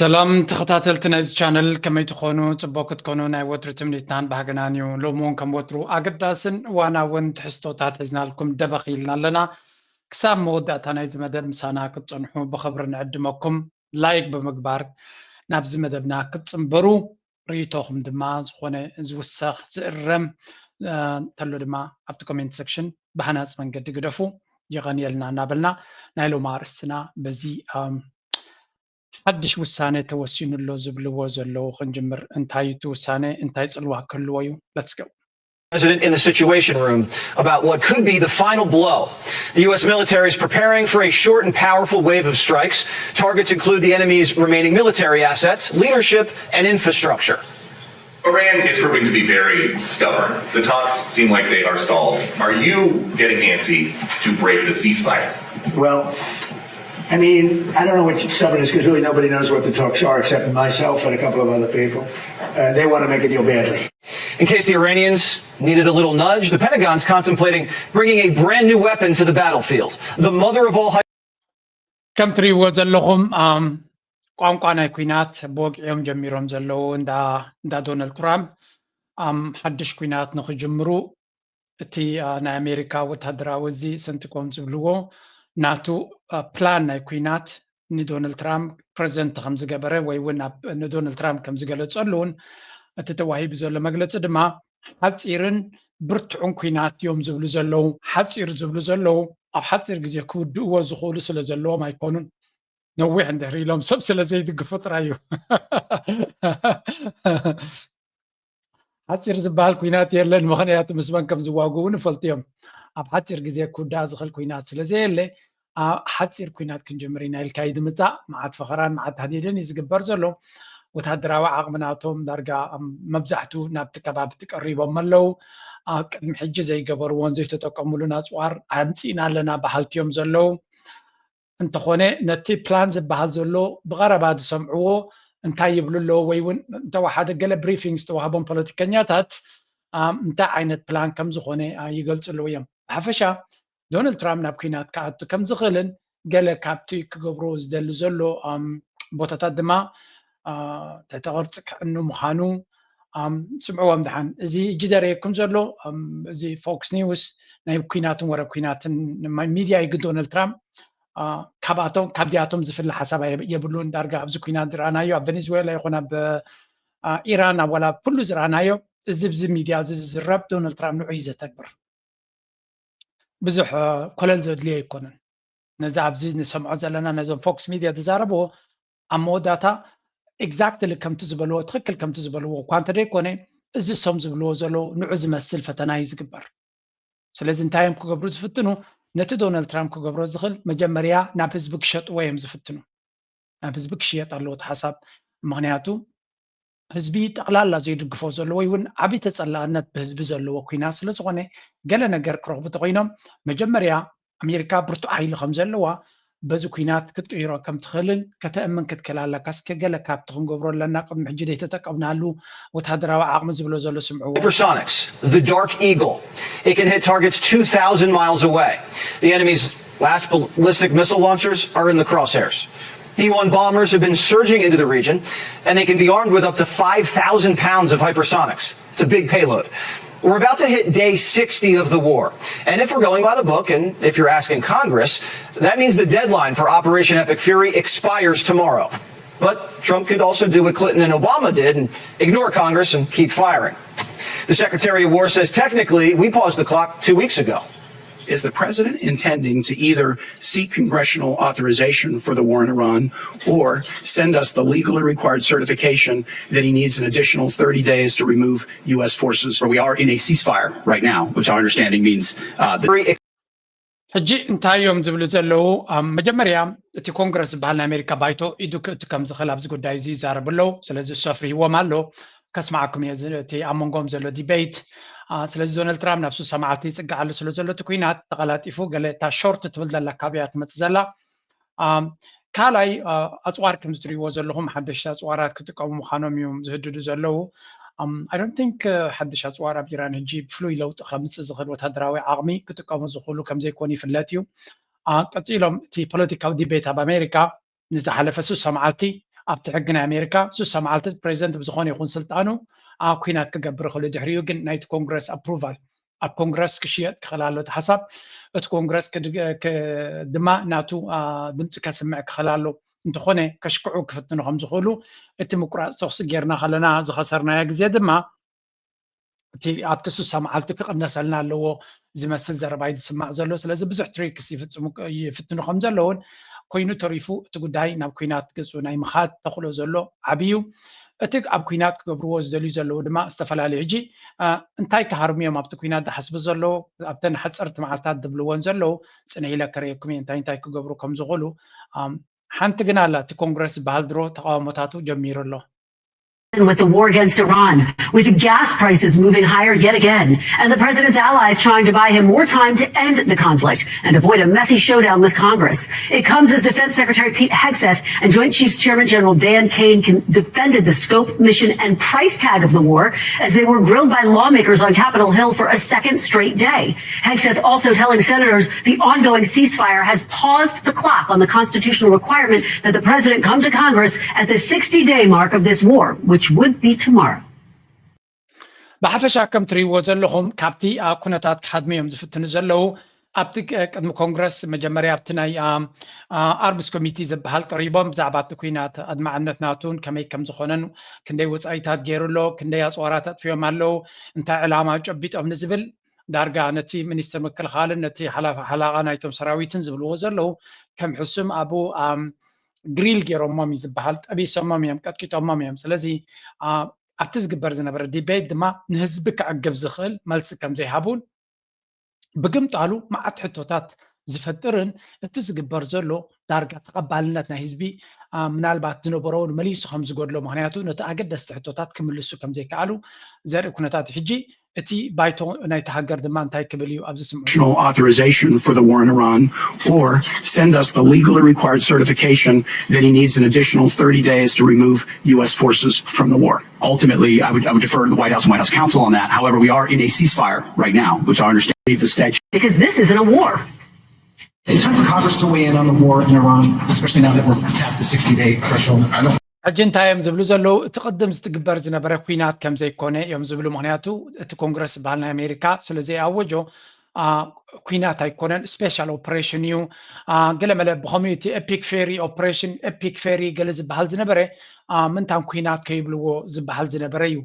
ሰላም ተኸታተልቲ ናይዚ ቻነል፣ ከመይ ትኾኑ? ጽቡቅ ክትኮኑ ናይ ወትሩ ትምኒትናን ባህግናን እዩ። ሎሚ እውን ከም ወትሩ ኣገዳስን እዋናውን ትሕዝቶታት ሒዝናልኩም ደበኽ ኢልና ኣለና። ክሳብ መወዳእታ ናይዚ መደብ ምሳና ክትጸንሑ ብኽብሪ ንዕድመኩም። ላይክ ብምግባር ናብዚ መደብና ክትጽንበሩ፣ ርእይቶኹም ድማ ዝኾነ ዝውሰኽ ዝእረም፣ እ፣ እንተሎ ድማ ኣብቲ ኮሜንት ሴክሽን ብሃናጺ መንገዲ ግደፉ። የቐንየልና እናበልና ናይ ሎሚ ኣርእስትና በዚ፣ እም፣ ሓድሽ ውሳነ ተወሲኑ ኣሎ ዝብልዎ ዘለዉ ክንጅምር። እንታይ እዩ እቲ ውሳነ? እንታይ ጽልዋ ክህልዎ እዩ? Let's go። President in the Situation Room about what could be the final blow. The U S military is preparing for a short and powerful wave of strikes. Targets include the enemy's remaining military assets, leadership, and infrastructure. Iran is proving to be very stubborn. The talks seem like they are stalled. Are you getting antsy to break the ceasefire? Well, I mean, I don't know what stubborn is because really nobody knows what the talks are except myself and a couple of other people. Uh, they want to make a deal badly. In case the Iranians needed a little nudge, the Pentagon's contemplating bringing a brand new weapon to the battlefield, the mother of all. ከም ትርእይዎ ዘለኹም፣ ኣም፣ ቋንቋ ናይ ኲናት ብወግዒ እዮም ጀሚሮም ዘለዉ። እንዳ እንዳ ዶናልድ ትራምፕ፣ ኣም፣ ሓድሽ ኲናት ንኽጅምሩ፣ እቲ፣ ኣ፣ ናይ ኣሜሪካ ወታደራዊ እዚ ሰንቲኮም ዝብልዎ ናቱ፣ ኣ፣ ፕላን ናይ ኲናት ንዶናልድ ትራምፕ ፕሬዚደንት ከም ዝገበረ ወይ እውን ኣብ ንዶናልድ ትራምፕ ከም ዝገለጸሉን፣ እቲ ተዋሂቡ ዘሎ መግለጺ ድማ ሓጺርን ብርቱዕን ኲናት እዮም ዝብሉ ዘለዉ። ሓጺር ዝብሉ ዘለዉ፣ ኣብ ሓጺር ግዜ ክውድእዎ ዝኽእሉ ስለ ዘለዎም ኣይኮኑን። ነዊሕ እንድሕር ኢሎም ሰብ ስለ ዘይድግፉ ጥራይ እዩ። ሓጺር ዝበሃል ኲናት የለን፣ ምኽንያቱ ምስ መን ከም ዝዋግኡ እውን ይፈልጡ እዮም። ኣብ ሓጺር ግዜ ክውዳእ ዝኽእል ኲናት ስለ ዘየለ፣ ኣ፣ ሓጺር ኲናት ክንጅምር ኢና ኢልካ እዩ ዝምጻእ። መዓት ፈኸራን መዓት ታህዲድን እዩ ዝግበር ዘሎ። ወታደራዊ ዓቕሚ ናቶም ዳርጋ፣ ኣም፣ መብዛሕቱ ናብቲ ከባቢ ቀሪቦም ኣለዉ። ኣብ ቅድሚ ሕጂ ዘይገበርዎን ዘይተጠቀሙሉን ኣጽዋር ኣምጺእና ኣለና በሃልቲ እዮም ዘለዉ። እንተኾነ ነቲ ፕላን ዝበሃል ዘሎ ብቐረባ ዝሰምዕዎ እንታይ ይብሉ ኣለዉ ወይ እውን እንተወሓደ ገለ ብሪፊንግ ዝተዋህቦም ፖለቲከኛታት፣ ኣም፣ እንታይ ዓይነት ፕላን ከም ዝኾነ፣ ኣ፣ ይገልጹ ኣለዉ እዮም። ብሓፈሻ ዶናልድ ትራምፕ ናብ ኲናት ክኣቱ ከም ዝኽእልን ገለ ካብቲ ክገብሮ ዝደሊ ዘሎ፣ ኣም፣ ቦታታት ድማ፣ ኣ፣ ትሕተ ቅርጺ ክዕኑ ምዃኑ፣ ኣም፣ ስምዕዎም ደሓን። እዚ እጂ ዘርእየኩም ዘሎ፣ ኣም፣ እዚ ፎክስ ኒውስ ናይ ኲናትን ወረ ኲናትን ሚድያ እዩ፣ ግን ዶናልድ ትራምፕ፣ ኣ፣ ካብኣቶም ካብዚኣቶም ዝፍለ ሓሳብ ኣየ-፣ የብሉን። ዳርጋ ኣብዚ ኲናት ዝረኣናዮ ኣብ ቬኔዙዌላ ይኹን ኣብ፣ ኣ፣ ኢራን ኣብ ዋላ ኩሉ ዝረኣናዮ እዚ ብዚ ሚድያ እዚ ዝዝረብ ዶናልድ ትራምፕ ንዑ እዩ ዘተግብር። ብዙሕ፣ እ፣ ኮለል ዘድልዮ ኣይኮነን። ነዚ ኣብዚ ንሰምዖ ዘለና ነዞም ፎክስ ሚድያ ዝዛረብዎ ኣብ መወዳእታ ኤግዛክትሊ ከምቲ ዝበልዎ ትኽክል ከምቲ ዝበልዎ እኳ እንተደይኮነ እዚ እሶም ዝብልዎ ዘለዉ ንዑ ዝመስል ፈተና እዩ ዝግበር። ስለዚ እንታይ እዮም ክገብሩ ዝፍትኑ? ነቲ ዶናልድ ትራምፕ ክገብሮ ዝኽእል መጀመርያ ናብ ህዝቢ ክሸጥዎ እዮም ዝፍትኑ። ናብ ህዝቢ ክሽየጥ ኣለዎ እቲ ሓሳብ። ምኽንያቱ ህዝቢ ጠቕላላ ዘይድግፎ ዘሎ ወይ እውን ዓብዪ ተጸላእነት ብህዝቢ ዘለዎ ኲናት ስለ ዝኾነ ገለ ነገር ክረኽቡ ተኾይኖም መጀመርያ ኣሜሪካ ብርቱዕ ሓይሊ ከም ዘለዋ በዚ ኲናት ክትቅይሮ ከም ትኽእልን ከተእምን ክትክእል ኣለካ። እስከ ገለ ካብቲ ክንገብሮ ኣለና ቅድሚ ሕጂ ዘይተጠቀምናሉ ወታደራዊ ዓቕሚ ዝብሎ ዘሎ ስምዕዎ። Hypersonics, the Dark Eagle. It can hit targets two thousand miles away. The enemy's last ballistic missile launchers are in the crosshairs. B one bombers have been surging into the region, and they can be armed with up to five thousand pounds of hypersonics. It's a big payload. We're about to hit day sixty of the war. And if we're going by the book, and if you're asking Congress, that means the deadline for Operation Epic Fury expires tomorrow. But Trump could also do what Clinton and Obama did and ignore Congress and keep firing. The Secretary of War says technically we paused the clock two weeks ago. Is the president intending to either seek congressional authorization for the war in Iran or send us the legally required certification that he needs an additional thirty days to remove U S forces? We are in a ceasefire right now, which our understanding means uh, the ሕጂ እንታይ እዮም ዝብሉ ዘለዉ? ኣብ መጀመርያ እቲ ኮንግረስ ዝበሃል ናይ ኣሜሪካ ባይቶ ኢዱ ክእቱ ከም ዝኽእል ኣብዚ ጉዳይ እዚ ይዛረቡ ኣለዉ። ስለዚ እሱ ኣፍሪህዎም ኣሎ። ከስምዓኩም እየ እዚ፣ እቲ ኣብ መንጎኦም ዘሎ ዲቤት። ኣ፣ ስለዚ ዶናልድ ትራምፕ ናብ ሱሳ መዓልቲ ይጽጋዕ ኣሎ ስለ ዘሎ እቲ ኲናት ተቐላጢፉ ገለ እታ ሾርት ትብል ዘላ ካብያ ትመጽእ ዘላ። ኣም፣ ካልኣይ፣ ኣ፣ ኣጽዋር ከም ዝትርእይዎ ዘለኹም ሓደሽቲ ኣጽዋራት ክጥቀሙ ምዃኖም እዮም ዝህድዱ ዘለዉ። ኣም፣ I don't think፣ እ፣ ሓድሽ ኣጽዋር ኣብ ኢራን ሕጂ ብፍሉይ ለውጢ ከምጽእ ዝኽእል ወታደራዊ ዓቕሚ ክጥቀሙ ዝኽእሉ ከም ዘይኮኑ ይፍለጥ እዩ። ኣ፣ ቀጺሎም እቲ ፖለቲካዊ ዲቤት ኣብ ኣሜሪካ ንዝሓለፈ ሱሳ መዓልቲ ኣብቲ ሕጊ ናይ ኣሜሪካ ስሳ መዓልቲ ፕሬዚደንት ብዝኾነ ይኹን ስልጣኑ ኣብ ኩናት ክገብር ይኽእል። ድሕሪኡ ግን ናይቲ ኮንግረስ ኣፕሩቫል ኣብ ኮንግረስ ክሽየጥ ክኽእል ኣሎ። እቲ ሓሳብ እቲ ኮንግረስ ክድግ- ክ- ድማ ናቱ አ፣ ድምፂ ከስምዕ ክኽእል ኣሎ። እንተኾነ ከሽክዑ ክፍትኑ ከም ዝኽእሉ እቲ ምቁራፅ ተኽሲ ጌርና ከለና ዝኸሰርናዮ ግዜ ድማ እቲ ኣብቲ ስሳ መዓልቲ ክቕነሰልና ኣለዎ ዝመስል ዘረባ እዩ ዝስማዕ ዘሎ። ስለዚ ብዙሕ ትሪክስ ይፍጽሙ ይፍትኑ ከም ዘለውን ኮይኑ ተሪፉ እቲ ጉዳይ ናብ ኩናት ገጹ ናይ ምኻድ ተኽእሎ ዘሎ ዓብዩ። እቲ ኣብ ኩናት ክገብርዎ ዝደልዩ ዘለዉ ድማ ዝተፈላለዩ ሕጂ አ፣ እንታይ ክሃርሙ እዮም ኣብቲ ኩናት ዝሓስቡ ዘለዉ ኣብተን ሓፀርቲ መዓልታት ዝብልዎን ዘለዉ ጽነ ኢለ ከርእየኩም እየ እንታይ እንታይ ክገብሩ ከም ዝኽእሉ። ኣም፣ ሓንቲ ግን ኣላ እቲ ኮንግረስ ዝበሃል ድሮ ተቃውሞታቱ ጀሚሩ ኣሎ። With the war against Iran, with gas prices moving higher yet again, and the president's allies trying to buy him more time to end the conflict and avoid a messy showdown with Congress. It comes as Defense Secretary Pete Hegseth and Joint Chiefs Chairman General Dan Cain con- defended the scope, mission, and price tag of the war as they were grilled by lawmakers on Capitol Hill for a second straight day. Hegseth also telling senators the ongoing ceasefire has paused the clock on the constitutional requirement that the president come to Congress at the sixty day mark of this war, which would be tomorrow. ብሓፈሻ ከም ትርእይዎ ዘለኹም ካብቲ አ፣ ኩነታት ክሃድሙ እዮም ዝፍትኑ ዘለዉ። ኣብቲ ቅ- ቅድሚ ኮንግረስ መጀመርያ ኣብቲ ናይ አ፣ አ፣ ኣርምስ ኮሚቲ ዝበሃል ቀሪቦም ብዛዕባ እቲ ኩናት ኣድማዕነት ናቱን ከመይ ከም ዝኾነን ክንደይ ወፃኢታት ገይሩ ኣሎ፣ ክንደይ ኣፅዋራት ኣጥፊኦም ኣለዉ፣ እንታይ ዕላማ ጨቢጦም ንዝብል ዳርጋ ነቲ ሚኒስትር ምክልኻልን ነቲ ሓላፊ ሓላቓ ናይቶም ሰራዊትን ዝብልዎ ዘለዉ ከም ሕሱም ኣብኡ ኣም፣ ግሪል ገይሮሞም እዩ ዝበሃል፣ ጠቢሶሞም እዮም፣ ቀጥቂጦሞም እዮም። ስለዚ አ፣ ኣብቲ ዝግበር ዝነበረ ዲቤት ድማ ንህዝቢ ከዕግብ ዝኽእል መልሲ ከም ዘይሃቡን ብግምጣሉ መዓት ሕቶታት ዝፈጥርን እቲ ዝግበር ዘሎ ዳርጋ ተቐባልነት ናይ ህዝቢ አ፣ ምናልባት ዝነበሮ እውን መሊሱ ከም ዝጎድሎ ምክንያቱ ነቲ ኣገደስቲ ሕቶታት ክምልሱ ከም ዘይከኣሉ ዘርኢ ኩነታት እዩ። ሕጂ እቲ ባይቶ ናይቲ ሃገር ድማ እንታይ ክብል እዩ ኣብዚ ስምዑ። Congressional authorization for the war in Iran or send us the legally required certification that he needs an additional thirty days to remove U S forces from the war. Ultimately, I would, I would defer to the White House and White House counsel on that. However, we are in a ceasefire right now, which I understand the statute. Because this isn't a war. It's time for Congress to weigh in on the war in Iran, especially now that we're past the sixty day threshold. I don't ሕጂ እንታይ እዮም ዝብሉ ዘለዉ? እቲ ቅድም ዝትግበር ዝነበረ ኩናት ከም ዘይኮነ እዮም ዝብሉ። ምክንያቱ እቲ ኮንግረስ ዝበሃል ናይ ኣሜሪካ ስለ ዘይኣወጆ አ፣ ኩናት ኣይኮነን፣ ስፔሻል ኦፕሬሽን እዩ። አ፣ ገለመለ ብኸምኡ እቲ ኤፒክ ፌሪ ኦፕሬሽን ኤፒክ ፌሪ ገለ ዝበሃል ዝነበረ አ፣ ምንታን ኩናት ከይብልዎ ዝበሃል ዝነበረ እዩ።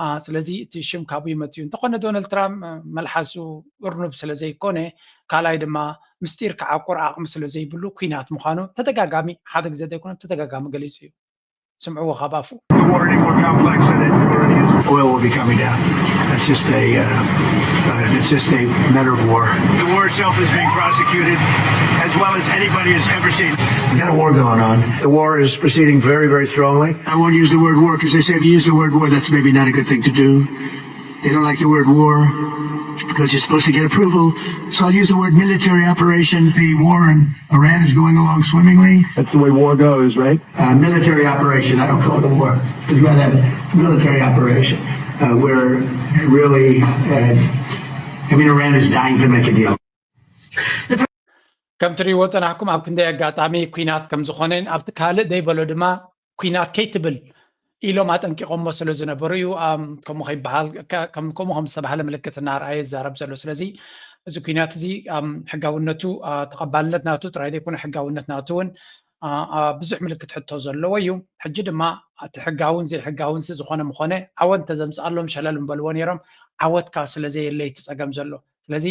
አ፣ ስለዚ እቲ ሽም ካብኡ ይመፅኡ። እንተኾነ ዶናልድ ትራምፕ አ፣ መልሓሱ እርኑብ ስለ ዘይኮነ ካልኣይ ድማ ምስጢር ክዓቁር ዓቕሚ ስለ ዘይብሉ ኩናት ምዃኑ ተደጋጋሚ ሓደ ግዜ ዘይኮነ ተደጋጋሚ ገሊፁ እዩ። ስምዕዎ ካብ ኣፉ። The war any more complex than it already is. Oil will be coming down. That's just a, uh, uh, it's just a matter of war. The war itself is being prosecuted as well as anybody has ever seen. We got a war going on. The war is proceeding very, very strongly. I won't use the word war because they say if you use the word war, that's maybe not a good thing to do. They don't like the word war because you're supposed to get approval. So I'll use the word military operation. The war in Iran is going along swimmingly. That's the way war goes, right? Uh, military operation, I don't call it a war. It's rather a military operation uh, where really, uh, I mean, Iran is dying to make a deal. ከም ትሪእዎ ፀናሕኩም ኣብ ክንደይ ኣጋጣሚ ኩናት ከም ዝኾነን ኣብቲ ካልእ ዘይበሎ ድማ ኩናት ከይትብል ኢሎም ኣጠንቂቖሞ ስለ ዝነበሩ እዩ። ኣም፣ ከምኡ ከይበሃል ከ- ከም- ከምኡ ከም ዝተባህለ ምልክት እናርኣየ ይዛረብ ዘሎ። ስለዚ እዚ ኩናት እዚ ኣም፣ ሕጋውነቱ አ፣ ተቐባልነት ናቱ ጥራይ ዘይኮነ ሕጋውነት ናቱ እውን አ፣ አ፣ ብዙሕ ምልክት ሕቶ ዘለዎ እዩ። ሕጂ ድማ እቲ ሕጋውን ዘይሕጋውን ሲ ዝኾነ ምኾነ ዓወት እንተዘምፅኣሎም ሸለል ምበልዎ ነይሮም። ዓወት ከዓ ስለ ዘየለ እቲ ፀገም ዘሎ። ስለዚ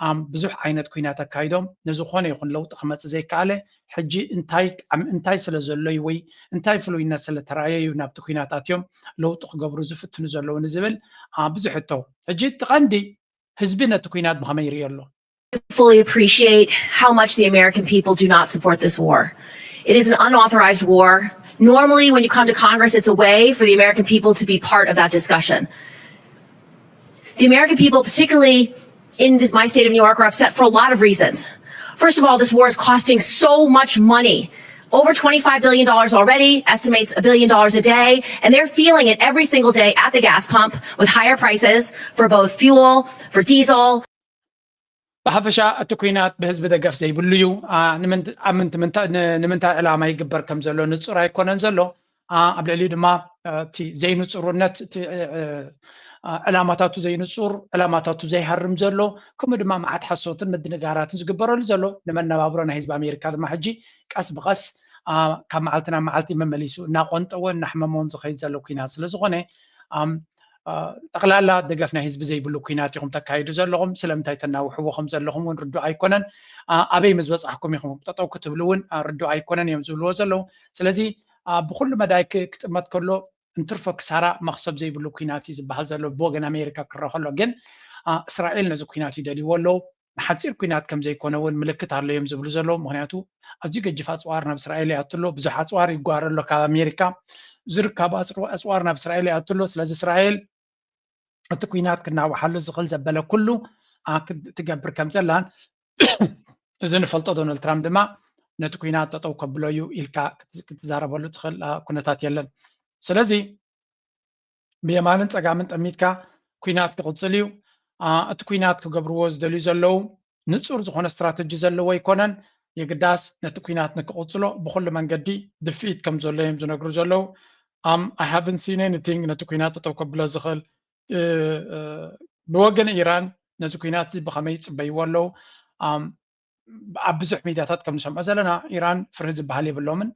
ኣም፣ ብዙሕ ዓይነት ኩናት ኣካይዶም ንዝኾነ ይኹን ለውጢ ክመፅእ ዘይከኣለ ሕጂ እንታይ ኣም፣ እንታይ ስለ ዘሎ እዩ ወይ እንታይ ፍሉይነት ስለ ተረኣየ እዩ ናብቲ ኩናት ኣትዮም ለውጢ ክገብሩ ዝፍትኑ ዘለዉ ንዝብል አ፣ ብዙሕ ሕቶ። ሕጂ እቲ ቀንዲ ህዝቢ ነቲ ኩናት ብኸመይ ይርእዮ ኣሎ? fully appreciate how much the American people do not support this war. It is an unauthorized war. Normally, when you come to Congress, it's a way for the American people to be part of that discussion. The American people, particularly in this, my state of New York, are upset for a lot of reasons. First of all, this war is costing so much money. Over twenty-five billion dollars already, estimates a billion dollars a day, and they're feeling it every single day at the gas pump with higher prices for both fuel, for diesel, ብሓፈሻ እቲ ኩናት ብህዝቢ ደገፍ ዘይብሉ እዩ። አ፣ ንምንት-፣ ኣብ ምንት-፣ ምንታ-፣ ን-፣ ንምንታይ ዕላማ ይግበር ከም ዘሎ ንጹር ኣይኮነን ዘሎ። አ፣ ኣብ ልዕሊኡ ድማ፣ አ፣ እቲ ዘይንጹርነት፣ እቲ፣ እ፣ እ፣ አ፣ ዕላማታቱ ዘይንጹር፣ ዕላማታቱ ዘይሃርም ዘሎ፣ ከምኡ ድማ መዓት ሓሶትን ምድንጋራትን ዝግበረሉ ዘሎ፣ ንመነባብሮ ናይ ህዝቢ ኣሜሪካ ድማ ሕጂ ቀስ ብቐስ፣ አ፣ ካብ መዓልቲ ናብ መዓልቲ መመሊሱ እናቆንጠወ እናሕመሞን ዝኸይድ ዘሎ ኩናት ስለ ዝኾነ፣ ኣም፣ አ፣ ጠቕላላ ደገፍ ናይ ህዝቢ ዘይብሉ ኩናት ኢኹም ተካይዱ ዘለኹም፣ ስለምንታይ ተናውሕዎ ከም ዘለኹም እውን ርዱእ ኣይኮነን። አ፣ ኣበይ ምስ በጻሕኩም ኢኹም ጠጠው ክትብሉ እውን፣ አ፣ ርዱእ ኣይኮነን እዮም ዝብልዎ ዘለዉ። ስለዚ፣ አ፣ ብኹሉ መዳይ ክ-፣ ክጥመት ከሎ እንትርፎ ክሳራ መኽሰብ ዘይብሉ ኩናት እዩ ዝበሃል ዘሎ ብወገን ኣሜሪካ ክረአ ከሎ። ግን፣ አ፣ እስራኤል ነዚ ኩናት ይደልይዎ ኣለዉ። ንሓጺር ኩናት ከም ዘይኮነ እውን ምልክት ኣሎ እዮም ዝብሉ ዘለዉ። ምኽንያቱ ኣዝዩ ገጅፍ ኣጽዋር ናብ እስራኤል ይኣቱ ኣሎ። ብዙሕ ኣጽዋር ይጓረ ኣሎ ካብ ኣሜሪካ። ዝርከቡ ኣጽር-፣ ኣጽዋር ናብ እስራኤል ይኣቱ ኣሎ። ስለዚ እስራኤል እቲ ኩናት ክናውሓሉ ዝኽእል ዘበለ ኩሉ፣ አ፣ ክድ-፣ ትገብር ከም ዘላን እዚ ንፈልጦ ዶናልድ ትራምፕ ድማ ነቲ ኩናት ጠጠው ከብሎ እዩ ኢልካ ክት-፣ ክትዛረበሉ ትኽእል፣ አ፣ ኩነታት የለን። ስለዚ ብየማንን ጸጋምን ጠሚትካ ኩናት ክቕጽል እዩ። አ፣ እቲ ኩናት ክገብርዎ ዝደልዩ ዘለዉ ንጹር ዝኾነ ስትራተጂ ዘለዎ ኣይኮነን። የግዳስ ነቲ ኩናት ንክቕጽሎ ብኹሉ መንገዲ ድፍኢት ከም ዘሎ እዮም ዝነግሩ ዘለዉ። Um, I haven't seen anything ነቲ ኩናት ጠጠው ከብሎ ዝኽእል። እ፣ እ፣ ብወገን ኢራን ነዚ ኩናት እዚ ብኸመይ ይጽበይዎ ኣለዉ? Um፣ ኣብ ብዙሕ ሚድያታት ከም ንሰምዖ ዘለና ኢራን ፍርሂ ዝበሃል የብሎምን።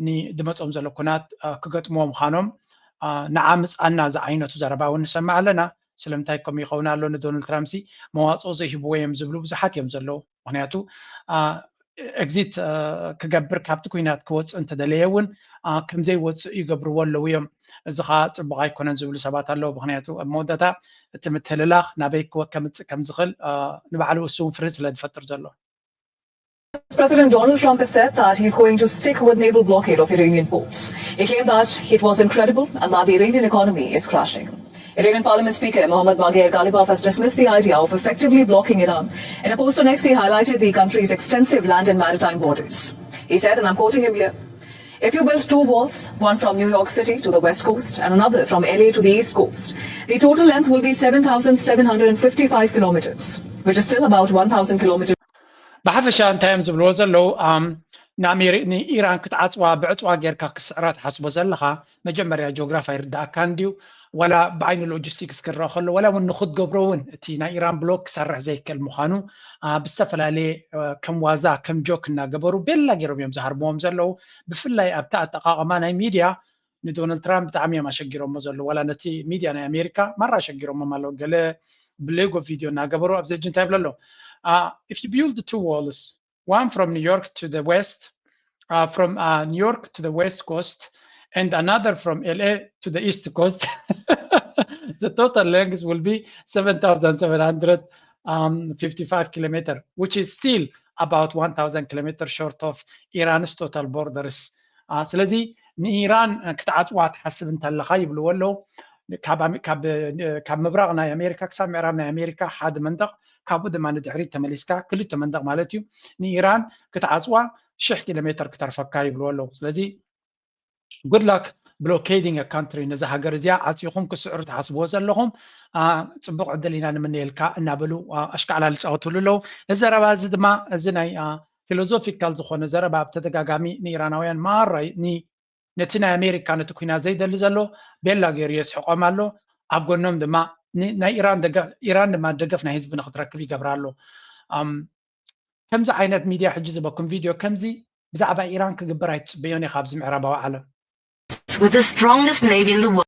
ንድመጾም ዘሎ ኩናት፣ አ፣ ክገጥምዎ ምዃኖም፣ አ፣ ንዓ ምጻና ዝዓይነቱ ዘረባ እውን ንሰምዕ ኣለና። ስለምንታይ ከምኡ ይኸውን ኣሎ? ንዶናልድ ትራምፕ ሲ መዋጽኦ ዘይህብዎ እዮም ዝብሉ ብዙሓት እዮም ዘለዉ። ምኽንያቱ፣ አ፣ ኤግዚት፣ አ፣ ክገብር ካብቲ ኩናት ክወጽእ እንተደለየ እውን፣ አ፣ ከም ዘይወጽእ ይገብርዎ ኣለዉ እዮም። እዚ ኸኣ ጽቡቕ ኣይኮነን ዝብሉ ሰባት ኣለዉ። ምኽንያቱ ኣብ መወዳእታ እቲ ምትህልላኽ ናበይ ክወ-፣ ከምጽእ ከም ዝኽእል፣ አ፣ ንባዕሉ እሱ እውን ፍርሂ ስለ ዝፈጥር ዘሎ። President Donald Trump has said that he's going to stick with naval blockade of Iranian ports. He claimed that it was incredible and that the Iranian economy is crashing. Iranian Parliament Speaker Mohammad Bagher Ghalibaf has dismissed the idea of effectively blocking Iran. In a post on X, he highlighted the country's extensive land and maritime borders. He said, and I'm quoting him here, "If you build two walls, one from New York City to the west coast and another from L A to the east coast, the total length will be seven thousand seven hundred fifty-five kilometers, which is still about one thousand kilometers." ብሓፈሻ እንታይ እዮም ዝብልዎ ዘለዉ? ኣም፣ ንኣሜሪ-፣ ንኢራን ክትዓጽዋ ብዕጽዋ ጌርካ ክስዕራ ትሓስቦ ዘለኻ፣ መጀመርያ ጂኦግራፊ ኣይርዳእካን ድዩ? ዋላ ብዓይኒ ሎጂስቲክስ ክረአ ከሎ፣ ዋላ እውን ንኽትገብሮ እውን እቲ ናይ ኢራን ብሎክ ክሰርሕ ዘይክእል ምዃኑ፣ አ፣ ብዝተፈላለየ፣ አ፣ ከም ዋዛ፣ ከም ጆክ እናገበሩ ቤላ ገይሮም እዮም ዝሃርምዎም ዘለዉ። ብፍላይ ኣብቲ ኣጠቓቕማ ናይ ሚድያ ንዶናልድ ትራምፕ ብጣዕሚ እዮም ኣሸጊሮሞ ዘለዉ። ዋላ ነቲ ሚድያ ናይ ኣሜሪካ ማራ ኣሸጊሮሞም ኣለዉ። ገለ ብሌጎ ቪድዮ እናገበሩ ኣብዚ ሕጂ እንታይ ይብሉ ኣለዉ? Uh, if you build two walls, one from New York to the west, uh, from, uh, New York to the west coast, and another from L A to the east coast, the total length will be seven thousand seven hundred fifty-five kilometer, which is still about one thousand kilometers short of Iran's total borders. Uh, ስለዚ ንኢራን፣ እ፣ ክትዓጽዋ ትሓስብ እንተለኻ ይብልዎ ኣለዉ። ካብ ኣሜ-፣ ካብ፣ እ፣ ካብ ምብራቕ ናይ ኣሜሪካ ክሳብ ምዕራብ ናይ ኣሜሪካ ሓደ መንደቕ፣ ካብኡ ድማ ንድሕሪት ተመሊስካ ክልተ መንደቕ ማለት እዩ። ንኢራን ክትዓጽዋ ሽሕ ኪሎ ሜትር ክተርፈካ ይብልዎ ኣለዉ። ስለዚ good luck blockading a country፣ ነዛ ሃገር እዚኣ ዓጺኹም ክስዕሩ ትሓስብዎ ዘለኹም፣ አ፣ ጽቡቕ ዕድል ኢና ንምነየልካ እናበሉ፣ አ፣ ኣሽካዕላል ይጻወትሉ ኣለዉ። እዚ ዘረባ እዚ ድማ፣ እዚ ናይ፣ አ፣ ፊሎዞፊካል ዝኾነ ዘረባ ብተደጋጋሚ ንኢራናውያን ማራ ን-፣ ነቲ ናይ ኣሜሪካ ነቲ ኩናት ዘይደሊ ዘሎ ቤላ ገይሩ የስሕቖም ኣሎ። ኣብ ጎኖም ድማ ን-፣ ናይ ኢራን ደገ-፣ ኢራን ድማ ደገፍ ናይ ህዝቢ ንኽትረክብ ይገብራ ኣሎ። ኣም፣ ከምዚ ዓይነት ሚድያ ሕጂ ዝበኩም ቪድዮ ከምዚ ብዛዕባ ኢራን ክግበር ኣይትጽበዮን ኢኻ ኣብዚ ምዕራባዊ ዓለም። With the strongest navy in the world.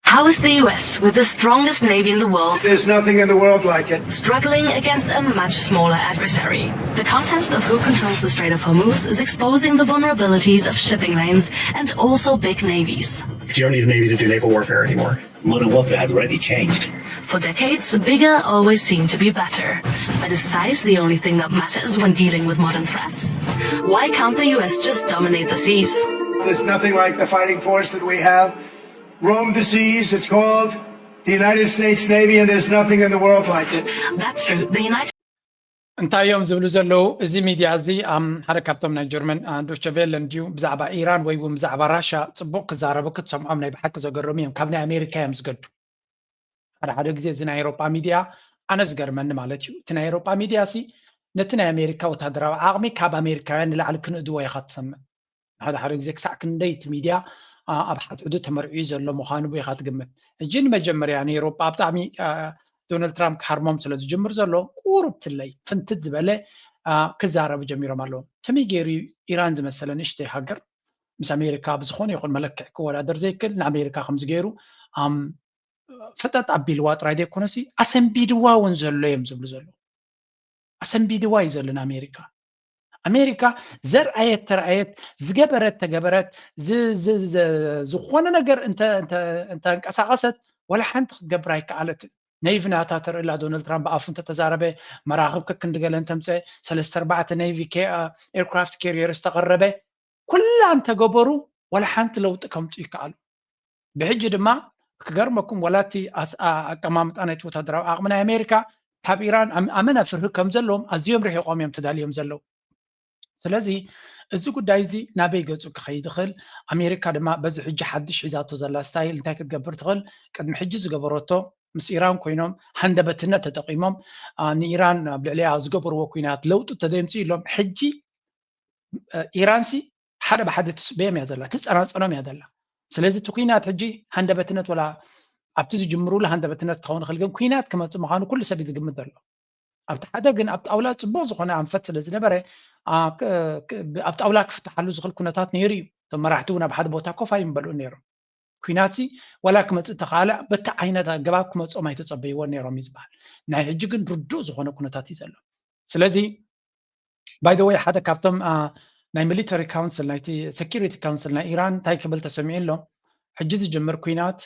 How is the U S, with the strongest navy in the world, There's nothing in the world like it. struggling against a much smaller adversary? The contest of who controls the Strait of Hormuz is exposing the vulnerabilities of shipping lanes and also big navies. You don't need a navy to do naval warfare anymore. Modern warfare has already changed. For decades, bigger always seemed to be better. But is size the only thing that matters when dealing with modern threats? Why can't the U S just dominate the seas? There's nothing like the fighting force that we have. Roam the seas, it's called the United States Navy, and there's nothing in the world like it. That's true. The United እንታይ እዮም ዝብሉ ዘለዉ? እዚ ሚድያ እዚ፣ ኣም፣ ሓደ ካብቶም ናይ ጀርመን፣ አ፣ ዶቸ ቬለን ድዩ፣ ብዛዕባ ኢራን ወይ እውን ብዛዕባ ራሻ ጽቡቕ ክዛረቡ ክትሰምዖም ናይ ብሓቂ ዘገርሙ እዮም። ካብ ናይ ኣሜሪካ እዮም ዝገዱ። ሓደ ሓደ ግዜ እዚ ናይ ኤውሮጳ ሚድያ ኣነ ዝገርመኒ ማለት እዩ፣ እቲ ናይ ኤውሮጳ ሚድያ ሲ ነቲ ናይ ኣሜሪካ ወታደራዊ ዓቕሚ ካብ ኣሜሪካውያን ንላዕሊ ክንእድዎ ኢኻ ትሰምዕ። ሓደ ሓደ ግዜ ክሳዕ ክንደይ እቲ ሚድያ ኣብ ሓድሕዱ ተመርዕዩ ዘሎ ምዃኑ ኢኻ ትግምት። ሕጂ ንመጀመርያ ንኤውሮጳ ብጣዕሚ ዶናልድ ትራምፕ ክሃርሞም ስለ ዝጅምር ዘሎ ቁሩብ ትለይ ፍንትት ዝበለ ክዛረቡ ጀሚሮም ኣለዉ። ከመይ ገይሩ ኢራን ዝመሰለ ንእሽተይ ሃገር ምስ ኣሜሪካ ብዝኾነ ይኹን መለክዕ ክወዳደር ዘይክእል ንኣሜሪካ ከምዚ ገይሩ ፍጠጥ ኣቢልዋ ጥራይ ዘይኮነሲ ኣሰንቢድዋ እውን ዘሎ እዮም ዝብሉ ዘለዉ። ኣሰንቢድዋ እዩ ዘሎ ንኣሜሪካ። ኣሜሪካ ዘርኣየት ተርኣየት፣ ዝገበረት ተገበረት፣ ዝኾነ ነገር እንተንቀሳቐሰት ወላ ሓንቲ ክትገብር ኣይከኣለትን። ነይቪ ናታ ተርኢ ኣላ። ዶናልድ ትራምፕ ብኣፉ እንተተዛረበ፣ መራኽብ ከክንዲ ገለ እንተምፀ፣ ሰለስተ ኣርባዕተ ነይቪ ኤርክራፍት ካሪየርስ ተቐረበ፣ ኩላ እንተገበሩ ወላ ሓንቲ ለውጢ ከምፁ ይከኣሉ። ብሕጂ ድማ ክገርመኩም ወላ እቲ ኣቀማምጣ ናይቲ ወታደራዊ ዓቕሚ ናይ ኣሜሪካ ካብ ኢራን ኣመና ፍርሂ ከም ዘለዎም ኣዝዮም ርሒቖም እዮም ተዳልዮም ዘለዉ። ስለዚ እዚ ጉዳይ እዚ ናበይ ገፁ ክኸይድ ይኽእል? ኣሜሪካ ድማ በዚ ሕጂ ሓድሽ ሒዛቶ ዘላ ስታይል እንታይ ክትገብር ትኽእል? ቅድሚ ሕጂ ዝገበረቶ ምስ ኢራን ኮይኖም ሃንደበትነት ተጠቒሞም ንኢራን ኣብ ልዕሊያ ዝገበርዎ ኩናት ለውጢ ተደምፂ ኢሎም ሕጂ ኢራን ሲ ሓደ ብሓደ ትፅበዮም እያ ዘላ፣ ትፀናፀኖም እያ ዘላ። ስለዚ እቲ ኩናት ሕጂ ሃንደበትነት ወላ ኣብቲ ዝጅምሩሉ ሃንደበትነት ክኸውን ይኽእል፣ ግን ኩናት ክመፅእ ምዃኑ ኩሉ ሰብ እዩ ዝግምት ዘሎ። ኣብቲ ሓደ ግን ኣብ ጣውላ ፅቡቕ ዝኾነ ኣንፈት ስለ ዝነበረ ኣብ ጣውላ ክፍትሓሉ ዝኽእል ኩነታት ነይሩ እዩ። እቶም መራሕቲ እውን ኣብ ሓደ ቦታ ኮፍ ኣይምበልኡ ነይሮም። ኩናት ሲ ዋላ ክመፅእ ተኻለ በቲ ዓይነት ኣገባብ ክመፅኦም ኣይተፀበይዎን ነይሮም እዩ ዝበሃል። ናይ ሕጂ ግን ርዱእ ዝኾነ ኩነታት እዩ ዘሎ። ስለዚ ባይ ዘ ወይ ሓደ ካብቶም ናይ ሚሊተሪ ካውንስል ናይቲ ሴኪሪቲ ካውንስል ናይ ኢራን እንታይ ክብል ተሰሚዑ ኣሎ፣ ሕጂ ዝጅምር ኩናት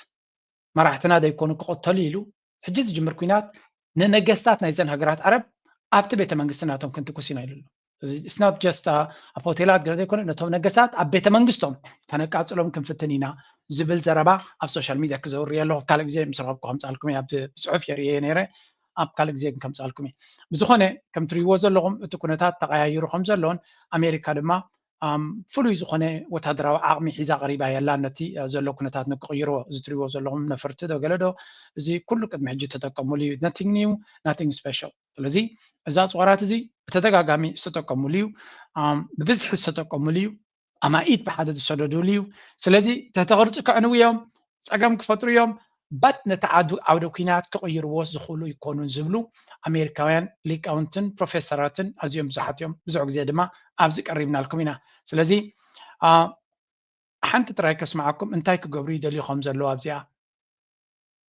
መራሕትና ዘይኮኑ ክቐተሉ ኢሉ ሕጂ ዝጅምር ኩናት ንነገስታት ናይዘን ሃገራት ዓረብ ኣብቲ ቤተ መንግስቲ ናቶም ክንትኩስ ኢና ኢሉ ኣሎ። ስናት ጀስት ኣብ ሆቴላት ገለ ዘይኮነ ነቶም ነገስታት ኣብ ቤተ መንግስቶም ከነቃፅሎም ክንፍትን ኢና ዝብል ዘረባ ኣብ ሶሻል ሚድያ ክዘውር ኣለኹ። ካልእ ግዜ ምስ ረኸብኩ ከምፃልኩም ኣብ ብፅሑፍ የርእየ ነይረ። ኣብ ካልእ ግዜ ግን ከምፃልኩም እየ። ብዝኾነ ከም ትሪእዎ ዘለኹም እቲ ኩነታት ተቐያይሩ ከም ዘሎን ኣሜሪካ ድማ ፍሉይ ዝኾነ ወታደራዊ ዓቕሚ ሒዛ ቀሪባ የላ ነቲ ዘሎ ኩነታት ንክቕይርዎ። እዚ ትሪእዎ ዘለኹም ነፈርቲ ዶ ገለ ዶ እዚ ኩሉ ቅድሚ ሕጂ ተጠቀሙሉ እዩ። ነቲንግ ኒው ናቲንግ ስፔሻል። ስለዚ እዚ ኣፅዋራት እዚ ብተደጋጋሚ ዝተጠቀሙሉ እዩ፣ ብብዝሒ ዝተጠቀሙሉ እዩ፣ ኣማኢት ብሓደ ዝሰደዱሉ እዩ። ስለዚ ትሕተ ቅርፂ ከዕንው እዮም፣ ፀገም ክፈጥሩ እዮም፣ ባት ነቲ ዓውደ ኩናት ክቕይርዎ ዝኽእሉ ይኮኑን ዝብሉ ኣሜሪካውያን ሊቃውንትን ፕሮፌሰራትን ኣዝዮም ብዙሓት እዮም። ብዙሕ ግዜ ድማ ኣብዚ ቀሪብናልኩም ኢና። ስለዚ ሓንቲ ጥራይ ከስምዓኩም እንታይ ክገብሩ ይደልዩ ከም ዘለዉ ኣብዚኣ።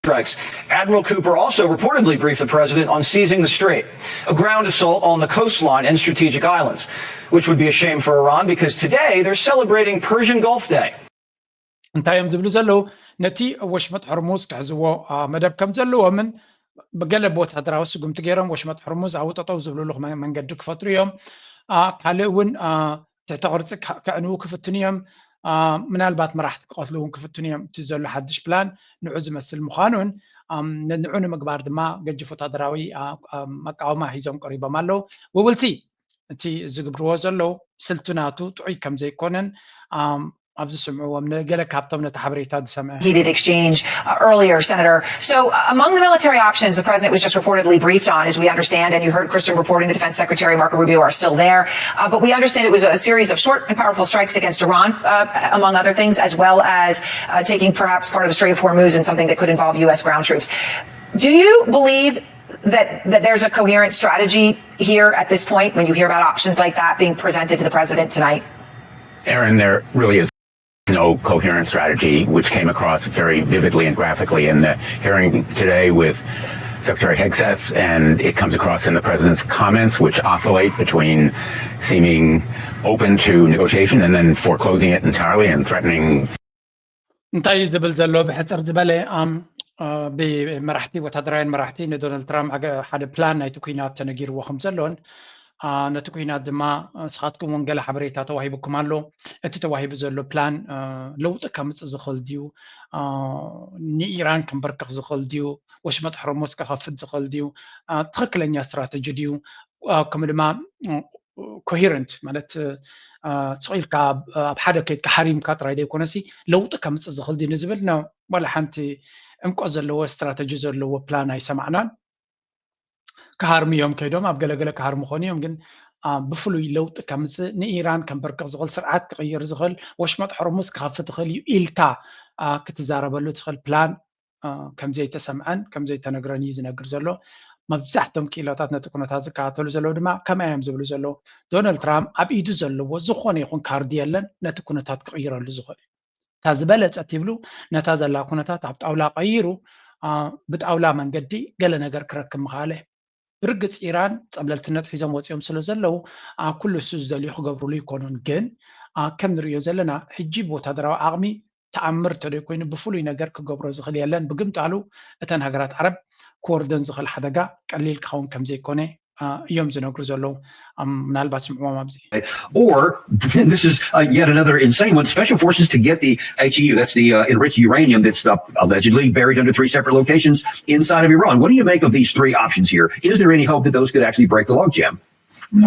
Strikes. Admiral Cooper also reportedly briefed the president on seizing the strait, a ground assault on the coastline and strategic islands, which would be a shame for Iran because today they're celebrating Persian Gulf Day. እንታይ እዮም ዝብሉ ዘለዉ? ነቲ ወሽመጥ ሕርሙዝ ክሕዝዎ መደብ ከም ዘለዎምን ብገለ ወታደራዊ ስጉምቲ ገይሮም ወሽመጥ ሕርሙዝ ኣብ ጠጠው ዝብልሉ መንገዲ ክፈጥሩ እዮም። ካልእ እውን ትሕተ ቅርፂ ከዕንዉ ክፍትኑ እዮም። ምናልባት መራሕቲ ክቐትሉ እውን ክፍትኑ እዮም። እቲ ዘሎ ሓድሽ ፕላን ንዑ ዝመስል ምዃኑን ንዑ ንምግባር ድማ ገጅፍ ወታደራዊ መቃወማ ሒዞም ቀሪቦም ኣለዉ። ውብልቲ እቲ ዝግብርዎ ዘለዉ ስልቱ ናቱ ጥዑይ ከም ዘይኮነን ኣብ ዝስምዕዎም ንገለ ካብቶም ነቲ ሓበሬታ ዝሰምዐ heated exchange uh, earlier, Senator. So, uh, among the military options the president was just reportedly briefed on, as we understand, and you heard Kristen reporting the defense secretary, Marco Rubio, are still there. Uh, but we understand it was a series of short and powerful strikes against Iran, uh, among other things, as well as uh, taking perhaps part of the Strait of Hormuz in something that could involve U S ground troops. Do you believe that, that there's a coherent strategy here at this point when you hear about options like that being presented to the president tonight? Aaron, there really is no coherent strategy, which came across very vividly and graphically in the hearing today with Secretary Hegseth, and it comes across in the president's comments, which oscillate between seeming open to negotiation and then foreclosing it entirely and threatening. እንታይ እዩ ዝብል ዘሎ? ብሕፅር ዝበለ ብመራሕቲ ወታደራውያን መራሕቲ ንዶናልድ ትራምፕ ሓደ ፕላን ናይቲ ኩናት ተነጊርዎ ከም ዘሎን ነቲ ኩናት ድማ ንስኻትኩም እውን ገለ ሓበሬታ ተዋሂቡኩም ኣሎ። እቲ ተዋሂቡ ዘሎ ፕላን ለውጢ ከምፅእ ዝኽእል ድዩ? ንኢራን ከንበርክኽ ዝኽእል ድዩ? ወሽመጥ ሕርሙዝ ከኸፍት ዝኽእል ድዩ? ትኽክለኛ ስትራተጂ ድዩ? ከምኡ ድማ ኮሄረንት ማለት ስቕ ኢልካ ኣብ ሓደ ከይድካ ሓሪምካ ጥራይ ዘይኮነሲ ለውጢ ከምፅእ ዝኽእል ድዩ ንዝብል ዋላ ሓንቲ ዕምቆ ዘለዎ ስትራተጂ ዘለዎ ፕላን ኣይሰማዕናን። ክሃርሙ እዮም ከይዶም፣ ኣብ ገለገለ ክሃርሙ ኾኑ እዮም። ግን ብፍሉይ ለውጢ ከምፅእ፣ ንኢራን ከንበርክኽ ዝኽእል፣ ስርዓት ክቕይር ዝኽእል፣ ወሽመጥ ሆርሙዝ ክኸፍት ይኽእል እዩ ኢልካ ክትዛረበሉ ትኽእል ፕላን ከምዘይተሰምዐን ከምዘይተነግረን እዩ ዝነግር ዘሎ። መብዛሕቶም ክኢላታት ነቲ ኩነታት ዝከታተሉ ዘለዉ ድማ ከምኣ እዮም ዝብሉ ዘለዉ። ዶናልድ ትራምፕ ኣብ ኢዱ ዘለዎ ዝኾነ ይኹን ካርዲ የለን ነቲ ኩነታት ክቕይረሉ ዝኽእል። እታ ዝበለጸት ይብሉ፣ ነታ ዘላ ኩነታት ኣብ ጣውላ ቀይሩ ብጣውላ መንገዲ ገለ ነገር ክረክብ ምኽኣለ። ብርግጽ ኢራን ጸብለልትነት ሒዞም ወጺኦም ስለ ዘለዉ ኩሉ እሱ ዝደልዩ ክገብሩሉ ይኮኑን። ግን ከም ንርእዮ ዘለና ሕጂ ብወታደራዊ ዓቕሚ ተኣምር እንተደይ ኮይኑ ብፍሉይ ነገር ክገብሮ ዝኽእል የለን። ብግምጣሉ እተን ሃገራት ዓረብ ክወርደን ዝኽእል ሓደጋ ቀሊል ክኸውን ከም ዘይኮነ እዮም ዝነግሩ ዘለዉ። ምናልባት ስምዕዎም ኣብዚ። Or this is uh, yet another insane one. Special forces to get the H E U, that's the uh, enriched uranium that's uh, allegedly buried under three separate locations inside of Iran. What do you make of these three options here? Is there any hope that those could actually break the logjam?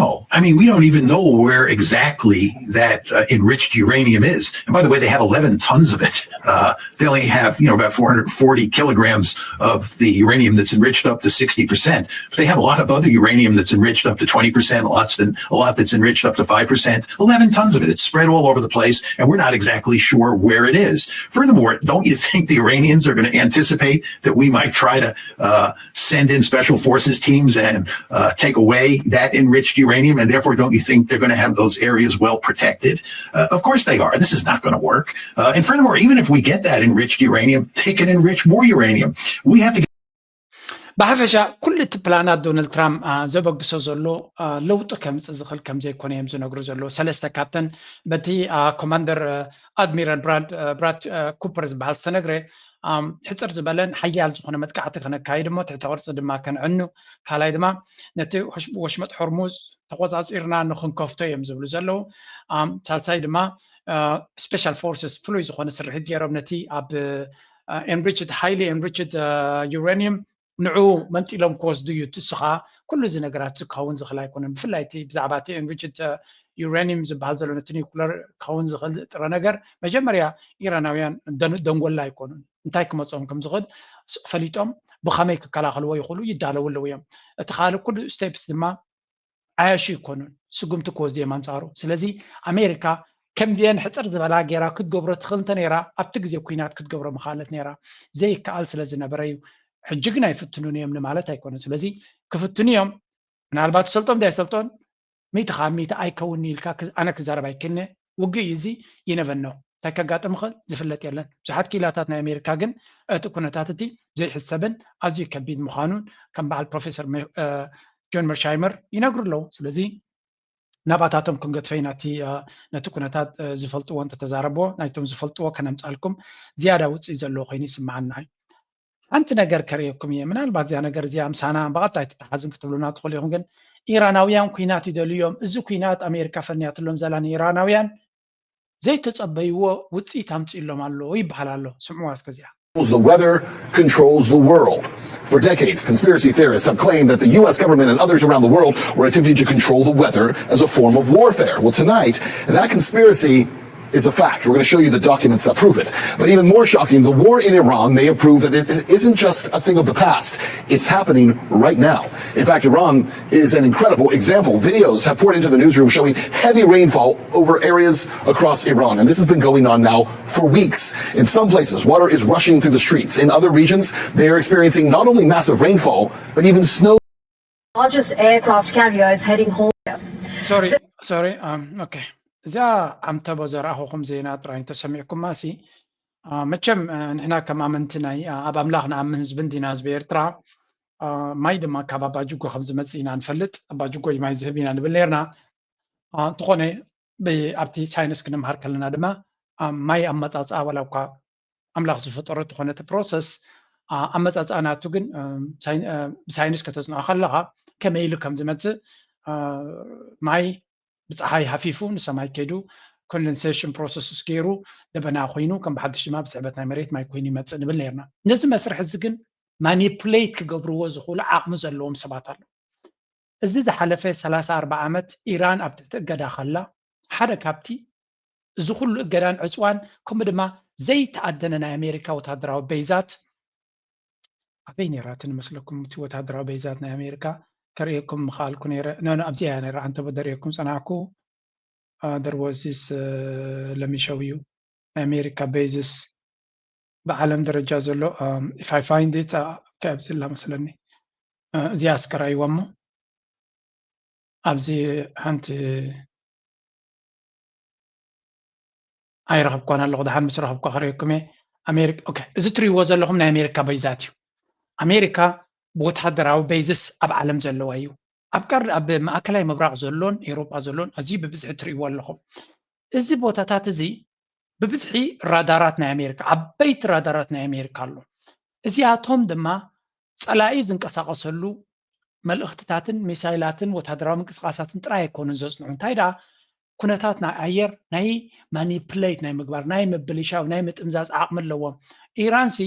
No, I mean, we don't even know where exactly that uh, enriched uranium is. And by the way, they have eleven tons of it. Uh, they only have, you know, about four hundred forty kilograms of the uranium that's enriched up to sixty percent. But they have a lot of other uranium that's enriched up to twenty percent, lots and a lot that's enriched up to five percent, eleven tons of it. It's spread all over the place, and we're not exactly sure where it is. Furthermore, don't you think the Iranians are going to anticipate that we might try to uh, send in special forces teams and uh, take away that enriched uranium, and therefore don't you think they're going to have those areas well protected? Uh, of course they are. This is not going to work. Uh, and furthermore, even if we get that enriched uranium, they can enrich more uranium. We have to ብሓፈሻ ኩሉ እቲ ፕላናት ዶናልድ ትራምፕ ዘበግሶ ዘሎ ለውጢ ከምፅእ ዝኽእል ከም ዘይኮነ እዮም ዝነግሩ ዘለዉ። ሰለስተ ካብተን በቲ ኮማንደር ኣድሚራል ብራድ ኩፐር ዝበሃል ዝተነግረ ሕፅር ዝበለን ሓያል ዝኾነ መጥቃዕቲ ከነካይድ እሞ ትሕተ ቅርፂ ድማ ከንዕኑ፣ ካልኣይ ድማ ነቲ ወሽመጥ ሆርሙዝ ተቆፃፂርና ንክንከፍቶ እዮም ዝብሉ ዘለዉ። ሳልሳይ ድማ special forces ፍሉይ ዝኾነ ስርሒት ገይሮም ነቲ ኣብ enriched highly enriched uranium ንዑ መንጢሎም ክወስዱ እዩ። እሱ ከዓ ኩሉ እዚ ነገራት ክኸውን ዝኽእል ኣይኮነን። ብፍላይ እቲ ብዛዕባ እቲ enriched uranium ዝበሃል ዘሎ ነቲ ኒኩለር ክኸውን ዝኽእል ጥረ ነገር መጀመርያ ኢራናውያን ደንጎላ ኣይኮኑን። እንታይ ክመፅኦም ከም ዝኽእል ፈሊጦም ብኸመይ ክከላኸልዎ ይኽእሉ ይዳለዉ ኣለዉ እዮም። እቲ ካልእ ኩሉ steps ድማ ዓያሹ ይኮኑን፣ ስጉምቲ ክወስዱ እዮም ኣንፃሩ። ስለዚ ኣሜሪካ ከምዚአን ሕፅር ዝበላ ገይራ ክትገብሮ ትኽእል እንተ ነይራ ኣብቲ ግዜ ኩናት ክትገብሮ ምኽኣለት ነይራ። ዘይከኣል ስለ ዝነበረ እዩ። ሕጂ ግን ኣይፍትኑን እዮም ንማለት ኣይኮነን። ስለዚ ክፍትኑ እዮም። ምናልባት ይሰልጦም ዶ ኣይሰልጦን ሚእቲ ካብ ሚእቲ ኣይከውን ኢልካ ኣነ ክዛረብ ኣይክእልን። ውግእ እዩ እዚ። ይነበን ነው እንታይ ከጋጥም ይኽእል ዝፍለጥ የለን። ብዙሓት ክኢላታት ናይ ኣሜሪካ ግን እቲ ኩነታት እቲ ዘይሕሰብን ኣዝዩ ከቢድ ምዃኑን ከም በዓል ፕሮፌሰር ጆን መርሻይመር ይነግሩ ኣለዉ። ስለዚ ናባታቶም ክንገድፈ ኢና። ነቲ ኩነታት ዝፈልጥዎ እንተተዛረብዎ ናይቶም ዝፈልጥዎ ከነምፃልኩም ዝያዳ ውፅኢት ዘለዎ ኮይኑ ይስምዓና እዩ። ሓንቲ ነገር ከርእየኩም እየ። ምናልባት እዚኣ ነገር እዚኣ ምሳና ብቐጥታ ኣይትተሓዝን ክትብሉና ትኽእሉ ኢኹም። ግን ኢራናውያን ኩናት ይደልዩ እዮም። እዚ ኩናት ኣሜሪካ ፈንያትሎም ዘላ ንኢራናውያን ዘይተጸበይዎ ውጽኢት ኣምጺእሎም ኣሎ ይበሃል ኣሎ። ስምዕዋ እስከ እዚኣ። The weather controls the world. For decades, conspiracy theorists have claimed that the U S government and others around the world were attempting to control the weather as a form of warfare. Well, tonight, that conspiracy is a fact. We're going to show you the documents that prove it. But even more shocking, the war in Iran may have proved that it isn't just a thing of the past. It's happening right now. In fact, Iran is an incredible example. Videos have poured into the newsroom showing heavy rainfall over areas across Iran. And this has been going on now for weeks. In some places, water is rushing through the streets. In other regions, they are experiencing not only massive rainfall, but even snow. Largest aircraft carrier is heading home. Sorry, sorry. Um, okay. እዚኣ ኣንተቦ ዘረኣኹኹም ዜና ጥራይ እንተሰሚዕኩማ ሲ መቸም ንሕና ከም ኣመንቲ ናይ ኣብ ኣምላኽ ንኣምን ህዝቢ እንዲና ህዝቢ ኤርትራ። ማይ ድማ ካብ ኣባጅጎ ከም ዝመፅእ ኢና ንፈልጥ። ኣባጅጎ እዩ ማይ ዝህብ ኢና ንብል ነርና። እንተኾነ ኣብቲ ሳይንስ ክንምሃር ከለና ድማ ማይ ኣመፃፅኣ ዋላ እኳ ኣምላኽ ዝፈጠሮ እንተኾነ እቲ ፕሮሰስ ኣመፃፅኣ ናቱ ግን ብሳይንስ ከተፅንዖ ከለኻ ከመይ ኢሉ ከም ዝመፅእ ማይ ብፀሓይ ሃፊፉ ንሰማይ ከይዱ ኮንደንሴሽን ፕሮሰስስ ገይሩ ደበና ኮይኑ ከም ብሓድሽ ድማ ብስዕበት ናይ መሬት ማይ ኮይኑ ይመፅእ ንብል ነርና። ነዚ መስርሕ እዚ ግን ማኒፕሌት ክገብርዎ ዝኽእሉ ዓቕሚ ዘለዎም ሰባት ኣለዉ። እዚ ዝሓለፈ ሰላሳ ኣርባዓ ዓመት ኢራን ኣብ ትሕቲ እገዳ ከላ ሓደ ካብቲ እዚ ኩሉ እገዳን ዕፅዋን ከምኡ ድማ ዘይተኣደነ ናይ ኣሜሪካ ወታደራዊ በይዛት ኣበይ ነይራ እቲ ንመስለኩም እቲ ወታደራዊ በይዛት ናይ ኣሜሪካ ከርእየኩም ምኽኣልኩ ነይረ። ኖ፣ ኖ፣ ኣብዚኣ እያ ነይራ፣ ዓንተቦ ደርእየኩም ጸናሕኩ። Uh, there was this, uh, let me show you. ናይ ኣሜሪካ bases ብዓለም ደረጃ ዘሎ፣ um, if I find it, uh, okay፣ ኣብዚ ላ መስለኒ። Uh, እዚኣ እስከ ራእይዋ እሞ፣ ኣብዚ ሓንቲ ኣይረኸብኳን ኣለኹ። ደሓን ምስ ረኸብኳ ከርእየኩም እየ። ኣሜሪካ፣ ኦኬ፣ እዚ ትርእይዎ ዘለኹም ናይ ኣሜሪካ በይዛት እዩ። ኣሜሪካ ብወተሃደራዊ bases ኣብ ዓለም ዘለዋ እዩ። ኣብ ቀር-፣ ኣብ ማእከላይ ምብራቕ ዘሎን ኤውሮጳ ዘሎን ኣዝዩ ብብዝሒ ትርእይዎ ኣለኹም። እዚ ቦታታት እዚ ብብዝሒ ራዳራት ናይ ኣሜሪካ፣ ዓበይቲ ራዳራት ናይ ኣሜሪካ ኣሎ። እዚኣቶም ድማ ጸላኢ ዝንቀሳቐሰሉ መልእኽትታትን ሚሳይላትን ወተሃደራዊ ምንቅስቓሳትን ጥራይ ኣይኮኑን ዘጽንዑ። እንታይ ደኣ፣ ኩነታት ናይ ኣየር ናይ ማኒፕሌት ናይ ምግባር፣ ናይ ምብልሻው፣ ናይ ምጥምዛዝ ዓቕሚ ኣለዎም። ኢራንሲ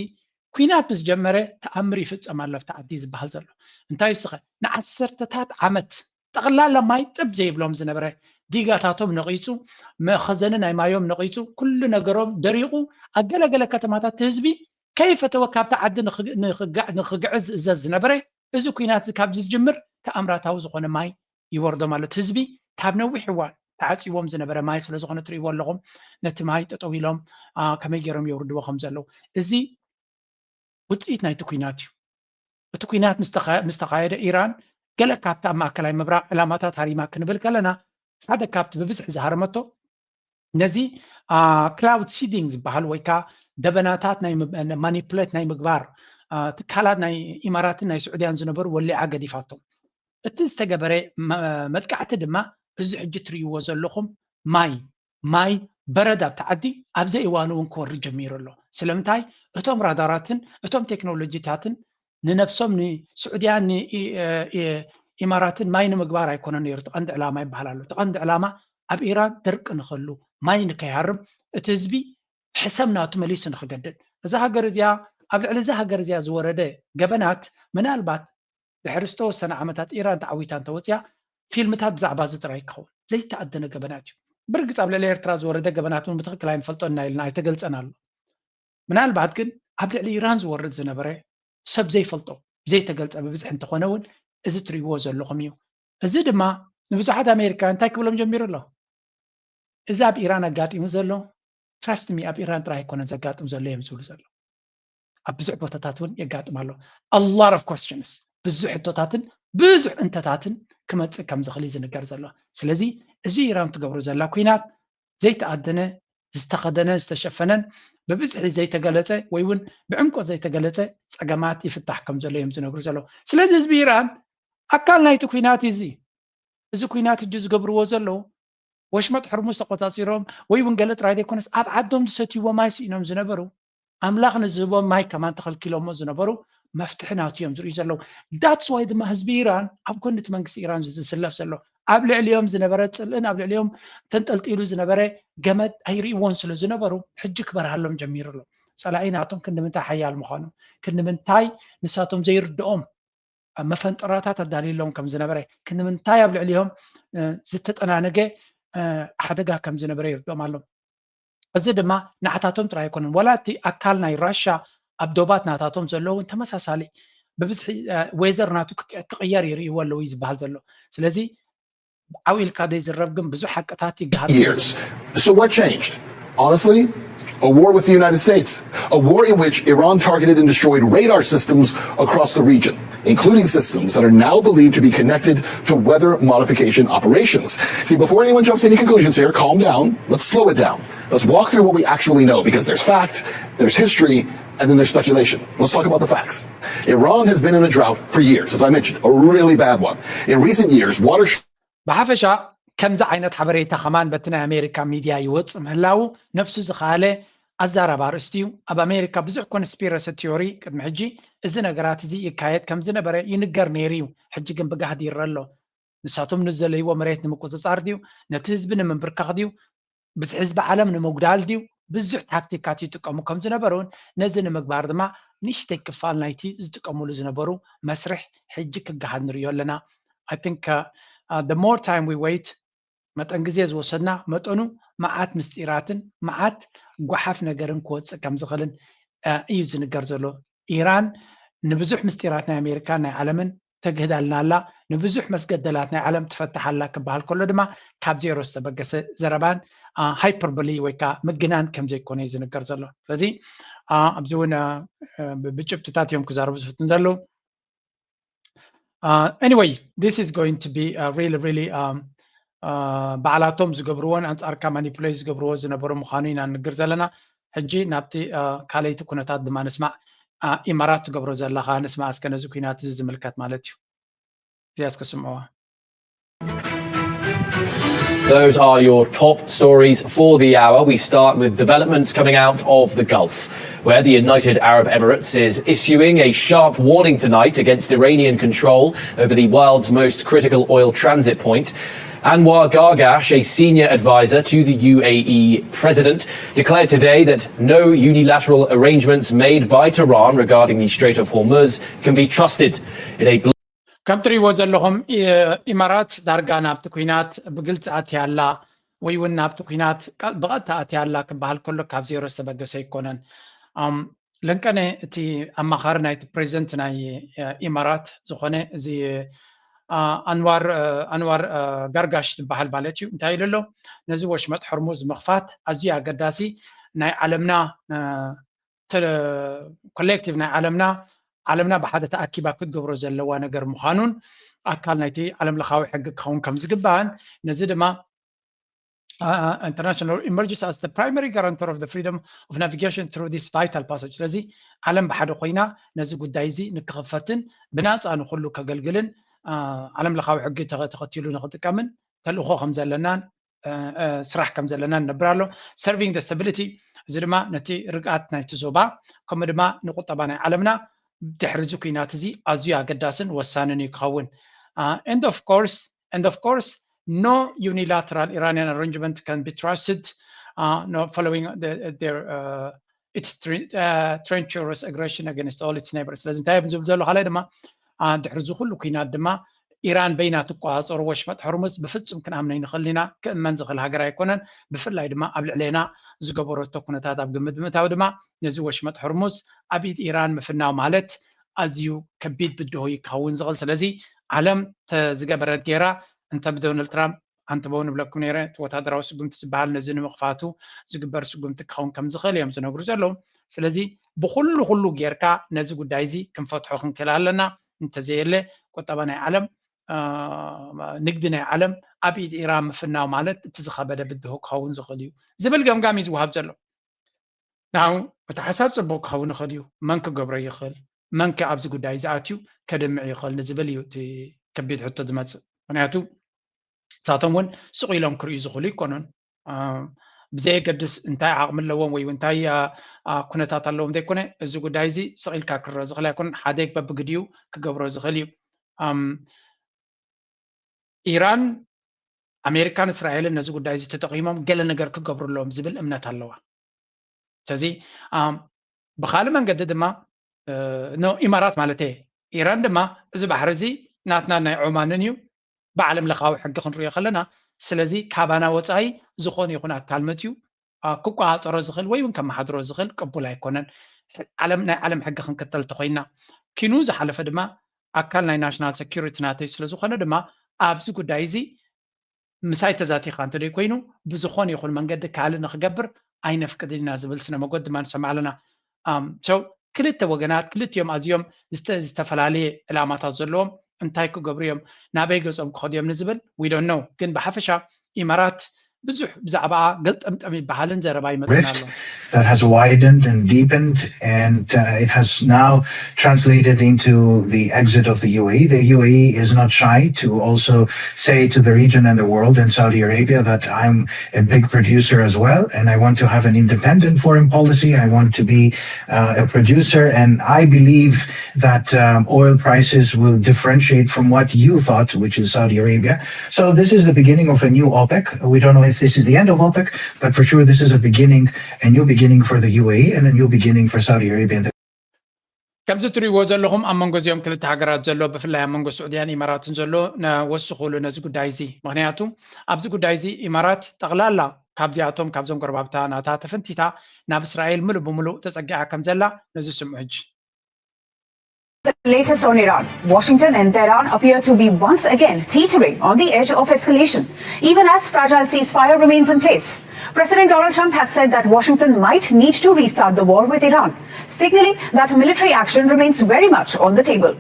ኲናት ምስ ጀመረ ተኣምር ይፍጸም ኣሎ ኣብቲ ዓዲ ዝበሃል ዘሎ። እንታይ እስኸ፣ ንዓሰርተታት ዓመት ጠቕላላ ማይ ጥብ ዘይብሎም ዝነበረ፣ ዲጋታቶም ነቒጹ፣ መኸዘኒ ናይ ማዮም ነቒጹ፣ ኩሉ ነገሮም ደሪቑ፣ ኣብ ገለገለ ከተማታት ህዝቢ ከይፈተወ ካብቲ ዓዲ ንኽግ-፣ ንኽጋ-፣ ንኽግዕዝ ዝእዘዝ ዝነበረ፣ እዚ ኲናት እዚ ካብዚ ዝጅምር ተኣምራታዊ ዝኾነ ማይ ይወርዶም ኣሎ። እቲ ህዝቢ ካብ ነዊሕ እዋን ተዓጽይዎም ዝነበረ ማይ ስለ ዝኾነ ትርእይዎ ኣለኹም፣ ነቲ ማይ ጠጠው ኢሎም፣ አ፣ ከመይ ገይሮም የውርድዎ ከም ዘለዉ። እዚ ውጽኢት ናይቲ ኲናት እዩ። እቲ ኲናት ምስ ተኻ-፣ ምስ ተኻየደ ኢራን ገለ ካብቲ ኣብ ማእከላይ ምብራቕ ዕላማታት ሃሪማ ክንብል ከለና፣ ሓደ ካብቲ ብብዝሒ ዝሃረመቶ ነዚ፣ አ፣ ክላውድ ሲዲንግ ዝበሃል ወይ ከኣ ደበናታት ናይ ም-፣ ማኒፕሌት ናይ ምግባር፣ አ፣ ትካላት ናይ ኢማራትን ናይ ስዑድያን ዝነበሩ ወሊዓ ገዲፋቶም። እቲ ዝተገበረ መ-፣ መጥቃዕቲ ድማ እዚ ሕጂ ትርእይዎ ዘለኹም ማይ፣ ማይ በረድ ኣብቲ ዓዲ ኣብ ዘይእዋኑ እውን ክወርድ ጀሚሩ ኣሎ። ስለምንታይ? እቶም ራዳራትን እቶም ቴክኖሎጂታትን ንነብሶም ንስዑድያን ን-፣ ኢ-፣ እ-፣ ኢ-፣ ኢማራትን ማይ ንምግባር ኣይኮነን ነይሩ እቲ ቀንዲ ዕላማ ይበሃል ኣሎ። እቲ ቀንዲ ዕላማ ኣብ ኢራን ደርቂ ንኽህሉ፣ ማይ ንከይሃርም፣ እቲ ህዝቢ ሕሰም ናቱ መሊሱ ንኽገድድ። እዛ ሃገር እዚኣ፣ ኣብ ልዕሊ እዛ ሃገር እዚኣ ዝወረደ ገበናት ምናልባት ድሕሪ ዝተወሰነ ዓመታት ኢራን ተዓዊታ እንተወፅያ፣ ፊልምታት ብዛዕባ እዚ ጥራይ ክኸውን ዘይተኣደነ ገበናት እዩ። ብርግፅ ኣብ ልዕሊ ኤርትራ ዝወረደ ገበናት እውን ብትኽክል ኣይንፈልጦ ኢና ኢልና ኣይተገልፀን ኣሎ። ምናልባት ግን ኣብ ልዕሊ ኢራን ዝወርድ ዝነበረ ሰብ ዘይፈልጦ፣ ዘይተገልፀ ብብዝሒ እንተኾነ እውን እዚ ትርእይዎ ዘለኹም እዩ። እዚ ድማ ንብዙሓት ኣሜሪካውያን እንታይ ክብሎም ጀሚሩ ኣሎ? እዚ ኣብ ኢራን ኣጋጢሙ ዘሎ፣ ትራስት ሚ፣ ኣብ ኢራን ጥራይ ኣይኮነን ዘጋጥም ዘሎ እዮም ዝብሉ ዘሎ። ኣብ ብዙሕ ቦታታት እውን የጋጥም ኣሎ። A lot of questions፣ ብዙሕ ሕቶታትን ብዙሕ እንተታትን ክመፅእ ከም ዝኽእል እዩ ዝንገር ዘሎ። ስለዚ እዚ ኢራን ትገብሮ ዘላ ኲናት ዘይተኣደነ፣ ዝተኸደነ፣ ዝተሸፈነን ብብዝሒ ዘይተገለፀ ወይ እውን ብዕምቆት ዘይተገለፀ ፀገማት ይፍታሕ ከም ዘሎ እዮም ዝነግሩ ዘለዉ። ስለዚ ህዝቢ ኢራን ኣካል ናይቲ ኲናት እዩ። እዚ፣ እዚ ኲናት ሕጂ ዝገብርዎ ዘለዉ ወሽመጥ ሕርሙዝ ተቆፃፂሮም ወይ እውን ገለ ጥራይ ዘይኮነስ ኣብ ዓዶም ዝሰትይዎ ማይ ስኢኖም ዝነበሩ፣ ኣምላኽ ንዝህቦም ማይ ከማን ተኸልኪሎሞ ዝነበሩ መፍትሒ ናቱ እዮም ዝርእዩ ዘለዉ። That's why ድማ ህዝቢ ኢራን ኣብ ጎኒ እቲ መንግስቲ ኢራን ዝስለፍ ዘሎ። ኣብ ልዕሊኦም ዝነበረ ፅልእን ኣብ ልዕሊኦም ተንጠልጢሉ ዝነበረ ገመድ ኣይርእይዎን ስለ ዝነበሩ፣ ሕጂ ክበርሃሎም ጀሚሩ ኣሎ። ፀላኢ ናቶም ክንዲ ምንታይ ሓያል ምዃኑ፣ ክንዲ ምንታይ ንሳቶም ዘይርድኦም መፈንጠራታት ኣዳልዩሎም ከም ዝነበረ፣ ክንዲ ምንታይ ኣብ ልዕሊኦም፣ እ፣ ዝተጠናነገ፣ እ፣ ሓደጋ ከም ዝነበረ ይርድኦም ኣሎ። እዚ ድማ ንዓታቶም ጥራይ ኣይኮነን፣ ዋላ እቲ ኣካል ናይ ራሻ ኣብ ዶባት ናታቶም ዘሎ እውን ተመሳሳሊ ብብዝሒ፣ እ፣ ዌዘር ናቱ ክቅ-፣ ክቕየር ይርእይዎ ኣለዉ እዩ ዝበሃል ዘሎ። ስለዚ ዓው ኢልካ ዘይዝረብ ግን ብዙሕ ሓቅታት ይገሃር። Years. So what changed? Honestly, a war with the United States, a war in which Iran targeted and destroyed radar systems across the region, including systems that are now believed to be connected to weather modification operations. See, before anyone jumps to any conclusions here, calm down. Let's slow it down. Let's walk through what we actually know, because there's fact, there's history, and then there's speculation. Let's talk about the facts. Iran has been in a drought for years, as I mentioned, a really bad one. In recent years, water ብሓፈሻ ከምዚ ዓይነት ሓበሬታ ከማን በቲ ናይ ኣሜሪካ ሚድያ ይወፅእ ምህላዉ ነብሱ ዝኸኣለ ኣዛራቢ ኣርእስቲ እዩ። ኣብ ኣሜሪካ ብዙሕ ኮንስፒረሲ ቲዮሪ ቅድሚ ሕጂ እዚ ነገራት እዚ ይካየድ ከም ዝነበረ ይንገር ነይሩ እዩ። ሕጂ ግን ብጋህዲ ይረአ ኣሎ። ንሳቶም ንዝደለይዎ መሬት ንምቁፅፃር ድዩ፣ ነቲ ህዝቢ ንምንብርካኽ ድዩ፣ ብዝሒ ህዝቢ ዓለም ንምጉዳል ድዩ፣ ብዙሕ ታክቲካት ይጥቀሙ ከም ዝነበሩን ነዚ ንምግባር ድማ ንእሽተይ ክፋል ናይቲ ዝጥቀሙሉ ዝነበሩ መስርሕ ሕጂ ክገሃድ ንርእዮ ኣለና። I think, uh, uh, the more time we wait፣ መጠን ግዜ ዝወሰድና መጠኑ መዓት ምስጢራትን መዓት ጓሓፍ ነገርን ክወፅእ ከም ዝኽእልን፣ uh፣ እዩ ዝንገር ዘሎ። ኢራን ንብዙሕ ምስጢራት ናይ ኣሜሪካን ናይ ዓለምን ተግህዳልና ኣላ። ንብዙሕ መስገደላት ናይ ዓለም ትፈትሕ ኣላ ክበሃል ከሎ ድማ ካብ ዜሮ ዝተበገሰ ዘረባን ሃይፐርቦሊ ወይ ከዓ ምግናን ከም ዘይኮነ እዩ ዝንገር ዘሎ። ስለዚ ኣብዚ እውን ብጭብጥታት እዮም ክዛረቡ ዝፍትን ዘለዉ። Anyway, this is going to be really really ባዕላቶም ዝገብርዎን ኣንጻርካ ማኒፕሌት ዝገብርዎ ዝነበሩ ምዃኑ ኢና ንግር ዘለና። ሕጂ ናብቲ ካልይቲ ኩነታት ድማ ንስማዕ። ኢማራት ትገብሮ ዘለኻ ንስማዕ እስከ ነዚ ኩናት እዚ ዝምልከት ማለት እዩ። እዚኣ እስከ ስምዕዋ። Those are your top stories for the hour. We start with developments coming out of the Gulf, where the United Arab Emirates is issuing a sharp warning tonight against Iranian control over the world's most critical oil transit point. Anwar Gargash, a senior advisor to the U A E president, declared today that no unilateral arrangements made by Tehran regarding the Strait of Hormuz can be trusted. In a ከም ትሪእዎ ዘለኹም ኢማራት ዳርጋ ናብቲ ኩናት ብግልፂ ኣትያ ኣላ ወይ እውን ናብቲ ኩናት ብቐጥታ ኣትያ ኣላ ክበሃል ከሎ ካብ ዜሮ ዝተበገሰ ኣይኮነን። ለንቀነ እቲ ኣማኻሪ ናይቲ ፕሬዚደንት ናይ ኢማራት ዝኾነ እዚ ኣንዋር ኣንዋር ጋርጋሽ ዝበሃል ማለት እዩ እንታይ ኢሉ ኣሎ? ነዚ ወሽመጥ ሕርሙዝ ምኽፋት ኣዝዩ ኣገዳሲ ናይ ዓለምና ኮሌክቲቭ ናይ ዓለምና ዓለምና ብሓደ ተኣኪባ ክትገብሮ ዘለዋ ነገር ምዃኑን ኣካል ናይቲ ዓለም ለኻዊ ሕጊ ክኸውን ከም ዝግባእን ነዚ ድማ international emerges as the primary guarantor of the freedom of navigation through this vital passage። ስለዚ ዓለም ብሓደ ኮይና ነዚ ጉዳይ እዚ ንክኽፈትን ብናፃ ንኩሉ ከገልግልን ዓለም ለኻዊ ሕጊ ተኸቲሉ ንክጥቀምን ተልእኾ ከም ዘለናን ስራሕ ከም ዘለናን ነብር ኣሎ። Serving the stability እዚ ድማ ነቲ ርግኣት ናይቲ ዞባ ከምኡ ድማ ንቁጠባ ናይ ዓለምና ድሕሪ እዚ ኩናት እዚ ኣዝዩ ኣገዳስን ወሳንን እዩ ክኸውን። And of course and of course no unilateral Iranian arrangement can be trusted uh, no, following the, their uh, its treacherous aggression against all its neighbors። ስለዚ እንታይ ዝብል ዘሎ ካልኣይ ድማ ድሕሪ እዚ ኩሉ ኩናት ድማ ኢራን በይና ትቆፃፀሮ ወሽመጥ ሕርሙዝ ብፍፁም ክንኣምኖ ይንኽእል ኢና። ክእመን ዝኽእል ሃገር ኣይኮነን። ብፍላይ ድማ ኣብ ልዕሌና ዝገበረቶ ኩነታት ኣብ ግምት ብምእታው ድማ ነዚ ወሽመጥ ሕርሙዝ ኣብ ኢድ ኢራን ምፍናው ማለት ኣዝዩ ከቢድ ብድሆ ይካውን ዝኽእል። ስለዚ ዓለም ተዝገበረት ገይራ እንተ ብዶናልድ ትራምፕ ኣንትበው ንብለኩም ነይረ እቲ ወታደራዊ ስጉምቲ ዝበሃል ነዚ ንምኽፋቱ ዝግበር ስጉምቲ ክኸውን ከም ዝኽእል እዮም ዝነግሩ ዘለዉ። ስለዚ ብኩሉ ኩሉ ጌርካ ነዚ ጉዳይ እዚ ክንፈትሖ ክንክእል ኣለና። እንተዘየለ ቁጠባ ናይ ዓለም ንግዲ ናይ ዓለም ኣብ ኢድ ኢራን ምፍናው ማለት እቲ ዝኸበደ ብድሆ ክኸውን ዝኽእል እዩ ዝብል ገምጋም እዩ ዝወሃብ ዘሎ። ናው እቲ ሓሳብ ፅቡቅ ክኸውን ይኽእል እዩ። መን ክገብሮ ይኽእል፣ መን ከ ኣብዚ ጉዳይ እዚ ኣትዩ ከድምዕ ይኽእል ንዝብል እዩ እቲ ከቢድ ሕቶ ዝመፅእ። ምክንያቱ ንሳቶም እውን ስቕ ኢሎም ክርእዩ ዝኽእሉ ኣይኮኑን። ብዘየገድስ እንታይ ዓቕሚ ኣለዎም ወይ እንታይ ኩነታት ኣለዎም ዘይኮነ እዚ ጉዳይ እዚ ስቕ ኢልካ ክረአ ዝኽእል ኣይኮነን። ሓደ በብግዲኡ ክገብሮ ዝኽእል እዩ። ኢራን ኣሜሪካን እስራኤልን ነዚ ጉዳይ እዚ ተጠቒሞም ገለ ነገር ክገብሩ ኣለዎም ዝብል እምነት ኣለዋ። ስለዚ ብካልእ መንገዲ ድማ ኢማራት ማለት ኢራን ድማ እዚ ባሕሪ እዚ ናትና ናይ ዖማንን እዩ ብዓለም ለኻዊ ሕጊ ክንሪኦ ከለና ስለዚ ካባና ወፃኢ ዝኾነ ይኹን ኣካል መፅዩ ክቆፃፀሮ ዝኽእል ወይ እውን ከመሓድሮ ዝኽእል ቅቡል ኣይኮነን። ዓለም ናይ ዓለም ሕጊ ክንክተል እንተኮይና ኪኑ ዝሓለፈ ድማ ኣካል ናይ ናሽናል ሰኪሪቲ ናተይ ስለዝኾነ ድማ ኣብዚ ጉዳይ እዚ ምሳይ ተዛቲኻ እንተደይ ኮይኑ ብዝኾነ ይኹን መንገዲ ካልእ ንክገብር ኣይነፍቅድን ኢና ዝብል ስነ መጎት ድማ ንሰምዕ ኣለና። ሰው ክልተ ወገናት ክልቲኦም ኣዝዮም ዝተፈላለየ ዕላማታት ዘለዎም እንታይ ክገብሩ እዮም ናበይ ገጾም ክኸዱ እዮም ንዝብል we don't know ግን ብሓፈሻ ኢማራት ብዙሕ ብዛዕባ ገልጠምጠም ይበሃልን ዘረባ ይመፅና ኣሎ። That has widened and deepened, and uh, it has now translated into the exit of the U A E. The U A E is not shy to also say to the region and the world and Saudi Arabia that I'm a big producer as well, and I want to have an independent foreign policy. I want to be uh, a producer, and I believe that um, oil prices will differentiate from what you thought, which is Saudi Arabia. So this is the beginning of a new OPEC. We don't know if this is the end of OPEC, but for sure this is a beginning, a new beginning for the U A E and a new beginning for Saudi Arabia. ከምዚ ትሪእዎ ዘለኹም ኣብ መንጎ እዚኦም ክልተ ሃገራት ዘሎ ብፍላይ ኣብ መንጎ ስዑድያን ኢማራትን ዘሎ ወስኹሉ ነዚ ጉዳይ እዚ ምክንያቱ ኣብዚ ጉዳይ እዚ ኢማራት ጠቕላላ ካብዚኣቶም ካብዞም ጎረባብታ ናታ ተፈንቲታ ናብ እስራኤል ምሉእ ብምሉእ ተፀጊዓ ከም ዘላ ነዚ ስምዑ ሕጂ The latest on Iran. Washington and Tehran appear to be once again teetering on the edge of escalation, even as fragile ceasefire remains in place. President Donald Trump has said that Washington might need to restart the war with Iran, signaling that military action remains very much on the table.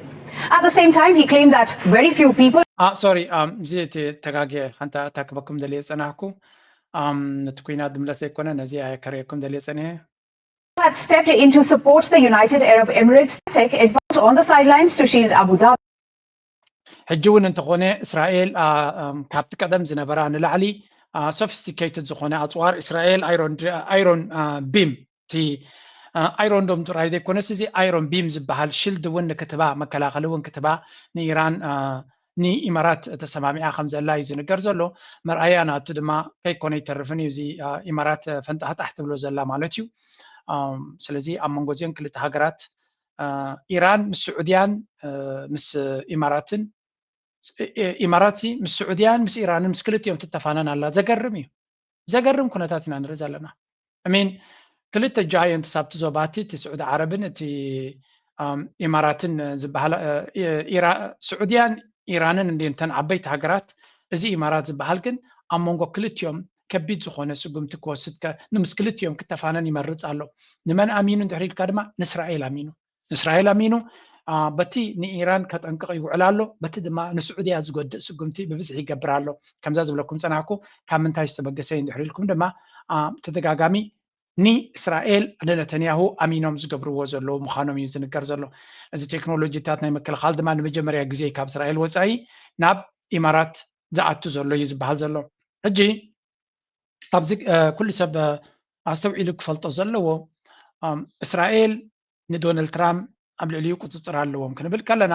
At the same time, he claimed that very few people Ah, sorry, um, እዚ እቲ ተጋግየ ሓንቲ ኣታክበኩም ደልየ ጸናሕኩ። Um፣ ነቲ ኩናት ድምለስ ኣይኮነ፣ ነዚ ኣየከረየኩም ደልየ ጸኒሐ። had stepped in to support the United Arab Emirates tech advance on the sidelines to shield Abu Dhabi. ሕጂ እውን እንተኾነ እስራኤል፣ አ፣ እም፣ ካብቲ ቀደም ዝነበራ ንላዕሊ፣ አ፣ sophisticated ዝኾነ ኣጽዋር እስራኤል ኣይሮን ድሪ-፣ ኣይሮን፣ አ፣ ቢም፣ እቲ፣ አ፣ ኣይሮን ዶም ጥራይ ዘይኮነስ እዚ ኣይሮን ቢም ዝበሃል ሽልድ እውን ንክትባ፣ መከላኸሊ እውን ክትባ ንኢራን፣ አ፣ ንኢማራት ተሰማሚዓ ከም ዘላ እዩ ዝንገር ዘሎ። መርኣያ ናቱ ድማ ከይኮነ ይተርፍን እዩ። እዚ፣ አ፣ ኢማራት ፈንጣሕጣሕ ትብሎ ዘላ ማለት እዩ። ኣም፣ ስለዚ ኣብ መንጎ እዚአን ክልተ ሃገራት፣ አ፣ ኢራን ምስ ስዑድያን፣ አ፣ ምስ ኢማራትን፣ እ-፣ እ-፣ ኢማራት ሲ ምስ ስዑድያን ምስ ኢራንን ምስ ክልቲኦም ትተፋነን ኣላ። ዘገርም እዩ። ዘገርም ኩነታት ኢና ንርኢ ዘለና። I mean፣ ክልተ ጃየንትስ ኣብቲ ዞባ እቲ፣ እቲ ስዑዲ ዓረብን እቲ፣ ኣም፣ ኢማራትን ዝበሃላ፣ እ፣ እ፣ ኢራ-፣ ስዑድያን ኢራንን እንድየን እተን ዓበይቲ ሃገራት። እዚ ኢማራት ዝበሃል ግን ኣብ መንጎ ክልቲኦም ከቢድ ዝኾነ ስጉምቲ ክወስድ ከ-፣ ንምስ ክልቲኦም ክተፋነን ይመርጽ ኣሎ። ንመን ኣሚኑ እንድሕር ኢልካ ድማ ንእስራኤል ኣሚኑ። ንእስራኤል ኣሚኑ፣ አ፣ በቲ ንኢራን ከጠንቅቕ ይውዕል ኣሎ፣ በቲ ድማ ንስዑድያ ዝጎድእ ስጉምቲ ብብዝሒ ይገብር ኣሎ። ከምዛ ዝብለኩም ጸናሕኩ፣ ካብ ምንታይ ዝተበገሰ እዩ እንድሕር ኢልኩም ድማ፣ አ፣ ተደጋጋሚ ንእስራኤል ንነተንያሁ ኣሚኖም ዝገብርዎ ዘለዉ ምዃኖም እዩ ዝንገር ዘሎ። እዚ ቴክኖሎጂታት ናይ ምክልኻል ድማ ንመጀመርያ ግዜ ካብ እስራኤል ወጻኢ ናብ ኢማራት ዝኣቱ ዘሎ እዩ ዝበሃል ዘሎ። ሕጂ ኣብዚ፣ እ፣ ኩሉ ሰብ፣ እ፣ ኣስተውዒሉ ክፈልጦ ዘለዎ፣ እም፣ እስራኤል ንዶናልድ ትራምፕ ኣብ ልዕሊኡ ቁጽጽር ኣለዎም ክንብል ከለና፣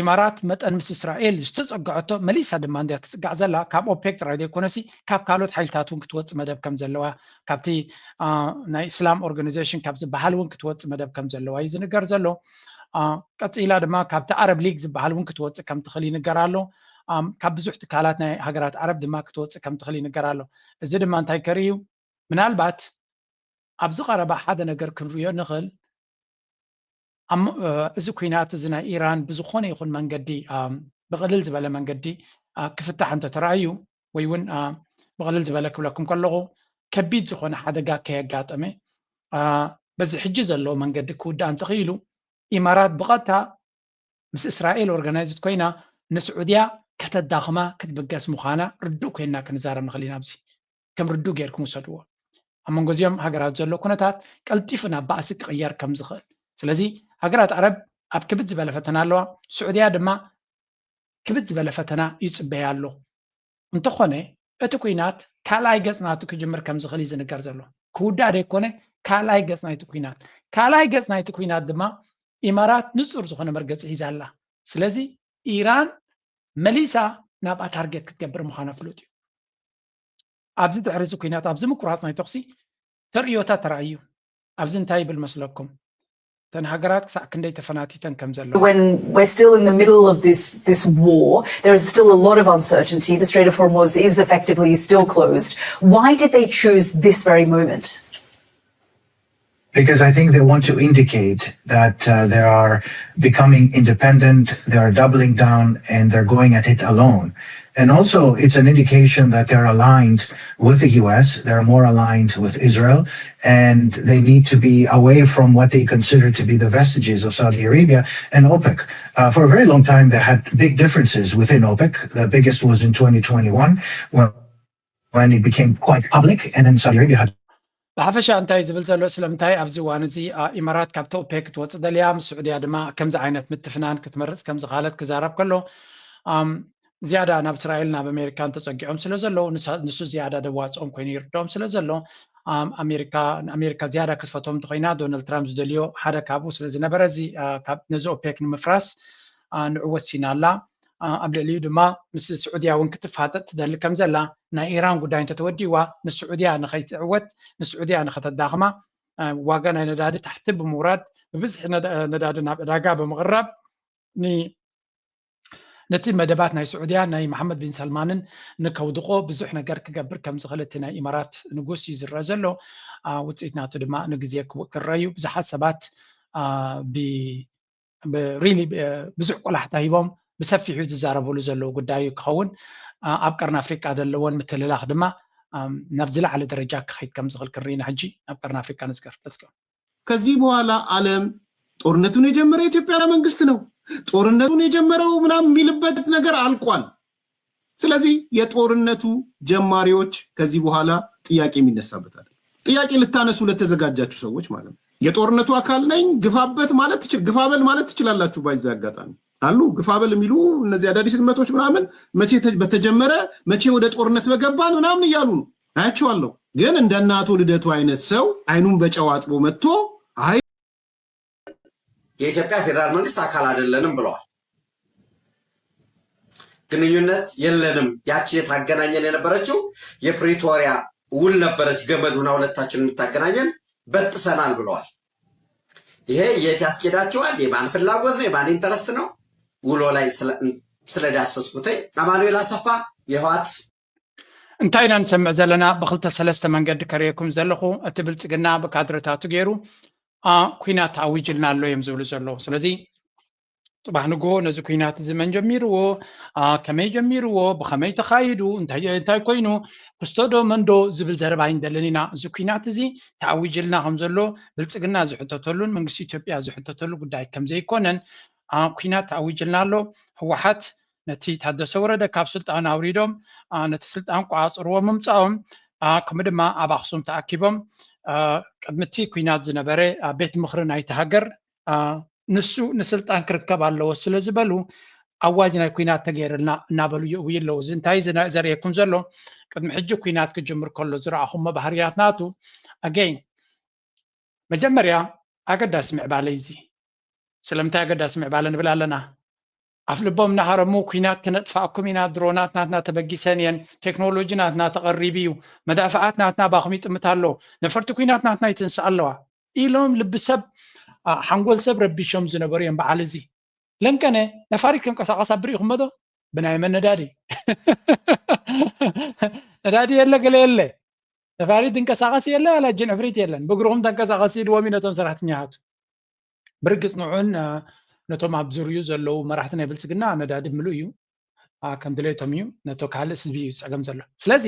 ኢማራት መጠን ምስ እስራኤል ዝተጸግዐቶ መሊሳ ድማ እንድያ ትጽጋዕ ዘላ። ካብ ኦፔክ ጥራይ ዘይኮነሲ ካብ ካልኦት ሓይልታት እውን ክትወጽእ መደብ ከም ዘለዋ፣ ካብቲ፣ አ፣ ናይ እስላም ኦርጋናይዜሽን ካብ ዝበሃል እውን ክትወጽእ መደብ ከም ዘለዋ እዩ ዝንገር ዘሎ። አ፣ ቀጺላ ድማ ካብቲ ኣረብ ሊግ ዝበሃል እውን ክትወጽእ ከም ትኽእል ይንገር ኣሎ። ኣም፣ ካብ ብዙሕ ትካላት ናይ ሃገራት ዓረብ ድማ ክትወጽእ ከም ትኽእል ይንገር ኣሎ። እዚ ድማ እንታይ ከርኢ እዩ? ምናልባት ኣብዚ ቀረባ ሓደ ነገር ክንርእዮ ንኽእል። ኣብ ሞ-፣ እ፣ እዚ ኲናት እዚ ናይ ኢራን ብዝኾነ ይኹን መንገዲ፣ ኣም፣ ብቕልል ዝበለ መንገዲ፣ አ፣ ክፍታሕ እንተተራእዩ፣ ወይ እውን፣ አ፣ ብቕልል ዝበለ ክብለኩም ከለኹ፣ ከቢድ ዝኾነ ሓደጋ ከየጋጠመ፣ አ፣ በዚ ሕጂ ዘሎ መንገዲ ክውዳእ እንተኽኢሉ፣ ኢማራት ብቐጥታ ምስ እስራኤል ኦርጋናይዝድ ኮይና ንስዑድያ ከተዳኽማ ክትብገስ ምዃና ርዱእ ኮይንና ክንዛረብ ንኽእል ኢና። ኣብዚ ከም ርዱእ ጌርኩም ውሰድዎ። ኣብ መንጎ እዚኦም ሃገራት ዘሎ ኩነታት ቀልጢፉ ናብ ባእሲ ክቕየር ከም ዝኽእል። ስለዚ ሃገራት ዓረብ ኣብ ክብድ ዝበለ ፈተና ኣለዋ። ስዑድያ ድማ ክብድ ዝበለ ፈተና ይጽበያ ኣሎ። እንተኾነ እቲ ኲናት ካልኣይ ገጽ ናቱ ክጅምር ከም ዝኽእል እዩ ዝንገር ዘሎ። ክውዳእ ደይኮነ ካልኣይ ገጽ ናይቲ ኲናት። ካልኣይ ገጽ ናይቲ ኲናት ድማ ኢማራት ንጹር ዝኾነ መርገጺ ሒዛ ኣላ። ስለዚ ኢራን መሊሳ ናብኣ ታርጌት ክትገብር ምዃና ፍሉጥ እዩ። ኣብዚ ድሕሪ እዚ ኲናት፣ ኣብዚ ምቁራጽ ናይ ተኹሲ ተርእዮታት ተራእዩ። ኣብዚ እንታይ ይብል መስለኩም? እተን ሃገራት ክሳዕ ክንደይ ተፈናቲተን ከም ዘለዋ። When we're still in the middle of this, this war, there is still a lot of uncertainty. The Strait of Hormuz is effectively still closed. Why did they choose this very moment? Because I think they want to indicate that, uh, they are becoming independent, they are doubling down, and they're going at it alone. And also, it's an indication that they're aligned with the U S, they're more aligned with Israel, and they need to be away from what they consider to be the vestiges of Saudi Arabia and OPEC. Uh, for a very long time, they had big differences within OPEC. The biggest was in twenty twenty-one, when, when it became quite public, and then Saudi Arabia had ብሓፈሻ እንታይ ዝብል ዘሎ፣ ስለምንታይ ኣብዚ እዋን እዚ፣ አ፣ ኢማራት ካብቲ ኦፔክ ክትወፅእ ደልያ፣ ምስ ስዑድያ ድማ ከምዚ ዓይነት ምትፍናን ክትመርፅ ከም ዝኸኣለት ክዛረብ ከሎ፣ ኣም፣ ዝያዳ ናብ እስራኤል ናብ ኣሜሪካን ተፀጊዖም ስለ ዘለዉ፣ ንሳ-፣ ንሱ ዝያዳ ደዋፅኦም ኮይኑ ይርድኦም ስለ ዘሎ፣ ኣም፣ ኣሜሪካ፣ ንኣሜሪካ ዝያዳ ክትፈትዎም እንተኮይና፣ ዶናልድ ትራምፕ ዝደልዮ ሓደ ካብኡ ስለ ዝነበረ፣ እዚ፣ አ፣ ካብ፣ ነዚ ኦፔክ ንምፍራስ፣ አ፣ ንዑ ወሲና ኣላ። አ፣ ኣብ ልዕሊኡ ድማ ምስ ስዑድያ እውን ክትፋጠጥ ትደሊ ከም ዘላ፣ ናይ ኢራን ጉዳይ እንተተወዲእዋ፣ ንስዑድያ ንኸይትዕወት፣ ንስዑድያ ንኸተዳኽማ፣ አ፣ ዋጋ ናይ ነዳዲ ታሕቲ ብምውራድ፣ ብብዝሒ ነዳ-፣ ነዳዲ ናብ ዕዳጋ ብምቕራብ፣ ን-፣ ነቲ መደባት ናይ ስዑድያ፣ ናይ መሓመድ ቢን ሰልማንን ንከውድቖ ብዙሕ ነገር ክገብር ከም ዝኽእል እቲ ናይ ኢማራት ንጉስ እዩ ዝረአ ዘሎ። አ፣ ውፅኢት ናቱ ድማ ንግዜ ክው-፣ ክረአ እዩ። ብዙሓት ሰባት፣ አ፣ ብ-፣ ሪሊ ብዙሕ ቆላሕታ ሂቦም ብሰፊሑ ዝዛረበሉ ዘለዉ ጉዳይ እዩ ክኸውን። ኣብ ቀርኒ ኣፍሪቃ ዘለወን ምትልላኽ ድማ ናብ ዝለዓለ ደረጃ ክኸይድ ከም ዝኽእል ክርኢና ሕጂ ኣብ ቀርኒ ኣፍሪቃ ንዝገር። ከዚህ በኋላ ዓለም ጦርነቱን የጀመረ የኢትዮጵያ መንግስት ነው፣ ጦርነቱን የጀመረው ምናምን የሚልበት ነገር አልቋል። ስለዚህ የጦርነቱ ጀማሪዎች ከዚህ በኋላ ጥያቄ የሚነሳበት አይደለም። ጥያቄ ልታነሱ ለተዘጋጃችሁ ሰዎች ማለት ነው። የጦርነቱ አካል ነኝ ግፋበት ማለት ትችል ግፋበል ማለት ትችላላችሁ። ባይዘ አጋጣሚ አሉ ግፋበል የሚሉ እነዚህ አዳዲስ ድመቶች ምናምን መቼ በተጀመረ መቼ ወደ ጦርነት በገባን ምናምን እያሉ ነው። አያቸዋለሁ። ግን እንደነ አቶ ልደቱ አይነት ሰው አይኑን በጨው አጥቦ መጥቶ አይ የኢትዮጵያ ፌዴራል መንግስት አካል አይደለንም ብለዋል። ግንኙነት የለንም። ያቺ የታገናኘን የነበረችው የፕሪቶሪያ ውል ነበረች፣ ገመድ ሁና ሁለታችን የምታገናኘን፣ በጥሰናል ብለዋል። ይሄ የት ያስኬዳቸዋል? የማን ፍላጎት ነው? የማን ኢንተረስት ነው? ውሎ ላይ ስለዳሰስኩት አማኑኤል አሰፋ የህዋት እንታይ ኢና ንሰምዕ ዘለና? ብክልተ ሰለስተ መንገዲ ከርእየኩም ዘለኹ። እቲ ብልፅግና ብካድረታቱ ገይሩ ኩናት ኣዊጅልና ኣሎ እዮም ዝብሉ ዘለዉ። ስለዚ ፅባሕ ንግሆ ነዚ ኩናት እዚ መን ጀሚርዎ፣ ከመይ ጀሚርዎ፣ ብኸመይ ተኻይዱ፣ እንታይ ኮይኑ፣ ክስቶዶ መንዶ ዝብል ዘረባ ኣይንደልን ኢና። እዚ ኩናት እዚ ተኣዊጅልና ከም ዘሎ ብልፅግና ዝሕተተሉን መንግስቲ ኢትዮጵያ ዝሕተተሉ ጉዳይ ከም ዘይኮነን ኩናት ተኣዊጅልና ኣሎ። ህወሓት ነቲ ታደሰ ወረደ ካብ ስልጣን ኣውሪዶም ነቲ ስልጣን ቆፃፅርዎ ምምፃኦም ከምኡ ድማ ኣብ ኣክሱም ተኣኪቦም ቅድሚ እቲ ኩናት ዝነበረ ቤት ምኽሪ ናይቲ ሃገር ንሱ ንስልጣን ክርከብ ኣለዎ ስለ ዝበሉ ኣዋጅ ናይ ኩናት ተገይርልና እናበሉ ይእውዩ ኣለዉ። እዚ እንታይ ዘርእየኩም ዘሎ ቅድሚ ሕጂ ኩናት ክጅምር ከሎ ዝረኣኹሞ ባህርያት ናቱ ኣገይን መጀመርያ ኣገዳሲ ምዕባለ እዩ እዚ። ስለምንታይ ኣገዳሲ ምዕባለ ንብል ኣለና? ኣፍ ልቦም እናሃረሙ ኩናት ክነጥፋእኩም ኢና፣ ድሮናት ናትና ተበጊሰን እየን፣ ቴክኖሎጂ ናትና ተቐሪቡ እዩ፣ መዳፍዓት ናትና ባኹም ይጥምት ኣሎ፣ ነፈርቲ ኩናት ናትና ይትንስኣ ኣለዋ ኢሎም ልቢ ሰብ ሓንጎል ሰብ ረቢሾም ዝነበሩ እዮም። በዓል እዚ ለንቀነ ነፋሪት ክንቀሳቐስ ኣብርኢኹሞ ዶ? ብናይ መን ነዳዲ? ነዳዲ የለ ገለ የለ። ነፋሪት ድንቀሳቐስ የለ ዋላ ጅን ዕፍሪት የለን። ብእግርኹም ተንቀሳቐሲ ኢልዎም እዩ ነቶም ሰራሕተኛታቱ። ብርግፅ ንዑን ነቶም ኣብ ዙርዩ ዘለዉ መራሕቲ ናይ ብልፅግና ነዳዲ ምሉእ እዩ፣ ከም ድሌቶም እዩ፣ ነቶ ካልእ ህዝቢ እዩ ፀገም ዘሎ። ስለዚ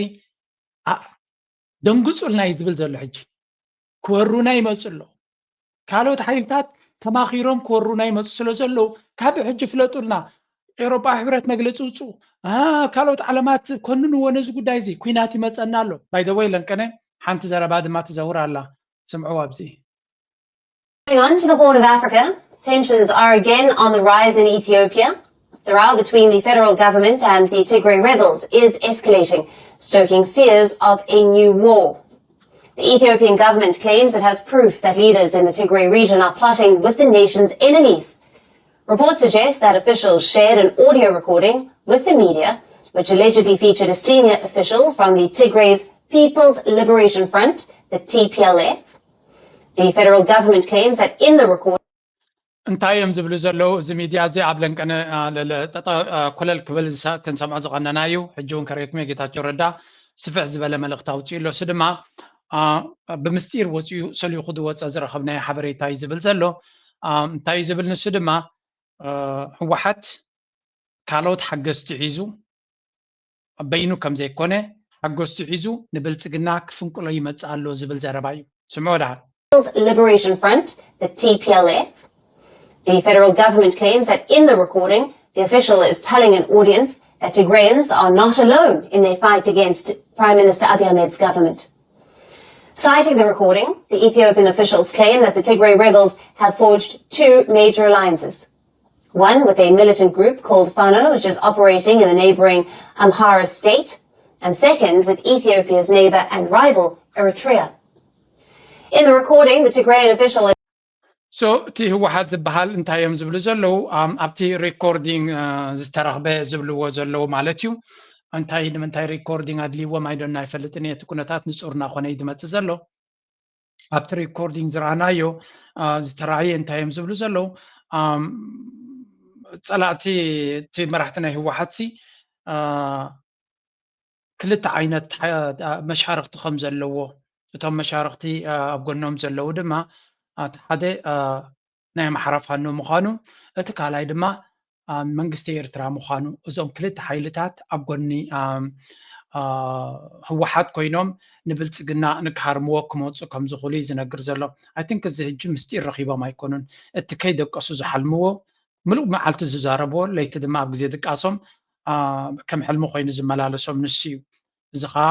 ደንግፁልና እዩ ዝብል ዘሎ። ሕጂ ክወሩና ይመፁ ኣለዉ። ካልኦት ሓይልታት ተማኺሮም ክወሩና ይመፁ ስለ ዘለዉ ካብ ሕጂ ፍለጡልና። ኤውሮጳ ሕብረት መግለፂ ውፅኡ፣ ካልኦት ዓለማት ኮንንዎ ነዚ ጉዳይ እዚ። ኩናት ይመፀና ኣሎ። ባይደወይ ለንቀነ ሓንቲ ዘረባ ድማ ትዘውር ኣላ። ስምዕዋ ኣብዚ። Moving on to the Horn of Africa, tensions are again on the rise in Ethiopia. The row between the federal government and the Tigray rebels is escalating, stoking fears of a new war. The Ethiopian government claims it has proof that leaders in the Tigray region are plotting with the nation's enemies. Reports suggest that officials shared an audio recording with the media, which allegedly featured a senior official from the Tigray's People's Liberation Front, the T P L F. The federal government claims that in the recording, እንታይ እዮም ዝብሉ ዘለዉ? እዚ ሚድያ እዚ ኣብ ለንቀነ ኮለል ክብል ክንሰምዖ ዝቐነና እዩ። ሕጂ እውን ከርእየኩም እየ። ጌታቸው ረዳ ስፍሕ ዝበለ መልእኽቲ ኣውፅኡ ኣሎ። እሱ ድማ ብምስጢር ወፂኡ ሰሊኹ ዝወፀ ዝረኸብናዮ ሓበሬታ እዩ ዝብል ዘሎ። እንታይ እዩ ዝብል ንሱ ድማ ህወሓት ካልኦት ሓገዝቲ ሒዙ በይኑ ከም ዘይኮነ ሓገዝቲ ሒዙ ንብልፅግና ክፍንቅሎ ይመፅእ ኣሎ ዝብል ዘረባ እዩ። ስምዖ ደሓን። People's Liberation Front, the T P L F. The federal government claims that in the recording, the official is telling an audience that Tigrayans are not alone in their fight against Prime Minister Abiy Ahmed's government. Citing the recording, the Ethiopian officials claim that the Tigray rebels have forged two major alliances. One with a militant group called Fano, which is operating in the neighboring Amhara state, and second with Ethiopia's neighbor and rival, Eritrea. In the recording, the Tigrayan official so እቲ ህወሓት ዝበሃል እንታይ እዮም ዝብሉ ዘለዉ ኣብቲ ሪኮርዲንግ ዝተረኽበ ዝብልዎ ዘለዉ ማለት እዩ። እንታይ ንምንታይ ሪኮርዲንግ ኣድልይዎም ኣይዶና ኣይፈልጥን እየ። እቲ ኩነታት ንፁር እናኾነ እዩ ዝመፅእ ዘሎ። ኣብቲ ሪኮርዲንግ ዝረኣናዮ ዝተረኣየ እንታይ እዮም ዝብሉ ዘለዉ? ፀላእቲ እቲ መራሕቲ ናይ ህወሓት ሲ ክልተ ዓይነት መሻርክቲ ከም ዘለዎ፣ እቶም መሻርክቲ ኣብ ጎኖም ዘለዉ ድማ እቲ ሓደ ናይ ኣምሓራ ፋኖ ምዃኑ፣ እቲ ካልኣይ ድማ መንግስቲ ኤርትራ ምዃኑ፣ እዞም ክልተ ሓይልታት ኣብ ጎኒ ህወሓት ኮይኖም ንብልፅግና ንክሃርምዎ ክመፁ ከምዝኽእሉ እዩ ዝነግር ዘሎ። I think እዚ ሕጂ ምስጢር ረኺቦም ኣይኮኑን። እቲ ከይደቀሱ ዝሓልምዎ፣ ምሉእ መዓልቲ ዝዛረብዎ፣ ለይቲ ድማ ኣብ ግዜ ድቃሶም ከም ሕልሚ ኮይኑ ዝመላለሶም ንሱ እዩ። እዚ ከዓ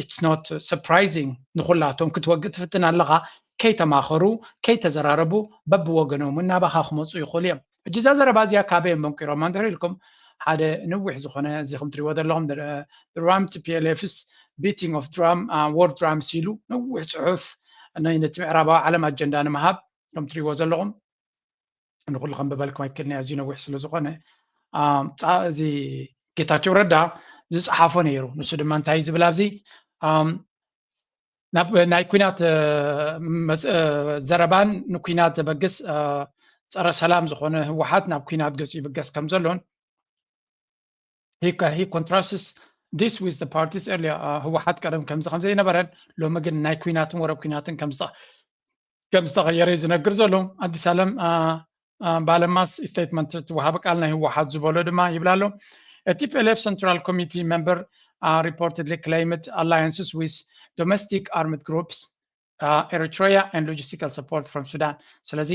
it's not surprising። ንኹላቶም ክትወግእ ትፍትን ኣለኻ። ከይተማኸሩ፣ ከይተዘራረቡ፣ በብወገኖም እውን ናባኻ ክመፁ ይኽእሉ እዮም። ሕጂ እዛ ዘረባ እዚኣ ካበይ እዮም መንቂሮም እንድሕር ኢልኩም፣ ሓደ ነዊሕ ዝኾነ፣ እዚ ከም ትሪእዎ ዘለኹም፣ the Ram T P L F's beating of drum, war drums ኢሉ ነዊሕ ፅሑፍ፣ ነቲ ምዕራባዊ ዓለም ኣጀንዳ ንምሃብ፣ ከም ትሪእዎ ዘለኹም፣ ንኹሉ ከንብበልኩም ኣይክእልን፣ ኣዝዩ ነዊሕ ስለ ዝኾነ። እዚ ጌታቸው ረዳ ዝፀሓፎ ነይሩ። ንሱ ድማ እንታይ ዝብል ኣብዚ፣ ናብ ናይ ኩናት ዘረባን ንኩናት ዘበግስ፣ ፀረ ሰላም ዝኾነ ህወሓት ናብ ኩናት ገፁ ይብገስ ከም ዘሎን፣ he contrasts this with the parties earlier, ህወሓት ቀደም ከምዚ ከም ዘይነበረን፣ ሎሚ ግን ናይ ኩናትን ወረ ኩናትን ከም ዝተቐየረ እዩ ዝነግር ዘሎ። ኣዲስ ኣለም ባለማስ ስቴትመንት፣ እቲ ወሃቢ ቃል ናይ ህወሓት ዝበሎ ድማ ይብል ኣሎ። T P L F Central Committee member reportedly claimed alliances with domestic armed groups, Eritrea and logistical support from Sudan. ስለዚ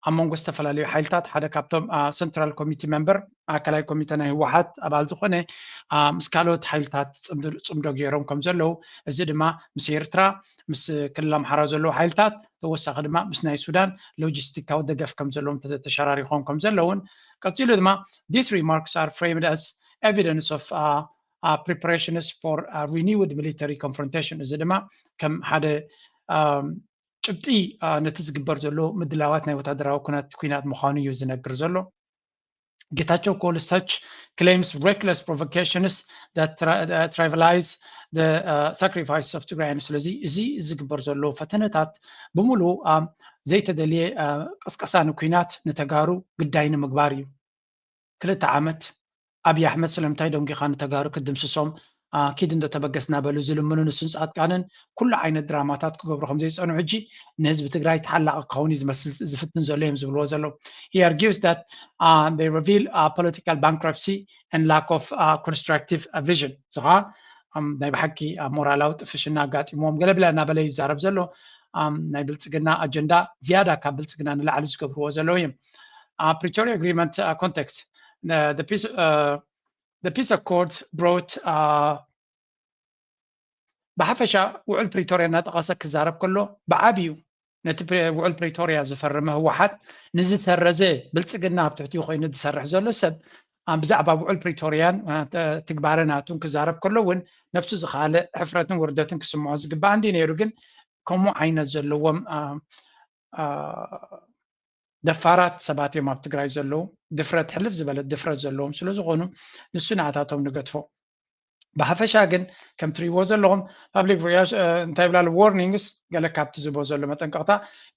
ኣብ መንጎ ዝተፈላለዩ ሓይልታት ሓደ ካብቶም ሰንትራል ኮሚቲ ሜምበር፣ ማእከላይ ኮሚተ ናይ ህወሓት ኣባል ዝኾነ፣ ምስ ካልኦት ሓይልታት ፅምዶ ገይሮም ከም ዘለዉ፣ እዚ ድማ ምስ ኤርትራ፣ ምስ ክልል ኣምሓራ ዘለዉ ሓይልታት፣ ተወሳኺ ድማ ምስ ናይ ሱዳን ሎጂስቲካዊ ደገፍ ከም ዘለዎም ተሸራሪኾም ከም ዘለውን፣ ቀፂሉ ድማ these remarks are framed as evidence of preparations for renewed military confrontation። እዚ ድማ ከም ሓደ ጭብጢ ነቲ ዝግበር ዘሎ ምድላዋት ናይ ወታደራዊ ኩናት ምዃኑ እዩ ዝነግር ዘሎ። ጌታቸው calls such claims reckless provocations that trivialize the sacrifices of Tigray. ስለዚ እዚ ዝግበር ዘሎ ፈተነታት ብምሉእ ዘይተደልየ ቅስቀሳ ንኩናት ንተጋሩ ግዳይ ንምግባር እዩ። ክልተ ዓመት ኣብይ ኣሕመድ ስለምንታይ ደንጊኻ ንተጋሩ ክትድምስሶም ኪድ እንደተበገስ እናበሉ ዝልምኑ ንሱን ፃድቃንን ኩሉ ዓይነት ድራማታት ክገብሩ ከም ዘይፀንሑ ሕጂ ንህዝቢ ትግራይ ተሓላቂ ክኸውን እዩ ዝመስል ዝፍትን ዘሎ እዮም ዝብልዎ ዘለዉ። He argues that they reveal political bankruptcy and lack of constructive vision። እዚ ከዓ ናይ ብሓቂ ኣብ ሞራላዊ ጥፍሽና ኣጋጢምዎም ገለ ብለ እናበለ ይዛረብ ዘሎ። ናይ ብልፅግና ኣጀንዳ ዝያዳ ካብ ብልፅግና ንላዕሊ ዝገብርዎ ዘለዉ እዮም። Pretoria Agreement context, the peace accord brought ብሓፈሻ ውዕል ፕሪቶርያ እናጠቐሰ ክዛረብ ከሎ ብዓብዩ ነቲ ውዕል ፕሪቶርያ ዝፈረመ ህወሓት ንዝሰረዘ ብልፅግና ኣብ ትሕቲኡ ኮይኑ ዝሰርሕ ዘሎ ሰብ ብዛዕባ ውዕል ፕሪቶርያን ትግባረ ናቱን ክዛረብ ከሎ እውን ነብሱ ዝኸኣለ ሕፍረትን ውርደትን ክስምዖ ዝግባእ እንዲ ነይሩ። ግን ከምኡ ዓይነት ዘለዎም ደፋራት ሰባት እዮም ኣብ ትግራይ ዘለዉ። ድፍረት፣ ሕልፍ ዝበለ ድፍረት ዘለዎም ስለ ዝኾኑ ንሱ ንኣታቶም ንገድፎ። ብሓፈሻ ግን ከም ትሪእዎ ዘለኹም ፓብሊክ እንታይ ይብላሉ ዋርኒንግስ፣ ገለ ካብቲ ዝቦ ዘሎ መጠንቀቕታ።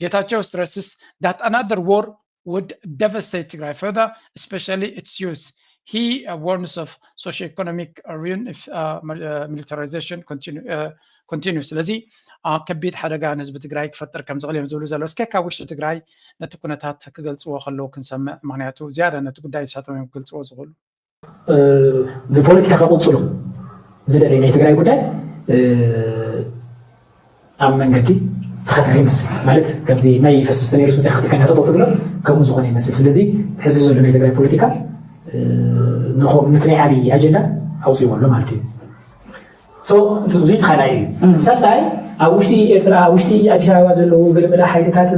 ጌታቸው stresses that another war would devastate Tigray further, especially its youth. He warns of socio-economic ruin if militarization continues. ስለዚ ከቢድ ሓደጋ ንህዝቢ ትግራይ ክፈጥር ከም ዝኽእል እዮም ዝብሉ ዘለዉ። እስከ ካብ ውሽጢ ትግራይ ነቲ ኩነታት ክገልፅዎ ከለዉ ክንሰምዕ፣ ምክንያቱ ዝያዳ ነቲ ጉዳይ ንሳቶም እዮም ክገልፅዎ ዝኽእሉ። ብፖለቲካ ከቕፅሉ ዝደለየ ናይ ትግራይ ጉዳይ ኣብ መንገዲ ተኸተረ ይመስል። ማለት ከምዚ ማይ ይፈስስ ተነይሩስ ምሳይ ክትከኛ ተጠው ትብሎ ከምኡ ዝኾነ ይመስል። ስለዚ ሕዚ ዘሎ ናይ ትግራይ ፖለቲካ ንቲ ናይ ኣብይ ኣጀንዳ ኣውፅዎ ኣሎ ማለት እዩ። እዙ ተኻላይ እዩ። ሳልሳይ ኣብ ውሽጢ ኤርትራ ኣብ ውሽጢ ኣዲስ ኣበባ ዘለዉ ገለመለ ሓይልታት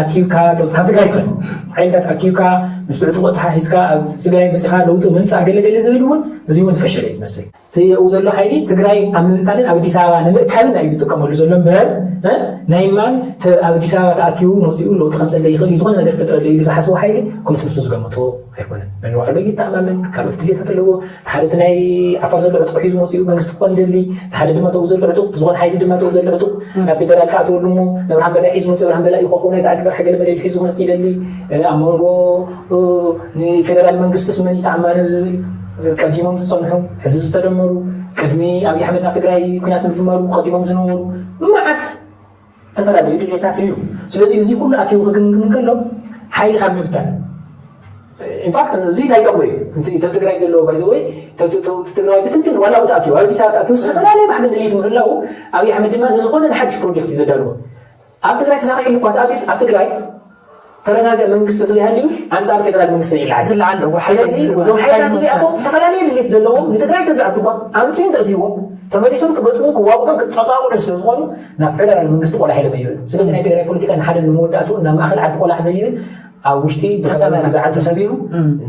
ኣኪብካ ካብ ትግራይ ስለ ሓይልታት ኣኪብካ ምስ ዕጡቕ ተሓሒዝካ ኣብ ትግራይ መፅኻ ለውጢ ምምፃእ ገለገለ ዝብል እውን እዚ እውን ዝፈሸለ እዩ ዝመስል። እቲ ኣብኡ ዘሎ ሓይሊ ትግራይ ኣብ ምብታንን ኣብ ኣዲስ ኣበባ ንምእካብን እዩ ዝጥቀመሉ ዘሎ እምበር ናይ ማን ኣብ ኣዲስ ኣበባ ተኣኪቡ መፂኡ ለውጢ ከምፀለ ይኽእል እዩ ዝኾነ ነገር ክፈጥረሉ ኢሉ ዝሓስቦ ሓይሊ ከምቲ ንሱ ዝገመቶ ኣይኮነን። ነንባዕሉ ይተኣማመን፣ ካልኦት ድሌታት ኣለዎ። እቲ ሓደ እቲ ናይ ዓፋር ዘሎ ዕጡቕ ሒዙ መፂኡ መንግስቲ ክኾን ይደሊ፣ እቲ ሓደ ድማ ተኡ ዘሎ ዕጡቕ ዝኾነ ሓይሊ ድማ ተኡ ዘሎ ዕጡቕ ናብ ፌደራል ክኣትወሉ እሞ ንኣብርሃም በላይ ሒዙ መፂኡ ኣብርሃም በላይ ይኾኾ ናይ ዛዕዲ በርሓ ገለ መደብ ሒዙ ክመፅእ ይደሊ። ኣብ መንጎ ንፌደራል መንግስትስ መን ይተኣማነብ ዝብል ቀዲሞም ዝፀንሑ ሕዚ ዝተደመሩ ቅድሚ ኣብይ ኣሕመድ ናብ ትግራይ ኩናት ምጅማሩ ቀዲሞም ዝነበሩ መዓት ዝተፈላለዩ ድሌታት እዩ። ስለዚ እዚ ኩሉ ኣኪቡ ክግምግም እንከሎ ሓይሊ ካብ ምብታን ኢንፋክት እዚ እንታይ ይጠቕሞ እዩ እቲ ትግራይ ዘለዎ ባይዘወይ ትግራይ ብትንትን ዋላ ብትኣትዩ ኣብ ኣዲስ ኣበባ ተኣትዩ ዝተፈላለየ ባህግን ድልት ምህላው ኣብይ ኣሕመድ ድማ ንዝኾነ ንሓድሽ ፕሮጀክት እዩ ዘዳልዎ ኣብ ትግራይ ተሳኺዕሉ እኳ ተኣትዩስ ኣብ ትግራይ ተረጋገ መንግስቲ ተዘይሃልዩ ኣንፃር ፌደራል መንግስቲ ይልዓል ዝለዓል እዎ ስለዚ እዞም ሓይታት እዚኣቶም ዝተፈላለየ ድሌት ዘለዎም ንትግራይ ተዛዕቱ እኳ ኣምፅኡ እንተእትይዎም ተመሊሶም ክገጥሙን ክዋቕዑን ክጠቃቕዑን ስለ ዝኾኑ ናብ ፌደራል መንግስቲ ቆላሕ ኢለ ቀይሩ እዩ ስለዚ ናይ ትግራይ ፖለቲካ ንሓደ ንመወዳእቱ ናብ ማእኸል ዓዲ ቆላሕ ዘይብል ኣብ ውሽጢ ብከባቢ ግዛዓት ተሰቢሩ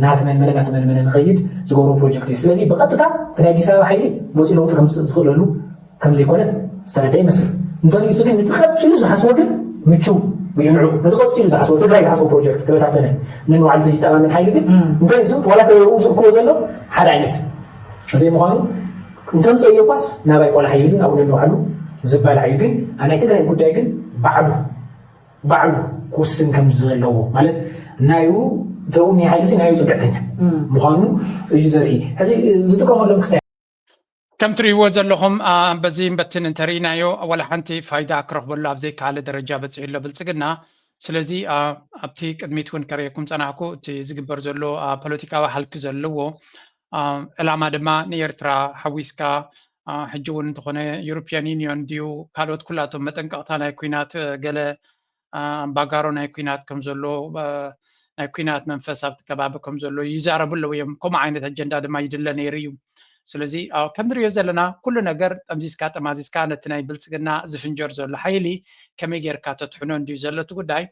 ናትመንመነ ናትመንመነ ንኸይድ ዝገብሮ ፕሮጀክት እዩ ስለዚ ብቐጥታ እቲ ናይ ኣዲስ ኣበባ ሓይሊ መፂኡ ለውጢ ከምፅእ ዝኽእለሉ ከም ዘይኮነ ዝተረዳ ይመስል። እንተሊኡ ግን ንትቐፂሉ ዝሓስቦ ግን ምቹው እዩ ንዑ ንትቐፂሉ ዝሓስቦ ትግራይ ዝሓስቦ ፕሮጀክት ተበታተነ ነንባዕሉ ዘይተኣማመን ሓይሊ ግን እንተሊኡ ዋላ ተውፅእ ክዎ ዘሎ ሓደ ዓይነት ዘይምዃኑ እንተምፀዮ ኳስ ናባይ ቆላሕ ይብልን ኣብኡ ነንባዕሉ ዝባላዕ እዩ ግን ኣብ ናይ ትግራይ ጉዳይ ግን ባዕሉ ባዕሉ ክውስን ከም ዘለዎ ማለት ናዩ ተውኒ ሓይሊ ናዩ ፅግዕተኛ ምዃኑ እዩ ዘርኢ ሕዚ ዝጥቀመሎም ክስታይ ከም ትርእይዎ ዘለኹም በዚን በትን እንተርኢናዮ ዋላ ሓንቲ ፋይዳ ክረኽበሉ ኣብ ዘይከኣለ ደረጃ በፂሑ ኣሎ ብልፅግና። ስለዚ ኣብቲ ቅድሚት እውን ከርእየኩም ፀናሕኩ እቲ ዝግበር ዘሎ ፖለቲካዊ ሃልኪ ዘለዎ ዕላማ ድማ ንኤርትራ ሓዊስካ ሕጂ እውን እንተኾነ ዩሮፒያን ዩኒዮን ድዩ ካልኦት ኩላቶም መጠንቀቕታ ናይ ኩናት ገለ ኣምባጋሮ ናይ ኩናት ከም ዘሎ ናይ ኩናት መንፈስ ኣብቲ ከባቢ ከም ዘሎ ይዛረቡ ኣለዉ እዮም። ከምኡ ዓይነት ኣጀንዳ ድማ ይድለ ነይሩ እዩ። ስለዚ ከም ንሪኦ ዘለና ኩሉ ነገር ጠምዚዝካ ጠማዚዝካ ነቲ ናይ ብልፅግና ዝፍንጀር ዘሎ ሓይሊ ከመይ ጌርካ ተትሕኖ እንድዩ ዘሎ እቲ ጉዳይ።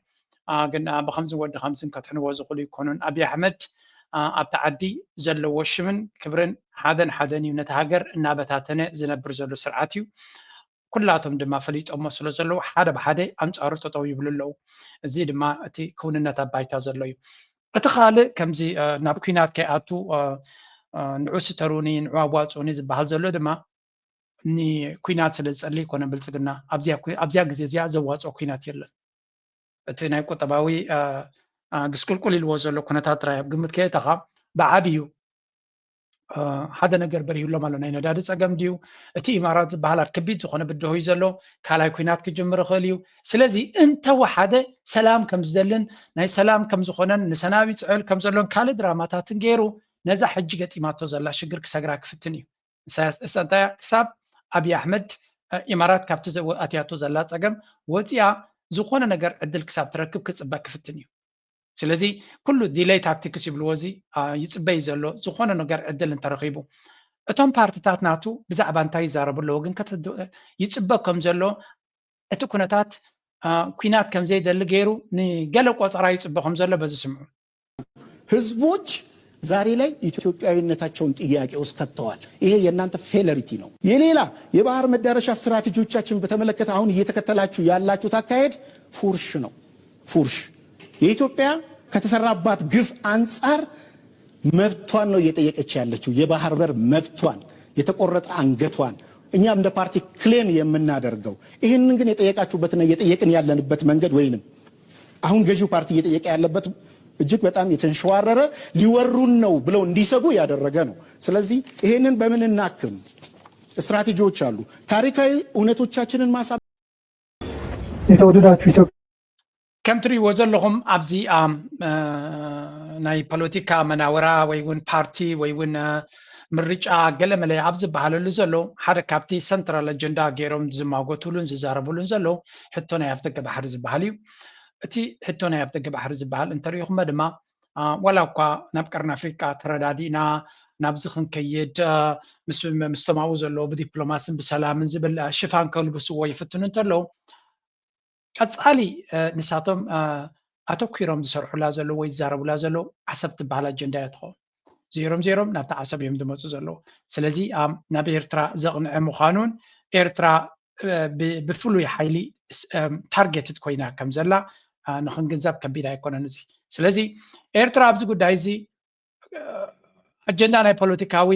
ግን ብከምዚ ወዲ ከምዝን ከትሕንዎ ዝኽእሉ ይኮኑን። ኣብይ ኣሕመድ ኣብቲ ዓዲ ዘለዎ ሽምን ክብርን ሓደን ሓደን እዩ ነቲ ሃገር እናበታተነ ዝነብር ዘሎ ስርዓት እዩ። ኩላቶም ድማ ፈሊጦሞ ስለ ዘለዉ ሓደ ብሓደ ኣንፃሩ ጠጠው ይብሉ ኣለዉ። እዚ ድማ እቲ ክውንነት ኣብ ባይታ ዘሎ እዩ። እቲ ካልእ ከምዚ ናብ ኲናት ከይኣቱ ንዑ ስተሩኒ ንዑ ኣዋፅኡኒ ዝበሃል ዘሎ ድማ ንኲናት ስለ ዝፀሊ ይኮነ ብልፅግና ኣብዚያ ግዜ እዚኣ ዘዋፅኦ ኲናት የለን። እቲ ናይ ቁጠባዊ ድስቁልቁል ኢልዎ ዘሎ ኩነታት ጥራይ ኣብ ግምት ከየእተኻ ብዓብዩ ሓደ ነገር በሪሁሎም ኣሎ። ናይ ነዳዲ ፀገም ድዩ? እቲ ኢማራት ዝበሃል ኣብ ከቢድ ዝኾነ ብድሆ እዩ ዘሎ። ካልኣይ ኲናት ክጅምር ይኽእል እዩ። ስለዚ እንተወሓደ ሰላም ከም ዝደልን ናይ ሰላም ከም ዝኾነን ንሰናብ ይፅዕል ከም ዘሎን ካልእ ድራማታትን ገይሩ ነዛ ሕጂ ገጢማቶ ዘላ ሽግር ክሰግራ ክፍትን እዩ። ኢሳያስ ደሳንታያ ክሳብ ኣብይ ኣሕመድ ኢማራት ካብቲ ኣትያቶ ዘላ ፀገም ወፂኣ ዝኾነ ነገር ዕድል ክሳብ ትረክብ ክፅበ ክፍትን እዩ። ስለዚ ኩሉ delay tactics ይብልዎ እዚ ይፅበይ ዘሎ ዝኾነ ነገር ዕድል እንተረኺቡ እቶም ፓርትታት ናቱ ብዛዕባ እንታይ ይዛረቡ ኣለዎ ግን ይፅበ ከም ዘሎ እቲ ኩነታት ኲናት ከም ዘይደሊ ገይሩ ንገለ ቆፀራ ይፅበ ከም ዘሎ በዚ ስምዑ። ህዝቦች ዛሬ ላይ ኢትዮጵያዊነታቸውን ጥያቄ ውስጥ ከተዋል። ይሄ የእናንተ failure ነው። የሌላ የባህር መዳረሻ ስትራቴጂዎቻችን በተመለከተ አሁን እየተከተላችሁ ያላችሁት አካሄድ ፉርሽ ነው። ፉርሽ የኢትዮጵያ ከተሰራባት ግፍ አንጻር መብቷን ነው እየጠየቀች ያለችው። የባህር በር መብቷን፣ የተቆረጠ አንገቷን እኛም እንደ ፓርቲ claim የምናደርገው። ይህንን ግን የጠየቃችሁበትና እየጠየቅን ያለንበት መንገድ ወይንም አሁን ገዢው ፓርቲ እየጠየቀ ያለበት እጅግ በጣም የተንሸዋረረ ሊወሩን ነው ብለው እንዲሰጉ ያደረገ ነው። ስለዚህ ይሄንን በምን እናክም? ስትራቴጂዎች አሉ። ታሪካዊ እውነቶቻችንን ማሳ የተወደዳችሁ ኢትዮጵያ ከም ትሪእዎ ዘለኹም ኣብዚ ናይ ፖለቲካ መናወራ ወይ እውን ፓርቲ ወይ እውን ምርጫ ገለመለ ኣብ ዝበሃለሉ ዘሎ ሓደ ካብቲ ሰንትራል ኣጀንዳ ገይሮም ዝማጎትሉን ዝዛረብሉን ዘለዉ ሕቶ ናይ ኣፍደገ ባሕሪ ዝበሃል እዩ። እቲ ሕቶ ናይ ኣፍደገ ባሕሪ ዝበሃል እንተሪኢኹሞ ድማ ዋላ እኳ ናብ ቀርኒ ኣፍሪቃ ተረዳዲእና ናብዚ ክንከይድ ምስቶም ኣብኡ ዘለዉ ብዲፕሎማስን ብሰላምን ዝብል ሽፋን ከልብስዎ ይፍትኑ እንተለዉ ቀፃሊ ንሳቶም ኣተኲሮም ዝሰርሑላ ዘለዉ ወይ ዝዛረቡላ ዘለዉ ዓሰብ ትበሃል ኣጀንዳ እያ ትኸውን። ዜሮም ዜሮም ናብቲ ዓሰብ እዮም ዝመፁ ዘለዉ። ስለዚ ናብ ኤርትራ ዘቕንዐ ምዃኑን ኤርትራ ብፍሉይ ሓይሊ ታርጌትድ ኮይና ከም ዘላ ንክንግንዘብ ከቢድ ኣይኮነን። እዚ ስለዚ ኤርትራ ኣብዚ ጉዳይ እዚ ኣጀንዳ ናይ ፖለቲካዊ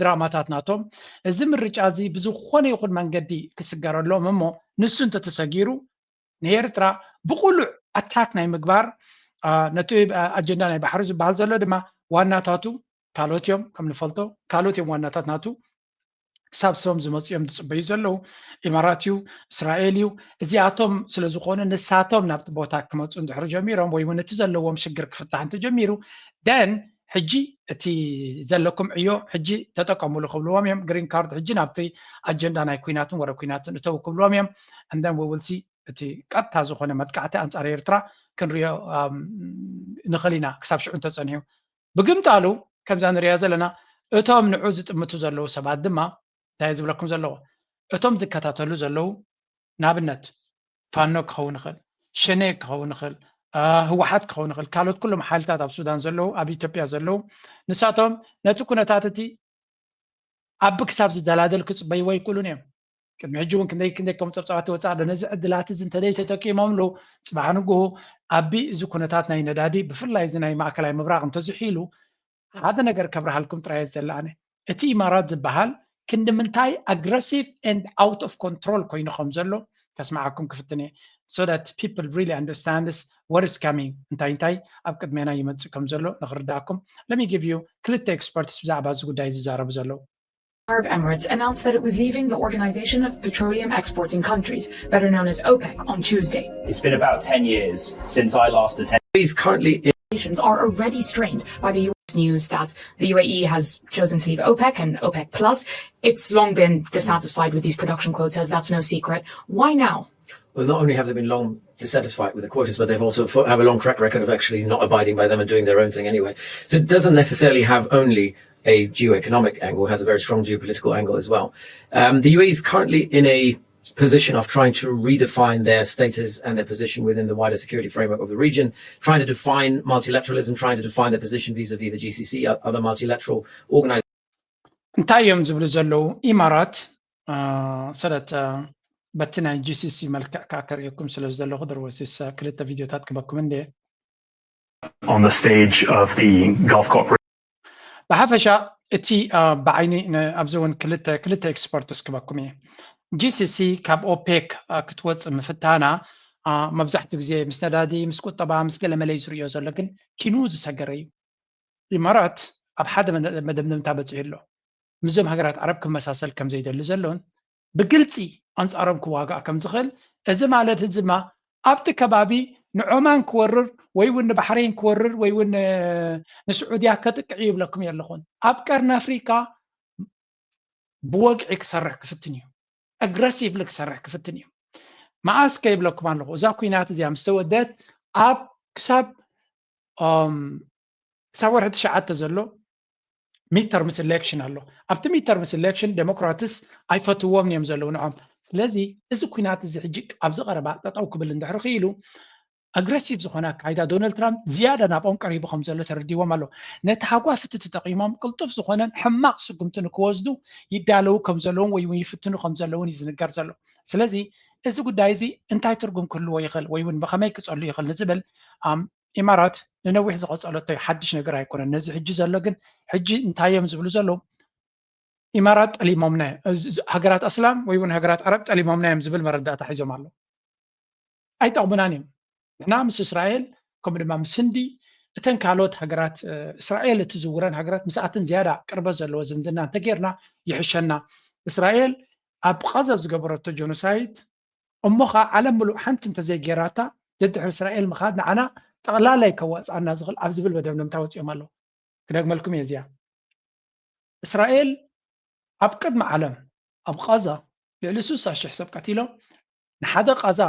ድራማታት ናቶም እዚ ምርጫ እዚ ብዝኾነ ይኹን መንገዲ ክስገረሎም እሞ ንሱ እንተተሰጊሩ ንኤርትራ ብቁሉዕ ኣታክ ናይ ምግባር ነቲ ኣጀንዳ ናይ ባሕሪ ዝበሃል ዘሎ ድማ ዋናታቱ ካልኦት እዮም ከም ንፈልጦ ካልኦት እዮም ዋናታት ናቱ ክሳብ ስሮም ዝመፁ እዮም ዝፅበዩ ዘለዉ። ኢማራት እዩ፣ እስራኤል እዩ። እዚኣቶም ስለ ዝኾኑ ንሳቶም ናብቲ ቦታ ክመፁ እንድሕር ጀሚሮም ወይ እውን እቲ ዘለዎም ሽግር ክፍታሕ እንተጀሚሩ ደን ሕጂ እቲ ዘለኩም ዕዮ ሕጂ ተጠቀሙሉ ክብልዎም እዮም። ግሪን ካርድ ሕጂ ናብቲ ኣጀንዳ ናይ ኩናትን ወረ ኩናትን እተው ክብልዎም እዮም። And then we will see እቲ ቀጥታ ዝኾነ መጥቃዕቲ ኣንጻር ኤርትራ ክንሪኦ ንኽእል ኢና ክሳብ ሽዑ እንተጸኒሑ። ብግምጣሉ ከምዛ ንሪኣ ዘለና እቶም ንዑ ዝጥምቱ ዘለዉ ሰባት ድማ እንታይ ዝብለኩም ዘለዎ እቶም ዝከታተሉ ዘለዉ ንኣብነት ፋኖ ክኸውን ይኽእል፣ ሸኔ ክኸውን ይኽእል፣ ህወሓት ክኸውን ይኽእል፣ ካልኦት ኩሎም ሓይልታት ኣብ ሱዳን ዘለዉ ኣብ ኢትዮጵያ ዘለዉ ንሳቶም ነቲ ኩነታት እቲ ኣብ ክሳብ ዝደላደል ክፅበይዎ ኣይክእሉን እዮም። ቅድሚ ሕጂ እውን ክንደይ ክንደይ ከም ፀብፃባት ይወፅእ ኣሎ። ነዚ ዕድላት እዚ እንተዘይ ተጠቂሞምሉ ፅባሕ ንግሆ ኣቢ እዚ ኩነታት ናይ ነዳዲ ብፍላይ እዚ ናይ ማእከላይ ምብራቕ እንተዝሒሉ ሓደ ነገር ከብርሃልኩም ጥራይ ዝደሊ ኣነ እቲ ኢማራት ዝበሃል ክንዲ ምንታይ aggressive and out of control ኮይኑ ከም ዘሎ ከስምዓኩም ክፍትን እየ so that people really understands what is coming እንታይ እንታይ ኣብ ቅድሜና ይመፅእ ከም ዘሎ ንክርዳእኩም let me give you ክልተ experts ብዛዕባ እዚ ጉዳይ ዝዛረቡ ዘለዉ Arab Emirates announced that it was leaving the Organization of Petroleum Exporting Countries, better known as OPEC, on Tuesday. It's been about ten years since I last attended. He's currently in Nations are already strained by the U S news that the U A E has chosen to leave OPEC and OPEC Plus. It's long been dissatisfied with these production quotas. That's no secret. Why now? Well, not only have they been long dissatisfied with the quotas, but they've also fo- have a long track record of actually not abiding by them and doing their own thing anyway. So it doesn't necessarily have only a geoeconomic angle, it has a very strong geopolitical angle as well. Um, the U A E is currently in a position of trying to redefine their status and their position within the wider security framework of the region, trying to define multilateralism, trying to define their position vis-a-vis the G C C, o- other multilateral organizations. እንታይ እዮም ዝብሉ ዘለዉ ኢማራት ሰለት በቲ ናይ ጂሲሲ መልክዕ ከዓ ከርእየኩም ስለ ዝደለኹ there was this ክልተ ቪድዮታት ክበኩም እንደ on the stage of the Gulf COP. ብሓፈሻ እቲ ብዓይኒ ኣብዚ እውን ክልተ ክልተ experts ክበኩም እየ ጂሲሲ ካብ ኦፔክ ክትወፅእ ምፍታና መብዛሕትኡ ግዜ ምስ ነዳዲ ምስ ቁጠባ ምስ ገለ መለ እዩ ዝርእዮ ዘሎ ግን ኪኑ ዝሰገረ እዩ ኢማራት ኣብ ሓደ መደምደምታ በፂሑ ኣሎ ምስዞም ሃገራት ዓረብ ክመሳሰል ከም ዘይደሊ ዘሎን ብግልፂ ኣንፃሮም ክዋጋእ ከም ዝኽእል እዚ ማለት እዚ ድማ ኣብቲ ከባቢ ንዖማን ክወርር ወይ እውን ንባሕሬን ክወርር ወይ እውን ንስዑድያ ከጥቅዕ ይብለኩም የለኹን ኣብ ቀርኒ ኣፍሪካ ብወግዒ ክሰርሕ ክፍትን እዩ aggressively ክሰርሕ ክፍትን እዩ መኣስ ከይብለኩም ኣለኹ እዛ ኩናት እዚኣ ምስ ተወደት ኣብ ክሳብ ክሳብ ወርሒ ትሽዓተ ዘሎ midterms election ኣሎ ኣብቲ midterms election ዴሞክራትስ ኣይፈትዎም እዮም ዘለዉ ንዖም ስለዚ እዚ ኩናት እዚ ሕጂ ኣብዚ ቀረባ ጠጠው ክብል እንድሕር ክኢሉ aggressive ዝኾነ ኣካይዳ ዶናልድ ትራምፕ ዝያዳ ናብኦም ቀሪቡ ከም ዘሎ ተረዲዎም ኣሎ ነቲ ሃጓፍቲ ተጠቂሞም ቅልጡፍ ዝኾነን ሕማቕ ስጉምቲ ንክወስዱ ይዳለዉ ከም ዘለውን ወይ እውን ይፍትኑ ከም ዘለውን እዩ ዝንገር ዘሎ ስለዚ እዚ ጉዳይ እዚ እንታይ ትርጉም ክህልዎ ይኽእል ወይ እውን ብኸመይ ክፀሉ ይኽእል ንዝብል ኢማራት ንነዊሕ ዝቐፀለቶ ሓድሽ ነገር ኣይኮነን ነዚ ሕጂ ዘሎ ግን ሕጂ እንታይ እዮም ዝብሉ ዘለዉ ኢማራት ጠሊሞምና ሃገራት ኣስላም ወይ እውን ሃገራት ዓረብ ጠሊሞምና እዮም ዝብል መረዳእታ ሒዞም ኣለዉ ኣይጠቕሙናን እዮም ንሕና ምስ እስራኤል ከምኡ ድማ ምስ ህንዲ እተን ካልኦት ሃገራት እስራኤል እትዝውረን ሃገራት ምስኣተን ዝያዳ ቅርበት ዘለዎ ዝምድና እንተጌርና ይሕሸና እስራኤል ኣብ ቃዛ ዝገበረቶ ጀኖሳይድ እሞ ከዓ ዓለም ምሉእ ሓንቲ እንተዘይጌራታ ደድሕሪ እስራኤል ምኻድ ንዓና ጠቕላላይ ከዋፅኣና ዝኽእል ኣብ ዝብል መደምደምታ ወፂኦም ኣለዉ ክደግመልኩም እየ እዚኣ እስራኤል ኣብ ቅድሚ ዓለም ኣብ ቃዛ ልዕሊ ስሳ ሽሕ ሰብ ቀቲሎም ንሓደ ቃዛ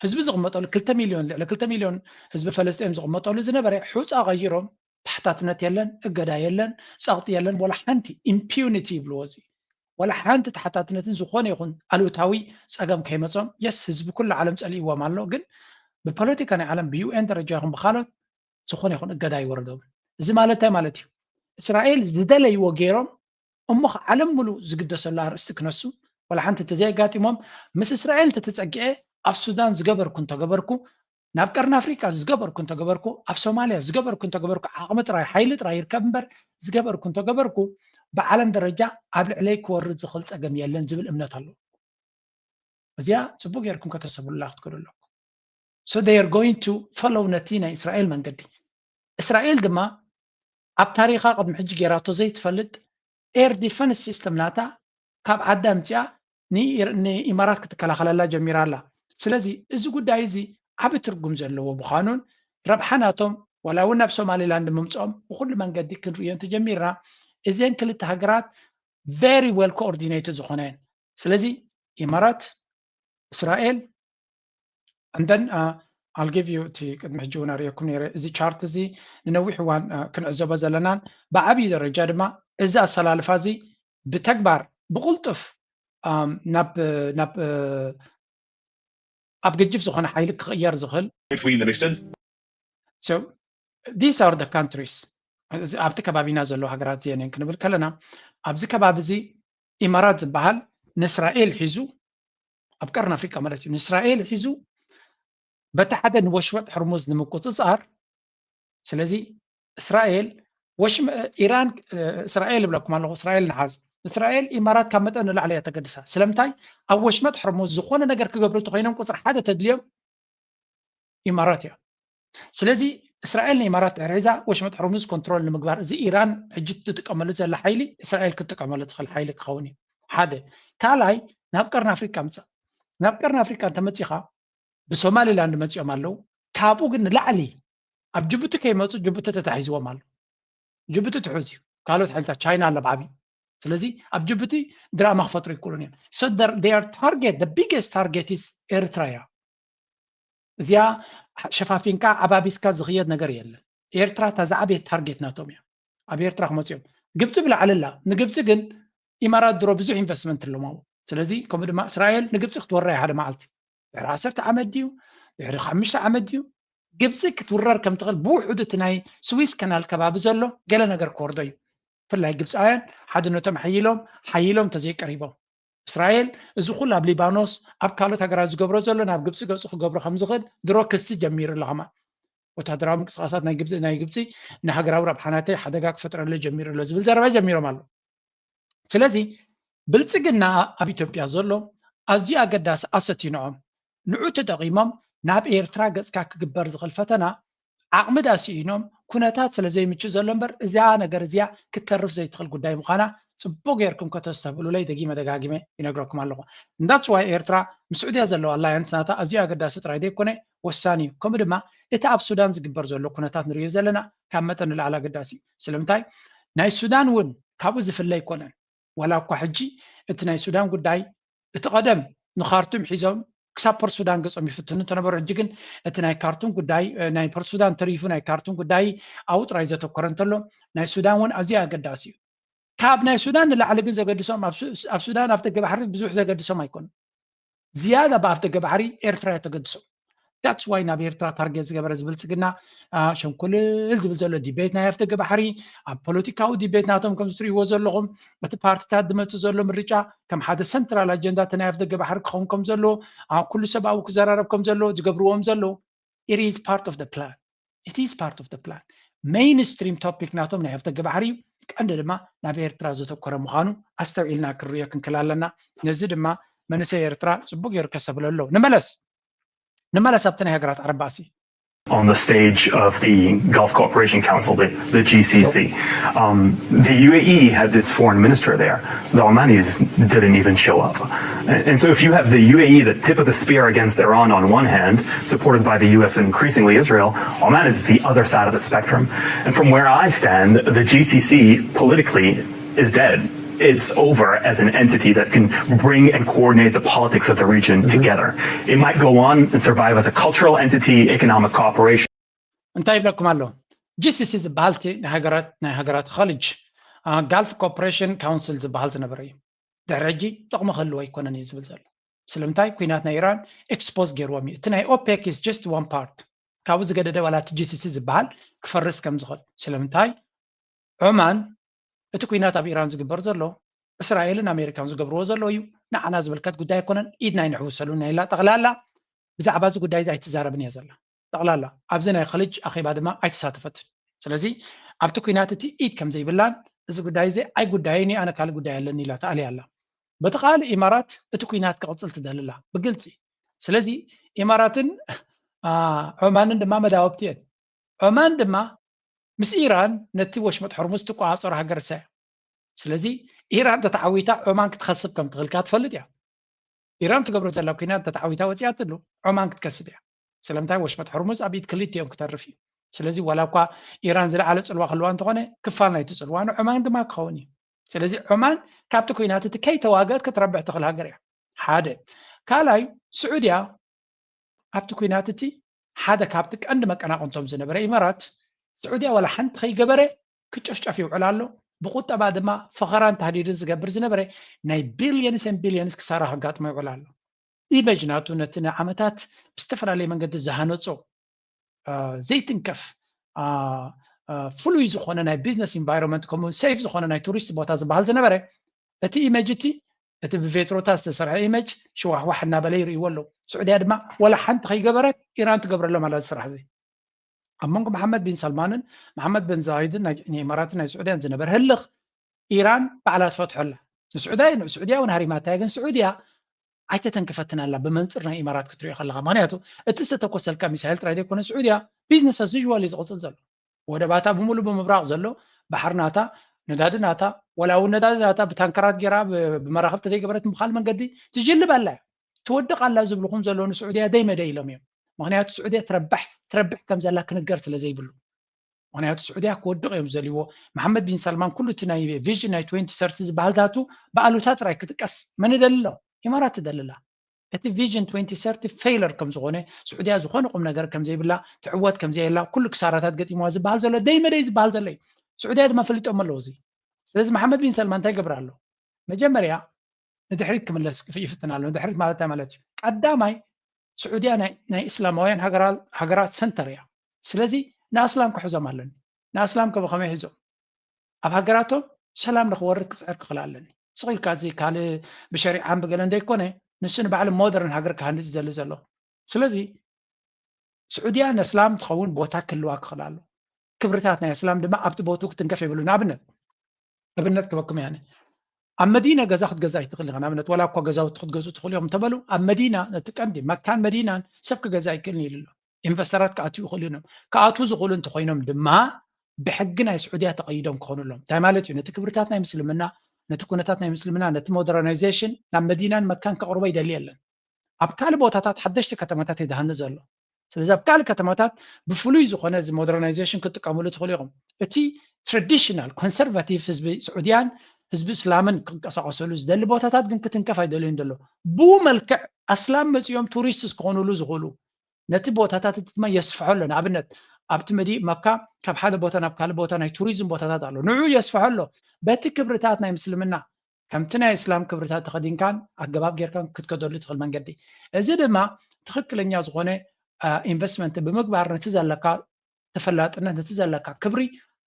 ህዝቢ ዝቕመጠሉ ክልተ ሚልዮን ልዕሊ ክልተ ሚልዮን ህዝቢ ፈለስጢን ዝቕመጠሉ ዝነበረ ሑፃ ቀይሮም ተሓታትነት የለን እገዳ የለን ፀቕጢ የለን ወላ ሓንቲ impunity ይብልዎ እዚ ወላ ሓንቲ ተሓታትነትን ዝኾነ ይኹን ኣሉታዊ ፀገም ከይመፆም የስ ህዝቢ ኩሉ ዓለም ፀሊእዎም ኣሎ ግን ብፖለቲካ ናይ ዓለም ብዩኤን ደረጃ ይኹን ብካሎት ዝኾነ ይኹን እገዳ ይወረዶም እዚ ማለት እንታይ ማለት እዩ እስራኤል ዝደለይዎ ገይሮም እሞ ዓለም ሙሉ ዝግደሰሉ ኣርእስቲ ክነሱ ወላ ሓንቲ ተዘየጋጢሞም ምስ እስራኤል ተተፀጊዐ ኣብ ሱዳን ዝገበርኩ እንተገበርኩ ናብ ቀርኒ ኣፍሪካ ዝገበርኩ እንተገበርኩ ኣብ ሶማልያ ዝገበርኩ እንተገበርኩ ዓቕሚ ጥራይ ሓይሊ ጥራይ ይርከብ እምበር ዝገበርኩ እንተገበርኩ ብዓለም ደረጃ ኣብ ልዕለይ ክወርድ ዝኽእል ፀገም የለን ዝብል እምነት ኣለዎ እዚኣ ፅቡቅ ጌርኩም ከተሰብሉላ ክትክእሉ ኣለኩም so they are going to follow ነቲ ናይ እስራኤል መንገዲ እስራኤል ድማ ኣብ ታሪኻ ቅድሚ ሕጂ ጌራቶ ዘይትፈልጥ air defense system ናታ ካብ ዓዳ ኣምፂኣ ንኢር- ንኢማራት ክትከላኸለላ ጀሚራ ኣላ። ስለዚ እዚ ጉዳይ እዚ ዓቢ ትርጉም ዘለዎ ምዃኑን ረብሓ ናቶም ዋላ እውን ናብ ሶማሊላንድ ምምፅኦም ብኩሉ መንገዲ ክንርእዮ እንተጀሚርና እዘን ክልተ ሃገራት very well coordinated ዝኾነ እየን። ስለዚ ኢማራት፣ እስራኤል and then I'll give you እቲ ቅድሚ ሕጂ እውን ኣርእየኩም ነይረ እዚ ቻርት እዚ ንነዊሕ እዋን ክንዕዘቦ ዘለናን ብዓብዪ ደረጃ ድማ እዚ ኣሰላልፋ እዚ ብተግባር ብቕልጡፍ ናብ ናብ ኣብ ገጅፍ ዝኾነ ሓይሊ ክቕየር ዝኽእል between the nations. So these are the countries ኣብቲ ከባቢና ዘለዉ ሃገራት እዚአን እየን ክንብል ከለና ኣብዚ ከባቢ እዚ ኢማራት ዝበሃል ንእስራኤል ሒዙ ኣብ ቀርኒ ኣፍሪቃ ማለት እዩ ንእስራኤል ሒዙ በቲ ሓደ ንወሽመጥ ሕርሙዝ ንምቁፅፃር ስለዚ እስራኤል ወሽመ ኢራን እስራኤል ይብለኩም ኣለኹ እስራኤል ንሓዝ እስራኤል ኢማራት ካብ መጠን ንላዕሊ እያ ተገድሳ ስለምንታይ ኣብ ወሽመጥ ሕርሙዝ ዝኾነ ነገር ክገብሩ እንተኮይኖም ቁፅሪ ሓደ ተድልዮም ኢማራት እያ ስለዚ እስራኤል ንኢማራት ድሕሪ ሒዛ ወሽመጥ ሕርሙዝ ኮንትሮል ንምግባር እዚ ኢራን ሕጂ ትጥቀመሉ ዘላ ሓይሊ እስራኤል ክትጥቀመሉ ትኽእል ሓይሊ ክኸውን እዩ ሓደ ካልኣይ ናብ ቀርኒ ኣፍሪቃ ምፃእ ናብ ቀርኒ ኣፍሪቃ እንተመፂኻ ብሶማሊላንድ መፂኦም ኣለዉ ካብኡ ግን ንላዕሊ ኣብ ጅቡቲ ከይመፁ ጅቡቲ ተታሒዝዎም ኣሎ ጅቡቲ ትሑዝ እዩ ካልኦት ሓይልታት ቻይና ኣሎ ብዓብዩ ስለዚ ኣብ ጅቡቲ ድራማ ክፈጥሩ ይክእሉን እዮም so their target the biggest target is ኤርትራ እያ እዚኣ ሸፋፊንካ ዓባቢስካ ዝኽየድ ነገር የለን ኤርትራ እታ ዝዓበየት ታርጌት ናቶም እያ ኣብ ኤርትራ ክመፅኦም ግብፂ ብላዕሊ ኣላ ንግብፂ ግን ኢማራት ድሮ ብዙሕ ኢንቨስትመንት ኣለዎም ኣብኡ ስለዚ ከምኡ ድማ እስራኤል ንግብፂ ክትወራ እያ ሓደ መዓልቲ ድሕሪ ዓሰርተ ዓመት ድዩ ድሕሪ ሓሙሽተ ዓመት ድዩ ግብፂ ክትውረር ከም ትኽእል ብውሕዱ እቲ ናይ ስዊስ ከናል ከባቢ ዘሎ ገለ ነገር ክወርዶ እዩ ብፍላይ ግብፃውያን ሓድነቶም ሓይሎም ሓይሎም እንተዘይቀሪቦም እስራኤል እዚ ኩሉ ኣብ ሊባኖስ ኣብ ካልኦት ሃገራት ዝገብሮ ዘሎ ናብ ግብፂ ገፁ ክገብሮ ከም ዝኽእል ድሮ ክሲ ጀሚሩ ኣሎ ከማን ወታደራዊ ምንቅስቃሳት ናይ ግብፂ ናይ ግብፂ ንሃገራዊ ረብሓናተይ ሓደጋ ክፈጥረለ ጀሚሩ ኣሎ ዝብል ዘረባ ጀሚሮም ኣሎ ስለዚ ብልፅግና ኣብ ኢትዮጵያ ዘሎ ኣዝዩ ኣገዳሲ ኣሰት እዩ ንዖም ንዑ ተጠቒሞም ናብ ኤርትራ ገፅካ ክግበር ዝኽእል ፈተና ዓቕሚ ዳስኢኖም ኩነታት ስለ ዘይምቹ ዘሎ እምበር እዚኣ ነገር እዚኣ ክትተርፍ ዘይትኽእል ጉዳይ ምዃና ፅቡቅ ጌርኩም ከተስተብህሉለይ ደጊመ ደጋጊመ ይነግረኩም ኣለኹ እንዳፅዋይ ኤርትራ ምስ ዑድያ ዘለዎ ኣላያንስ ናታ ኣዝዩ ኣገዳሲ ጥራይ ዘይኮነ ወሳኒ እዩ ከምኡ ድማ እቲ ኣብ ሱዳን ዝግበር ዘሎ ኩነታት ንሪዮ ዘለና ካብ መጠን ንላዕሊ ኣገዳሲ እዩ ስለምንታይ ናይ ሱዳን እውን ካብኡ ዝፍለ ኣይኮነን ዋላ እኳ ሕጂ እቲ ናይ ሱዳን ጉዳይ እቲ ቀደም ንካርቱም ሒዞም ክሳብ ፖርት ሱዳን ገጾም ይፍትኑ እንተነበሩ ሕጂ ግን እቲ ናይ ካርቱም ጉዳይ ናይ ፖርት ሱዳን ተሪፉ ናይ ካርቱም ጉዳይ ኣብኡ ጥራይ ዘተኮረ እንተሎ ናይ ሱዳን እውን ኣዝዩ ኣገዳሲ እዩ ካብ ናይ ሱዳን ንላዕሊ ግን ዘገድሶም ኣብ ሱዳን ኣብ ደገ ባሕሪ ብዙሕ ዘገድሶም ኣይኮኑ ዝያዳ ብኣፍ ደገ ባሕሪ ኤርትራ እያ ተገድሶም that's why ናብ ኤርትራ ታርጌት ዝገበረ ዝብልፅግና ሸንኩልል ዝብል ዘሎ ዲቤት ናይ ኣፍደገ ባሕሪ ኣብ ፖለቲካዊ ዲቤት ናቶም ከም ዝትሪእዎ ዘለኹም እቲ ፓርቲታት ዝመፅእ ዘሎ ምርጫ ከም ሓደ ሰንትራል ኣጀንዳ እቲ ናይ ኣፍደገ ባሕሪ ክኸውን ከም ዘለዎ ኣብ ኩሉ ሰብ ኣብኡ ክዘራረብ ከም ዘለዎ ዝገብርዎም ዘለዉ it is part of the plan it is part of the plan mainstream topic ናቶም ናይ ኣፍደገ ባሕሪ እዩ ቀንዲ ድማ ናብ ኤርትራ ዘተኮረ ምዃኑ ኣስተውዒልና ክንሪኦ ክንክል ኣለና ነዚ ድማ መንእሰይ ኤርትራ ፅቡቅ ገይሩ ከሰብሎ ኣለዎ ንመለስ ንመለስ ኣብቲ ናይ ሃገራት ዓረብ ባእሲ on the stage of the Gulf Cooperation Council, the, the G C C. Um, the U A E had its foreign minister there. The Omanis didn't even show up. And, and so, if you have the U A E, the tip of the spear against Iran on one hand, supported by the U S and increasingly Israel, Oman is the other side of the spectrum. And from where I stand, the G C C politically is dead. It's over as an entity that can bring and coordinate the politics of the region together. It might go on and survive as a cultural entity, economic cooperation. እንታይ ይብለኩም ኣሎ ጂሲሲ ዝበሃል እቲ ናይ ሃገራት ናይ ሃገራት ኮሌጅ ጋልፍ ኮርፖሬሽን ካውንስል ዝበሃል ዝነበረ እዩ ድሕሪ ሕጂ ጥቕሚ ክህልዎ ኣይኮነን እዩ ዝብል ዘሎ ስለምንታይ ኩናት ናይ ኢራን ኤክስፖዝ ገይርዎም እዩ እቲ ናይ ኦፔክ is just one part ካብኡ ዝገደደ ዋላ እቲ ጂሲሲ ዝበሃል ክፈርስ ከም ዝኽእል ስለምንታይ ዑማን እቲ ኩናት ኣብ ኢራን ዝግበር ዘሎ እስራኤልን ኣሜሪካን ዝገብርዎ ዘሎ እዩ ንዓና ዝምልከት ጉዳይ ኣይኮነን ኢድና ኣይንሕውሰሉን ኢላ ጠቕላላ ብዛዕባ እዚ ጉዳይ እዚ ኣይትዛረብን እያ ዘላ ጠቕላላ ኣብዚ ናይ ከልጅ ኣኼባ ድማ ኣይተሳተፈትን ስለዚ ኣብቲ ኩናት እቲ ኢድ ከም ዘይብላን እዚ ጉዳይ እዚ ኣይ ጉዳይን እዩ ኣነ ካልእ ጉዳይ ኣለኒ ኢላ ተኣልያ ኣላ በቲ ካልእ ኢማራት እቲ ኩናት ክቕፅል ትደሊ ኣላ ብግልፂ ስለዚ ኢማራትን ዖማንን ድማ መዳወብቲ እየን ዖማን ድማ ምስ ኢራን ነቲ ወሽመጥ ሕርሙዝ ትቆፃፀሮ ሃገር እሳ እያ ስለዚ ኢራን ተተዓዊታ ዖማን ክትኸስብ ከም ትኽእል ከኣ ትፈልጥ እያ። ኢራን ትገብሮ ዘላ ኩናት ተተዓዊታ ወፂኣትሉ ዖማን ክትከስብ እያ። ስለምንታይ? ወሽመጥ ሕርሙዝ ኣብ ኢድ ክልቲኦም ክተርፍ እዩ። ስለዚ ዋላ እኳ ኢራን ዝለዓለ ፅልዋ ክህልዋ እንተኾነ ክፋል ናይቲ ፅልዋ ንዖማን ድማ ክኸውን እዩ። ስለዚ ዖማን ካብቲ ኩናት እቲ ከይተዋገት ክትረብሕ ትኽእል ሃገር እያ። ሓደ። ካልኣይ፣ ስዑድያ ኣብቲ ኩናት እቲ ሓደ ካብቲ ቀንዲ መቀናቕንቶም ዝነበረ ኢማራት፣ ስዑድያ ዋላ ሓንቲ ከይገበረ ክጨፍጨፍ ይውዕል ኣሎ። ብቁጠባ ድማ ፈኸራን ታህዲድን ዝገብር ዝነበረ ናይ ቢልየንስ ን ቢልየንስ ክሳራ ከጋጥሞ ይውዕል ኣሎ። ኢመጅ ናቱ ነቲ ንዓመታት ብዝተፈላለየ መንገዲ ዝሃነጾ ዘይትንከፍ ፍሉይ ዝኾነ ናይ ቢዝነስ ኢንቫይሮንመንት ከምኡ ሴፍ ዝኾነ ናይ ቱሪስት ቦታ ዝበሃል ዝነበረ እቲ ኢመጅ እቲ እቲ ብቬትሮታት ዝተሰርሐ ኢመጅ ሽዋሕዋሕ እናበለ ይርእይዎ ኣለዉ። ስዑድያ ድማ ወላ ሓንቲ ከይገበረት ኢራን ትገብረሎም ኣላ እዚ ስራሕ እዚ። ኣብ መንጎ መሓመድ ቢን ሰልማንን መሓመድ ቢን ዛይድን ናይ ኢማራትን ናይ ስዑድያን ዝነበረ ህልኽ ኢራን ባዕላ ትፈትሖ ኣላ። ንስዑድያ ንስዑድያ እውን ሃሪማታያ ግን ስዑድያ ኣይተተንከፈትን ኣላ ብመንፅር ናይ ኢማራት ክትሪኦ ከለካ። ምክንያቱ እቲ ዝተተኮሰልካ ሚሳይል ጥራይ ዘይኮነ ስዑድያ ቢዝነስ ኣስ ዩዥዋል እዩ ዝቕፅል ዘሎ። ወደባታ ብምሉእ ብምብራቕ ዘሎ ባሕሪ ናታ፣ ነዳዲ ናታ፣ ወላ እውን ነዳዲ ናታ ብታንከራት ገይራ ብመራኽብ ተዘይገበረት ብካል መንገዲ ትጅልብ ኣላ እያ። ትወድቕ ኣላ ዝብልኹም ዘለዉ ንስዑድያ ደይ መደይ ኢሎም እዮም። ምክንያቱ ስዑድያ ትረብሕ ትረብሕ ከም ዘላ ክንገር ስለ ዘይብሉ። ምክንያቱ ስዑድያ ክወድቕ እዮም ዝደልይዎ። መሓመድ ቢን ሰልማን ኩሉ እቲ ናይ ቪዥን ናይ ትወንቲ ሰርቲ ዝበሃል ዳቱ ብኣሉታ ጥራይ ክጥቀስ መን ይደሊ ኣሎ? ኢማራት ትደልላ። እቲ ቪዥን ትወንቲ ሰርቲ ፌይለር ከም ዝኾነ፣ ስዑድያ ዝኾነ ቁም ነገር ከም ዘይብላ፣ ትዕወት ከም ዘየላ፣ ኩሉ ክሳራታት ገጢምዋ ዝበሃል ዘሎ ደይ መደይ ዝበሃል ዘሎ እዩ። ስዑድያ ድማ ፈሊጦም ኣለዉ እዚ። ስለዚ መሓመድ ቢን ሰልማን እንታይ ይገብር ኣሎ? መጀመርያ ንድሕሪት ክምለስ ይፍትን ኣሎ። ንድሕሪት ማለት እንታይ ማለት እዩ? ቀዳማይ ስዑድያ ናይ እስላማውያን ሃገራት ሰንተር እያ። ስለዚ ንኣስላም ክሕዞም ኣለኒ። ንኣስላም ከ ብኸመይ ሒዞም? ኣብ ሃገራቶም ሰላም ንክወርድ ክፅዕር ክኽእል ኣለኒ። ስቕ ኢልካ እዚ ካልእ ብሸሪዓን ብገለን ዘይኮነ ንሱ ንባዕሉ ሞደርን ሃገር ክሃንፅ ዝደሊ ዘሎ። ስለዚ ስዑድያ ነስላም ትኸውን ቦታ ክህልዋ ክኽእል ኣሎ። ክብርታት ናይ እስላም ድማ ኣብቲ ቦቱ ክትንከፍ የብሉ። ንኣብነት ኣብነት ክበኩም ያነ ኣብ መዲና ገዛ ክትገዛ ይትኽእል ኢኻ። ንኣብነት ዋላ እኳ ገዛውቲ ክትገዝኡ ትኽእሉ ኢኹም እንተበሉ ኣብ መዲና ነቲ ቀንዲ መካን መዲናን ሰብ ክገዛ ኣይክእልን ኢሉ ኣሎ። ኢንቨስተራት ክኣትዉ ይኽእሉ እዮም። ክኣትዉ ዝኽእሉ እንተኮይኖም ድማ ብሕጊ ናይ ስዑድያ ተቐይዶም ክኾኑ ኣለዎም። እንታይ ማለት እዩ? ነቲ ክብርታት ናይ ምስልምና ነቲ ኩነታት ናይ ምስልምና ነቲ ሞደርናይዜሽን ናብ መዲናን መካን ከቕርቦ ይደሊ የለን። ኣብ ካልእ ቦታታት ሓደሽቲ ከተማታት እዩ ዝሃንፅ ዘሎ። ስለዚ ኣብ ካልእ ከተማታት ብፍሉይ ዝኾነ እዚ ሞደርናይዜሽን ክትጥቀምሉ ትኽእሉ ኢኹም። እቲ ትራዲሽናል ኮንሰርቫቲቭ ህዝቢ ስዑድያን ህዝቢ እስላምን ክንቀሳቀሰሉ ዝደሊ ቦታታት ግን ክትንከፍ ኣይደልዩን ዘሎ። ብኡ መልክዕ ኣስላም መፂኦም ቱሪስትስ ክኾኑሉ ዝኽእሉ ነቲ ቦታታት እቲ ድማ የስፍሖ ኣሎ። ንኣብነት ኣብቲ መዲ መካ ካብ ሓደ ቦታ ናብ ካልእ ቦታ ናይ ቱሪዝም ቦታታት ኣሎ። ንዑ የስፍሖ ኣሎ። በቲ ክብርታት ናይ ምስልምና ከምቲ ናይ እስላም ክብርታት ተኸዲንካን ኣገባብ ጌርካን ክትከደሉ ትኽእል መንገዲ። እዚ ድማ ትኽክለኛ ዝኾነ ኢንቨስትመንት ብምግባር ነቲ ዘለካ ተፈላጥነት ነቲ ዘለካ ክብሪ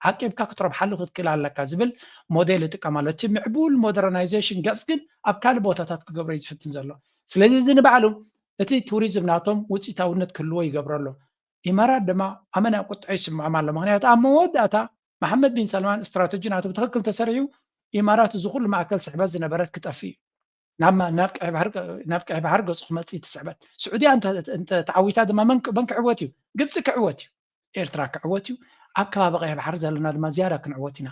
ዓቂብካ ክትረብሓሉ ክትክእል ኣለካ ዝብል ሞዴል ይጥቀም ኣሎ። እቲ ምዕቡል ሞደርናይዜሽን ገፅ ግን ኣብ ካልእ ቦታታት ክገብሮ እዩ ዝፍትን ዘሎ። ስለዚ እዚ ንባዕሉ እቲ ቱሪዝም ናቶም ውፅኢታውነት ክህልዎ ይገብሮ ኣሎ። ኢማራት ድማ ኣመና ቁጥዐ ይስምዖም ኣሎ። ምክንያቱ ኣብ መወዳእታ መሓመድ ቢን ሰልማን ስትራተጂ ናቱ ብትኽክል ተሰሪሑ ኢማራት እዚ ኩሉ ማእከል ስሕበት ዝነበረት ክጠፍእ እዩ። ናብ ቀይሕ ባሕሪ ገፁ ክመፅእ ትስዕበት። ስዑድያ እንተተዓዊታ ድማ መን ክዕወት እዩ? ግብፂ ክዕወት እዩ። ኤርትራ ክዕወት እዩ። ኣብ ከባቢ ቀይሕ ባሕሪ ዘለና ድማ ዝያዳ ክንዕወት ኢና።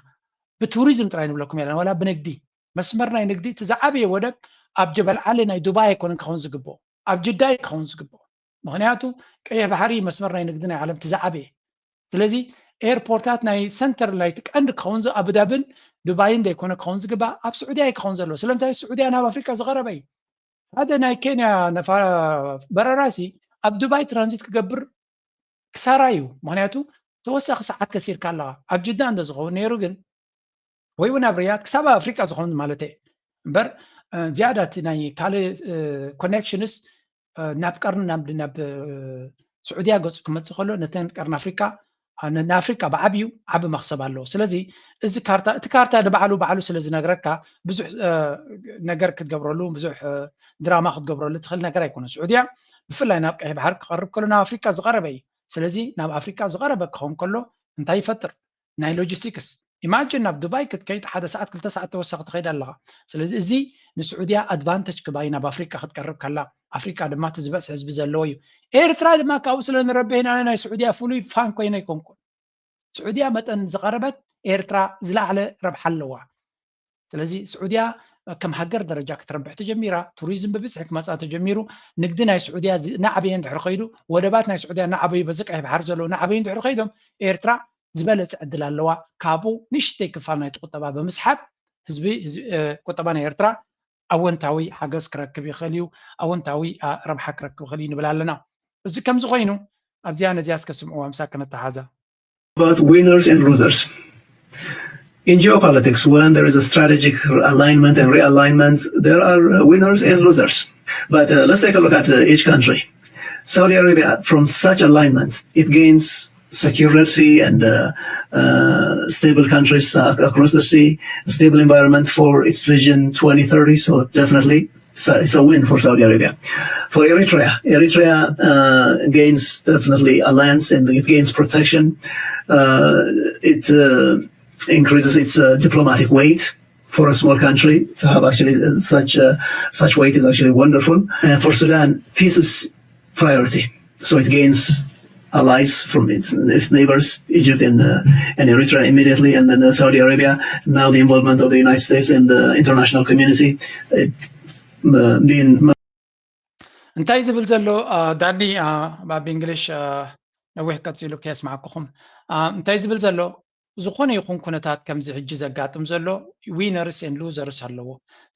ብቱሪዝም ጥራይ ንብለኩም የለን ዋላ ብንግዲ መስመር ናይ ንግዲ እቲ ዝዓበየ ወደብ ኣብ ጀበል ዓሊ ናይ ዱባይ ኣይኮነን ክኸውን ዝግብኦ ኣብ ጅዳ እዩ ክኸውን ዝግብኦ። ምክንያቱ ቀይሕ ባሕሪ መስመር ናይ ንግዲ ናይ ዓለም እቲ ዝዓበየ ስለዚ ኤርፖርታት ናይ ሰንተር ናይቲ ቀንዲ ክኸውን ኣቡዳብን ዱባይን ዘይኮነ ክኸውን ዝግባእ ኣብ ስዑድያ እዩ ክኸውን ዘለዎ። ስለምንታይ ስዑድያ ናብ ኣፍሪቃ ዝቐረበ እዩ። ሓደ ናይ ኬንያ በረራሲ ኣብ ዱባይ ትራንዚት ክገብር ክሳራ እዩ። ምክንያቱ ተወሳኺ ሰዓት ከሲርካ ኣለካ። ኣብ ጅዳ እንተ ዝኸውን ነይሩ ግን ወይ እውን ኣብ ሪያድ ክሳብ ኣፍሪቃ ዝኸውን ማለት እምበር ዝያዳ እቲ ናይ ካልእ ኮኔክሽንስ ናብ ቀርኒ ናብ ስዑድያ ገፁ ክመፅእ ከሎ ነተን ቀርኒ ኣፍሪቃ ንኣፍሪቃ ብዓብዩ ዓቢ መክሰብ ኣለዎ። ስለዚ እዚ ካርታ እቲ ካርታ ንባዕሉ ባዕሉ ስለ ዝነግረካ ብዙሕ ነገር ክትገብረሉ ብዙሕ ድራማ ክትገብረሉ ትኽእል ነገር ኣይኮነ። ስዑድያ ብፍላይ ናብ ቀይሕ ባሕር ክቐርብ ከሎ ናብ ኣፍሪቃ ዝቐረበ እዩ። ስለዚ ናብ ኣፍሪቃ ዝቐረበ ክኸውን ከሎ እንታይ ይፈጥር? ናይ ሎጂስቲክስ ኢማጅን ናብ ዱባይ ክትከይድ ሓደ ሰዓት ክልተ ሰዓት ተወሳኺ ትኸይድ ኣለኻ። ስለዚ እዚ ንስዑድያ ኣድቫንተጅ ክባይ ናብ ኣፍሪቃ ክትቀርብ ከላ ኣፍሪቃ ድማ እቲ ዝበዝሕ ህዝቢ ዘለዎ እዩ። ኤርትራ ድማ ካብኡ ስለ ንረብሕ ኢና ናይ ስዑድያ ፍሉይ ፋን ኮይነ ኣይኮንኩን። ስዑድያ መጠን ዝቐረበት ኤርትራ ዝለዓለ ረብሓ ኣለዋ። ስለዚ ስዑድያ ከም ሃገር ደረጃ ክትረብሕ ተጀሚራ፣ ቱሪዝም ብብዝሒ ክመፃ ተጀሚሩ፣ ንግዲ ናይ ስዑድያ እናዓበየ እንድሕር ከይዱ፣ ወደባት ናይ ስዑድያ እናዓበዩ፣ በዚ ቀይሕ ባሕሪ ዘለዉ እናዓበዩ እንድሕር ከይዶም፣ ኤርትራ ዝበለፀ ዕድል ኣለዋ። ካብኡ ንእሽተይ ክፋል ናይቲ ቁጠባ ብምስሓብ ህዝቢ ቁጠባ ናይ ኤርትራ ኣወንታዊ ሓገዝ ክረክብ ይኽእል እዩ፣ ኣወንታዊ ረብሓ ክረክብ ይኽእል እዩ ንብል ኣለና። እዚ ከምዚ ኮይኑ ኣብዚኣ ነዚኣ እስከ ስምዕዋ ምሳ ከነተሓዛ። About winners and losers. In geopolitics, when there is a strategic alignment and realignment, there are uh, winners and losers. But uh, let's take a look at uh, each country. Saudi Arabia, from such alignments, it gains security and uh, uh, stable countries uh, across the sea, a stable environment for its vision twenty thirty. So definitely, it's a, it's a win for Saudi Arabia. For Eritrea, Eritrea uh, gains definitely alliance and it gains protection. Uh, it uh, increases its uh, diplomatic weight for a small country to have actually uh, such uh, such weight is actually wonderful. And for Sudan, peace is priority. So it gains allies from its, its neighbors, Egypt and, uh, and Eritrea immediately, and then uh, Saudi Arabia. Now the involvement of the United States and the international community, it, uh, being እንታይ ዝብል ዘሎ ዳኒ፣ ብእንግሊሽ ነዊሕ ቀፂሉ ከየስማዕኩኹም። እንታይ ዝብል ዘሎ፣ ዝኾነ ይኹን ኩነታት ከምዚ ሕጂ ዘጋጥም ዘሎ ዊነርስ ን ሉዘርስ ኣለዎ፣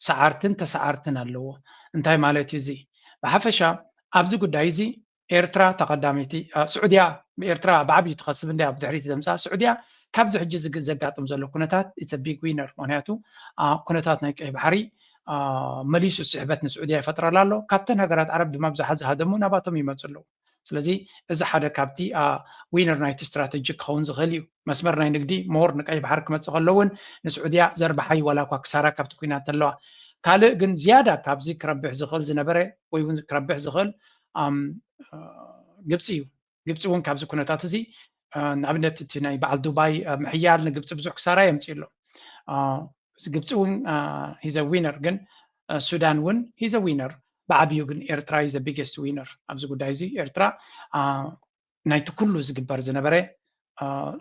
ሰዓርትን ተሰዓርትን ኣለዎ። እንታይ ማለት እዩ እዚ? ብሓፈሻ ኣብዚ ጉዳይ እዚ ኤርትራ ተቐዳመይቲ፣ ስዑድያ ብኤርትራ ብዓብዩ ትኸስብ እንድያ ብድሕሪት ዘምፅኣ። ስዑድያ ካብዚ ሕጂ ዘጋጥም ዘሎ ኩነታት it's a big winner። ምክንያቱ ኩነታት ናይ ቀይ ባሕሪ መሊሱ ስሕበት ንስዑድያ ይፈጥረላ ኣሎ። ካብተን ሃገራት ዓረብ ድማ ብዙሓት ዝሃደሙ ናባቶም ይመፁ ኣለዉ። ስለዚ እዚ ሓደ ካብቲ ዊነር ናይቲ ስትራተጂ ክኸውን ዝኽእል እዩ። መስመር ናይ ንግዲ ሞር ንቀይ ባሕሪ ክመፅእ ከሎ እውን ንስዑድያ ዘርባሓ እዩ፣ ዋላ እኳ ክሳራ ካብቲ ኩናት ኣለዋ። ካልእ ግን ዝያዳ ካብዚ ክረብሕ ዝኽእል ዝነበረ ወይ እውን ክረብሕ ዝኽእል ግብፂ እዩ። ግብፂ እውን ካብዚ ኩነታት እዚ ንኣብነት እቲ ናይ በዓል ዱባይ ምሕያል ንግብፂ ብዙሕ ክሳራ የምፅእ ኣሎ። ግብፂ እውን ሂዘ ዊነር፣ ግን ሱዳን እውን ሂዘ ዊነር። ብዓብዩ ግን ኤርትራ ሂዘ ቢገስት ዊነር ኣብዚ ጉዳይ እዚ። ኤርትራ ናይቲ ኩሉ ዝግበር ዝነበረ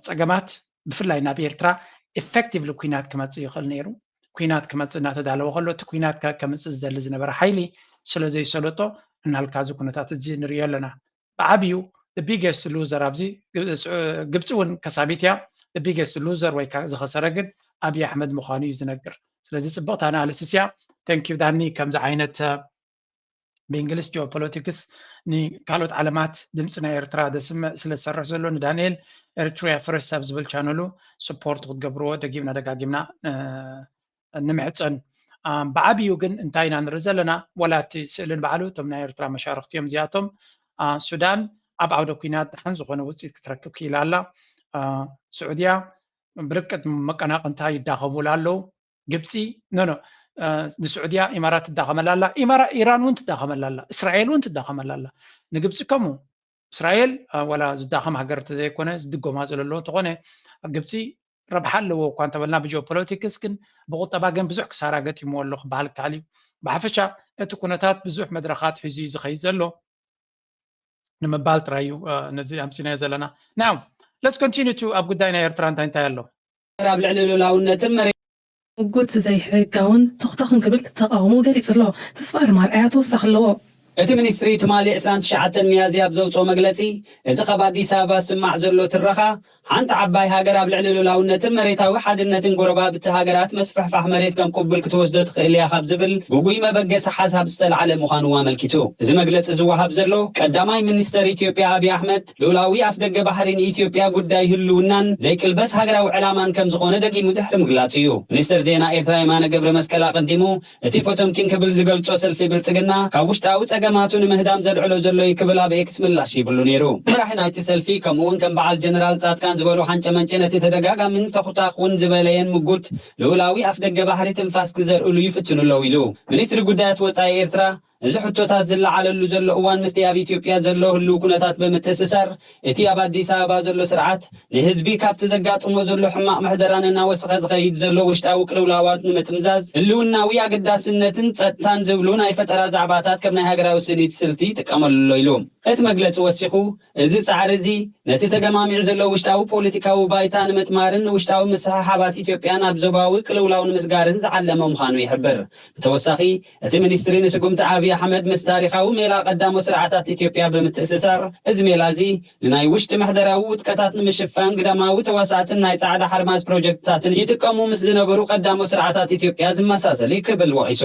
ፀገማት ብፍላይ ናብ ኤርትራ ኢፌክቲቭሊ ኩናት ክመፅእ ይኽእል ነይሩ። ኩናት ክመፅእ እናተዳለወ ከሎ እቲ ኩናት ከምፅእ ዝደሊ ዝነበረ ሓይሊ ስለ ዘይሰለጦ እናልካ እዚ ኩነታት እዚ ንሪኦ ኣለና። ብዓብዩ ቢገስት ሉዘር ኣብዚ ግብፂ እውን ከሳቢት እያ። ቢገስት ሉዘር ወይ ዝኸሰረ ግን ኣብይ ኣሕመድ ምዃኑ እዩ ዝነግር። ስለዚ ፅብቕቲ ኣናሊሲስ እያ። ተንኪዩ ዳኒ። ከምዚ ዓይነት ብእንግሊዝ ጂኦፖለቲክስ ንካልኦት ዓለማት ድምፂ ናይ ኤርትራ ዘስምዕ ስለ ዝሰርሕ ዘሎ ንዳንኤል ኤርትሪያ ፈረስት ኣብ ዝብል ቻነሉ ስፖርት ክትገብርዎ ደጊምና ደጋጊምና ንምሕፀን። ብዓብዩ ግን እንታይ ኢና ንርኢ ዘለና? ወላ እቲ ስእልን ባዕሉ እቶም ናይ ኤርትራ መሻርክቲ እዮም እዚኣቶም። ሱዳን ኣብ ዓውደ ኩናት ደሓን ዝኾነ ውፅኢት ክትረክብ ክኢላ ኣላ። ስዑድያ ብርቅት መቀናቕንታ ይዳኸሙላ ኣለዉ። ግብፂ ኖ ኖ ንስዑድያ ኢማራት ትዳኸመላ ኣላ። ኢራን እውን ትዳኸመላ ኣላ። እስራኤል እውን ትዳኸመላ ኣላ። ንግብፂ ከምኡ። እስራኤል ዋላ ዝዳኸም ሃገር ተዘይኮነ ዝድጎማ ዘለሎ እንተኾነ ግብፂ ረብሓ ኣለዎ እኳ እንተበልና ብጂኦፖለቲክስ ግን ብቁጠባ ግን ብዙሕ ክሳራ ገጢምዎ ኣሎ ክበሃል ይከኣል እዩ። ብሓፈሻ እቲ ኩነታት ብዙሕ መድረኻት ሒዙ እዩ ዝኸይድ ዘሎ ንምባል ጥራይ እዩ ነዚ ኣምፂናዮ ዘለና። Now let's continue to ኣብ ጉዳይ ናይ ኤርትራ እንታይ እንታይ ኣሎ? ኣብ ልዕሊ ሉላውነትን መሬት ምጉት ዘይሕጋውን ተኽተኽን ክብል ተቓውሞ ገሊጹ ኣሎ። ተስፋኣለም ኣርኣያ ተወሳኺ ኣለዎ። እቲ ሚኒስትሪ ትማሊ ዕስራን ትሽዓተን ሚያዝያ ኣብ ዘውፅኦ መግለፂ፣ እዚ ካብ ኣዲስ ኣበባ ዝስማዕ ዘሎ ትረኻ ሓንቲ ዓባይ ሃገር ኣብ ልዕሊ ሉላውነትን መሬታዊ ሓድነትን ጎረባብቲ ሃገራት መስፍሕፋሕ መሬት ከም ቅቡል ክትወስዶ ትኽእል እያ ካብ ዝብል ግጉይ መበገሲ ሓሳብ ዝተላዕለ ምዃኑ ኣመልኪቱ። እዚ መግለፂ ዝወሃብ ዘሎ ቀዳማይ ሚኒስተር ኢትዮጵያ ኣብይ ኣሕመድ ልኡላዊ ኣፍደገ ባሕሪ ንኢትዮጵያ ጉዳይ ህልውናን ዘይቅልበስ ሃገራዊ ዕላማን ከም ዝኾነ ደጊሙ ድሕሪ ምግላጹ እዩ። ሚኒስተር ዜና ኤርትራ የማነ ገብረ መስቀል ኣቐዲሙ እቲ ፖቶምኪን ክብል ዝገልጾ ሰልፊ ብልጽግና ካብ ውሽጣዊ ጸገማቱ ንምህዳም ዘልዕሎ ዘሎ እዩ ክብል ኣብ ኤክስ ምላሽ ሂብሉ ነይሩ። መራሒ ናይቲ ሰልፊ ከምኡውን ከም በዓል ጀነራል ጻድቃን ዝበሉ ሓንጨመንጨ ነቲ ተደጋጋምን ተኹታኹን ዝበለየን ምጉት ልኡላዊ ኣፍደገ ባሕሪ ትንፋስ ክዘርእሉ ይፍትኑ ኣለዉ ኢሉ። ሚኒስትሪ ጉዳያት ወጻኢ ኤርትራ እዚ ሕቶታት ዝለዓለሉ ዘሎ እዋን ምስቲ ኣብ ኢትዮጵያ ዘሎ ህልው ኩነታት ብምትእስሳር፣ እቲ ኣብ ኣዲስ ኣበባ ዘሎ ስርዓት ንህዝቢ ካብቲ ዘጋጥሞ ዘሎ ሕማቕ ምሕደራን እናወሰኸ ዝኸይድ ዘሎ ውሽጣዊ ቅልውላዋት ንምጥምዛዝ ህልውናዊ ኣገዳስነትን ጸጥታን ዝብሉ ናይ ፈጠራ ዛዕባታት ከም ናይ ሃገራዊ ስኒት ስልቲ ይጥቀመሉ ኣሎ ኢሉ። እቲ መግለጺ ወሲኹ፣ እዚ ጻዕሪ እዚ ነቲ ተገማሚዑ ዘሎ ውሽጣዊ ፖለቲካዊ ባይታ ንምጥማርን ንውሽጣዊ ምስሕሓባት ኢትዮጵያ ናብ ዞባዊ ቅልውላው ንምስጋርን ዝዓለመ ምዃኑ ይሕብር። ብተወሳኺ፣ እቲ ሚኒስትሪ ንስጉምቲ ኣብዪ ኣሕመድ ምስ ታሪኻዊ ሜላ ቀዳሞ ስርዓታት ኢትዮጵያ ብምትእስሳር፣ እዚ ሜላ እዚ ንናይ ውሽጢ ምሕደራዊ ውድቀታት ንምሽፋን ግዳማዊ ተዋሳእትን ናይ ጻዕዳ ሓርማዝ ፕሮጀክትታትን ይጥቀሙ ምስ ዝነበሩ ቀዳሞ ስርዓታት ኢትዮጵያ ዝመሳሰል እዩ ክብል ወቒሱ።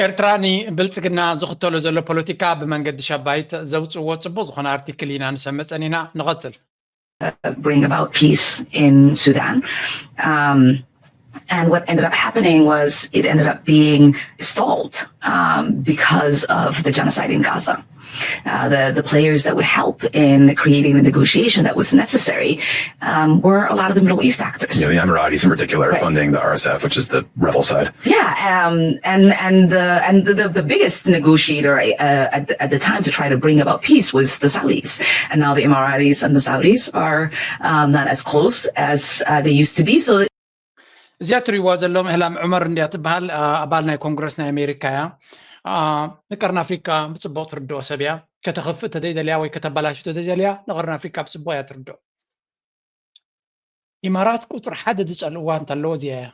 ኤርትራ ንብልጽግና ዝኽተሎ ዘሎ ፖለቲካ ብመንገዲ ሸባይት ዘውጽእዎ ጽቡቕ ዝኾነ ኣርቲክል ኢና ንሰምዕ ጸኒና። ንቐጽል። bring about peace in Sudan. Um, and what ended up happening was it ended up being stalled um, because of the genocide in Gaza. Uh, the, the players that would help in creating the negotiation that was necessary um, were a lot of the Middle East actors. You know, the Emiratis in particular are Right. funding the R S F, which is the rebel side. Yeah, um, and and the and the, the, the biggest negotiator uh, at, the, at the time to try to bring about peace was the Saudis, and now the Emiratis and the Saudis are um, not as close as uh, they used to be. So እዚኣ ትሪእዋ ዘለኹም ህላም ዑመር እንድያ ትበሃል። ኣ፣ ኣባል ናይ ኮንግረስ ናይ ኣሜሪካ እያ። ኣ፣ ንቀርኒ ኣፍሪካ ብፅቡቕ ትርድኦ ሰብ እያ። ከተኽፍእ ተዘይደልያ ወይ ከተበላሽ ተዘይደልያ ንቀርኒ ኣፍሪካ ብፅቡቕ እያ ትርድኦ። ኢማራት ቁፅሪ ሓደ ዝፀልእዋ እንተለዎ እዚኣ እያ።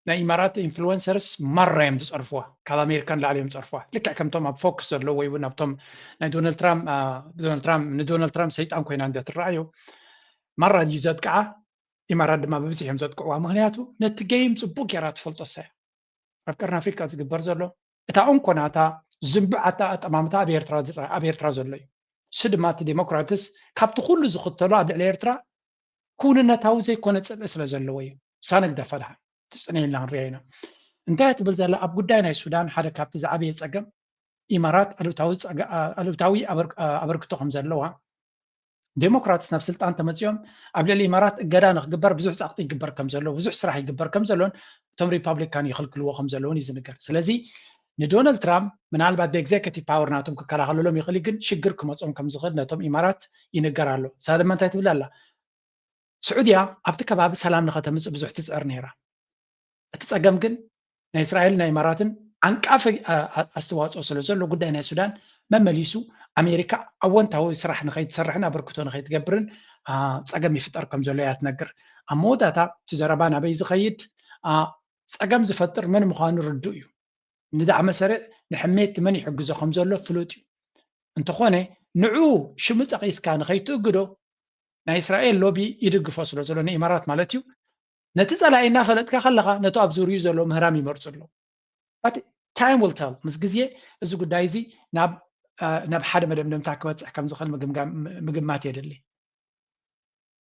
ናይ ኢማራት ኢንፍሉወንሰርስ ማራ እዮም ዝፀርፍዋ፣ ካብ ኣሜሪካ ንላዕሊ እዮም ዝፀርፍዋ። ልክዕ ከምቶም ኣብ ፎክስ ዘለዉ ወይ እውን ኣብቶም ናይ ዶናልድ ትራምፕ ኣ፣ ዶናልድ ትራምፕ ንዶናልድ ትራምፕ ሰይጣን ኮይና እንደ ትረኣዮ ማራ እዩ ዘጥቅዓ። ኢማራት ድማ ብብዝሒ እዮም ዘጥቅዕዋ። ምኽንያቱ ነቲ ገይም ፅቡቅ ጌራ ትፈልጦ እሳ እያ። ኣብ ቀርኒ ኣፍሪካ ዝግበር ዘሎ እታ እንኮ ናታ ዝንቡዕ ኣጠማምታ ኣብ ኤርትራ ዝረ- ኣብ ኤርትራ ዘሎ እዩ። እሱ ድማ እቲ ዴሞክራትስ ካብቲ ኩሉ ዝኽተሎ ኣብ ልዕሊ ኤርትራ ክውንነታዊ ዘይኮነ ጽልኢ ስለ ዘለዎ እዩ። እሳ ንግደፋ ድሓን ትጽንየልና ክንሪኣ ኢና። እንታይ እያ ትብል ዘላ? ኣብ ጉዳይ ናይ ሱዳን ሓደ ካብቲ ዝዓበየ ጸገም ኢማራት ኣሉታዊ ጸገ- ኣሉታዊ ኣበር- ኣበርክቶ ከም ዘለዋ ዴሞክራትስ ናብ ስልጣን ተመፂኦም ኣብ ልዕሊ ኢማራት እገዳ ንክግበር ብዙሕ ፃቕጢ ይግበር ከም ዘሎ ብዙሕ ስራሕ ይግበር ከም ዘሎን እቶም ሪፓብሊካን ይኽልክልዎ ከም ዘለውን እዩ ዝንገር። ስለዚ ንዶናልድ ትራምፕ ምናልባት ብኤግዜኪቲቭ ፓወር ናቶም ክከላኸለሎም ይኽእል እዩ፣ ግን ሽግር ክመፆም ከም ዝኽእል ነቶም ኢማራት ይንገር ኣሎ። እሳ ድማ እንታይ ትብል ኣላ? ስዑድያ ኣብቲ ከባቢ ሰላም ንኸተምፅእ ብዙሕ ትፅዕር ነይራ። እቲ ፀገም ግን ናይ እስራኤል ናይ ኢማራትን ዓንቃፊ ኣ- ኣ- ኣስተዋፅኦ ስለ ዘሎ ጉዳይ ናይ ሱዳን መመሊሱ ኣሜሪካ ኣወንታዊ ስራሕ ንኸይትሰርሕን ኣበርክቶ ንኸይትገብርን ኣ፣ ፀገም ይፍጠር ከም ዘሎ እያ ትነግር። ኣብ መወዳእታ እቲ ዘረባ ናበይ ዝኸይድ ኣ፣ ፀገም ዝፈጥር መን ምዃኑ ርዱእ እዩ። ንዳዕመ ሰሪዕ ንሕሜቲ መን ይሕግዞ ከም ዘሎ ፍሉጥ እዩ። እንተኾነ ንዑ ሽሙ ጠቒስካ ንኸይትእግዶ ናይ እስራኤል ሎቢ ይድግፎ ስለ ዘሎ ንኢማራት ማለት እዩ። ነቲ ጸላኢ እናፈለጥካ ከለኻ ነቲ ኣብ ዙርዩ ዘሎ ምህራም ይመርጹ ኣለዉ። But time will tell። ምስ ግዜ እዚ ጉዳይ እዚ ናብ አ፣ ናብ ሓደ መደምደምታ ክበጽሕ ከም ዝኽእል ምግምጋም- ምግማት የድሊ።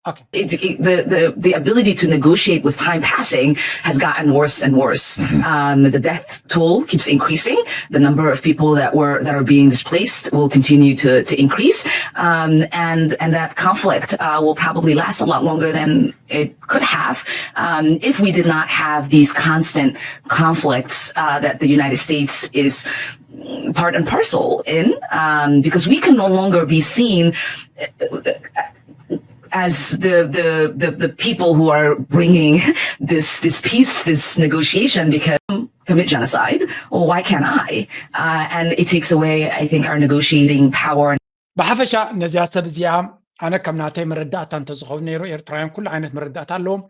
Okay. it, it- the, the, the ability to negotiate with time passing has gotten worse and worse. Um, the death toll keeps increasing. The number of people that were that are being displaced will continue to, to increase. Um, and and that conflict uh, will probably last a lot longer than it could have um, if we did not have these constant conflicts uh, that the United States is part and parcel in, um, because we can no longer be seen as the, the, the, the people who are bringing this, this peace, this negotiation, because commit genocide. Well, why can't I? Uh, and it takes away, I think, our negotiating power. ብሓፈሻ ነዚኣ ሰብ እዚኣ ኣነ ከም ናተይ መረዳእታ እንተዝኸውን ነይሩ፣ ኤርትራውያን ኩሉ ዓይነት መረዳእታ ኣለዎም።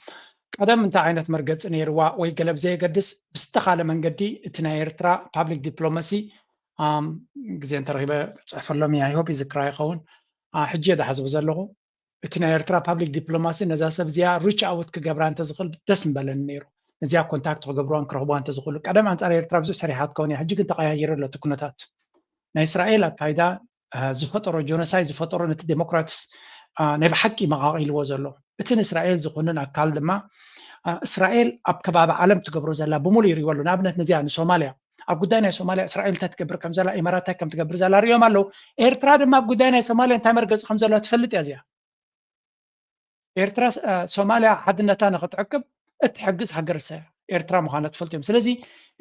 ቀደም እንታይ ዓይነት መርገፂ ነይርዋ ወይ ገለ ብዘየገድስ ብዝተኻለ መንገዲ እቲ ናይ ኤርትራ ፓብሊክ ዲፕሎማሲ ግዜ እንተረኺበ ክፅሕፈሎም እየ። I hope ይዝክራ ይኸውን። ሕጂ እየ ዝሓስቦ ዘለኹ። እቲ ናይ ኤርትራ ፓብሊክ ዲፕሎማሲ ነዛ ሰብ እዚኣ ሪች ኣውት ክገብራ እንተዝኽእል ደስ ምበለኒ ነይሩ። ነዚኣ ኮንታክት ክገብርዋን ክረኽብዋ እንተዝኽእሉ። ቀደም ኣንፃር ኤርትራ ብዙሕ ሰሪሓ ትከውን እያ። ሕጂ ግን ተቐያይሩ ኣሎ እቲ ኩነታት። ናይ እስራኤል ኣካይዳ ዝፈጠሮ ጆኖሳይድ ዝፈጠሮ ነቲ ዴሞክራትስ ናይ ብሓቂ መቓቒልዎ ዘሎ። እቲ ንእስራኤል ዝኹንን ኣካል ድማ እስራኤል ኣብ ከባቢ ዓለም ትገብሮ ዘላ ብምሉእ ይሪእዎ ኣሎ። ንኣብነት ነዚኣ ንሶማልያ ኣብ ጉዳይ ናይ ሶማልያ እስራኤል እንታይ ትገብር ከም ዘላ ኢማራት እንታይ ከም ትገብር ዘላ ሪኦም ኣለዉ። ኤርትራ ድማ ኣብ ጉዳይ ናይ ሶማልያ እንታይ መርገፂ ከም ዘላ ትፈልጥ እያ እዚኣ። ኤርትራ ሶማልያ ሓድነታ ንክትዕቅብ እትሕግዝ ሃገር እሳ እያ። ኤርትራ ምዃና ትፈልጡ እዮም። ስለዚ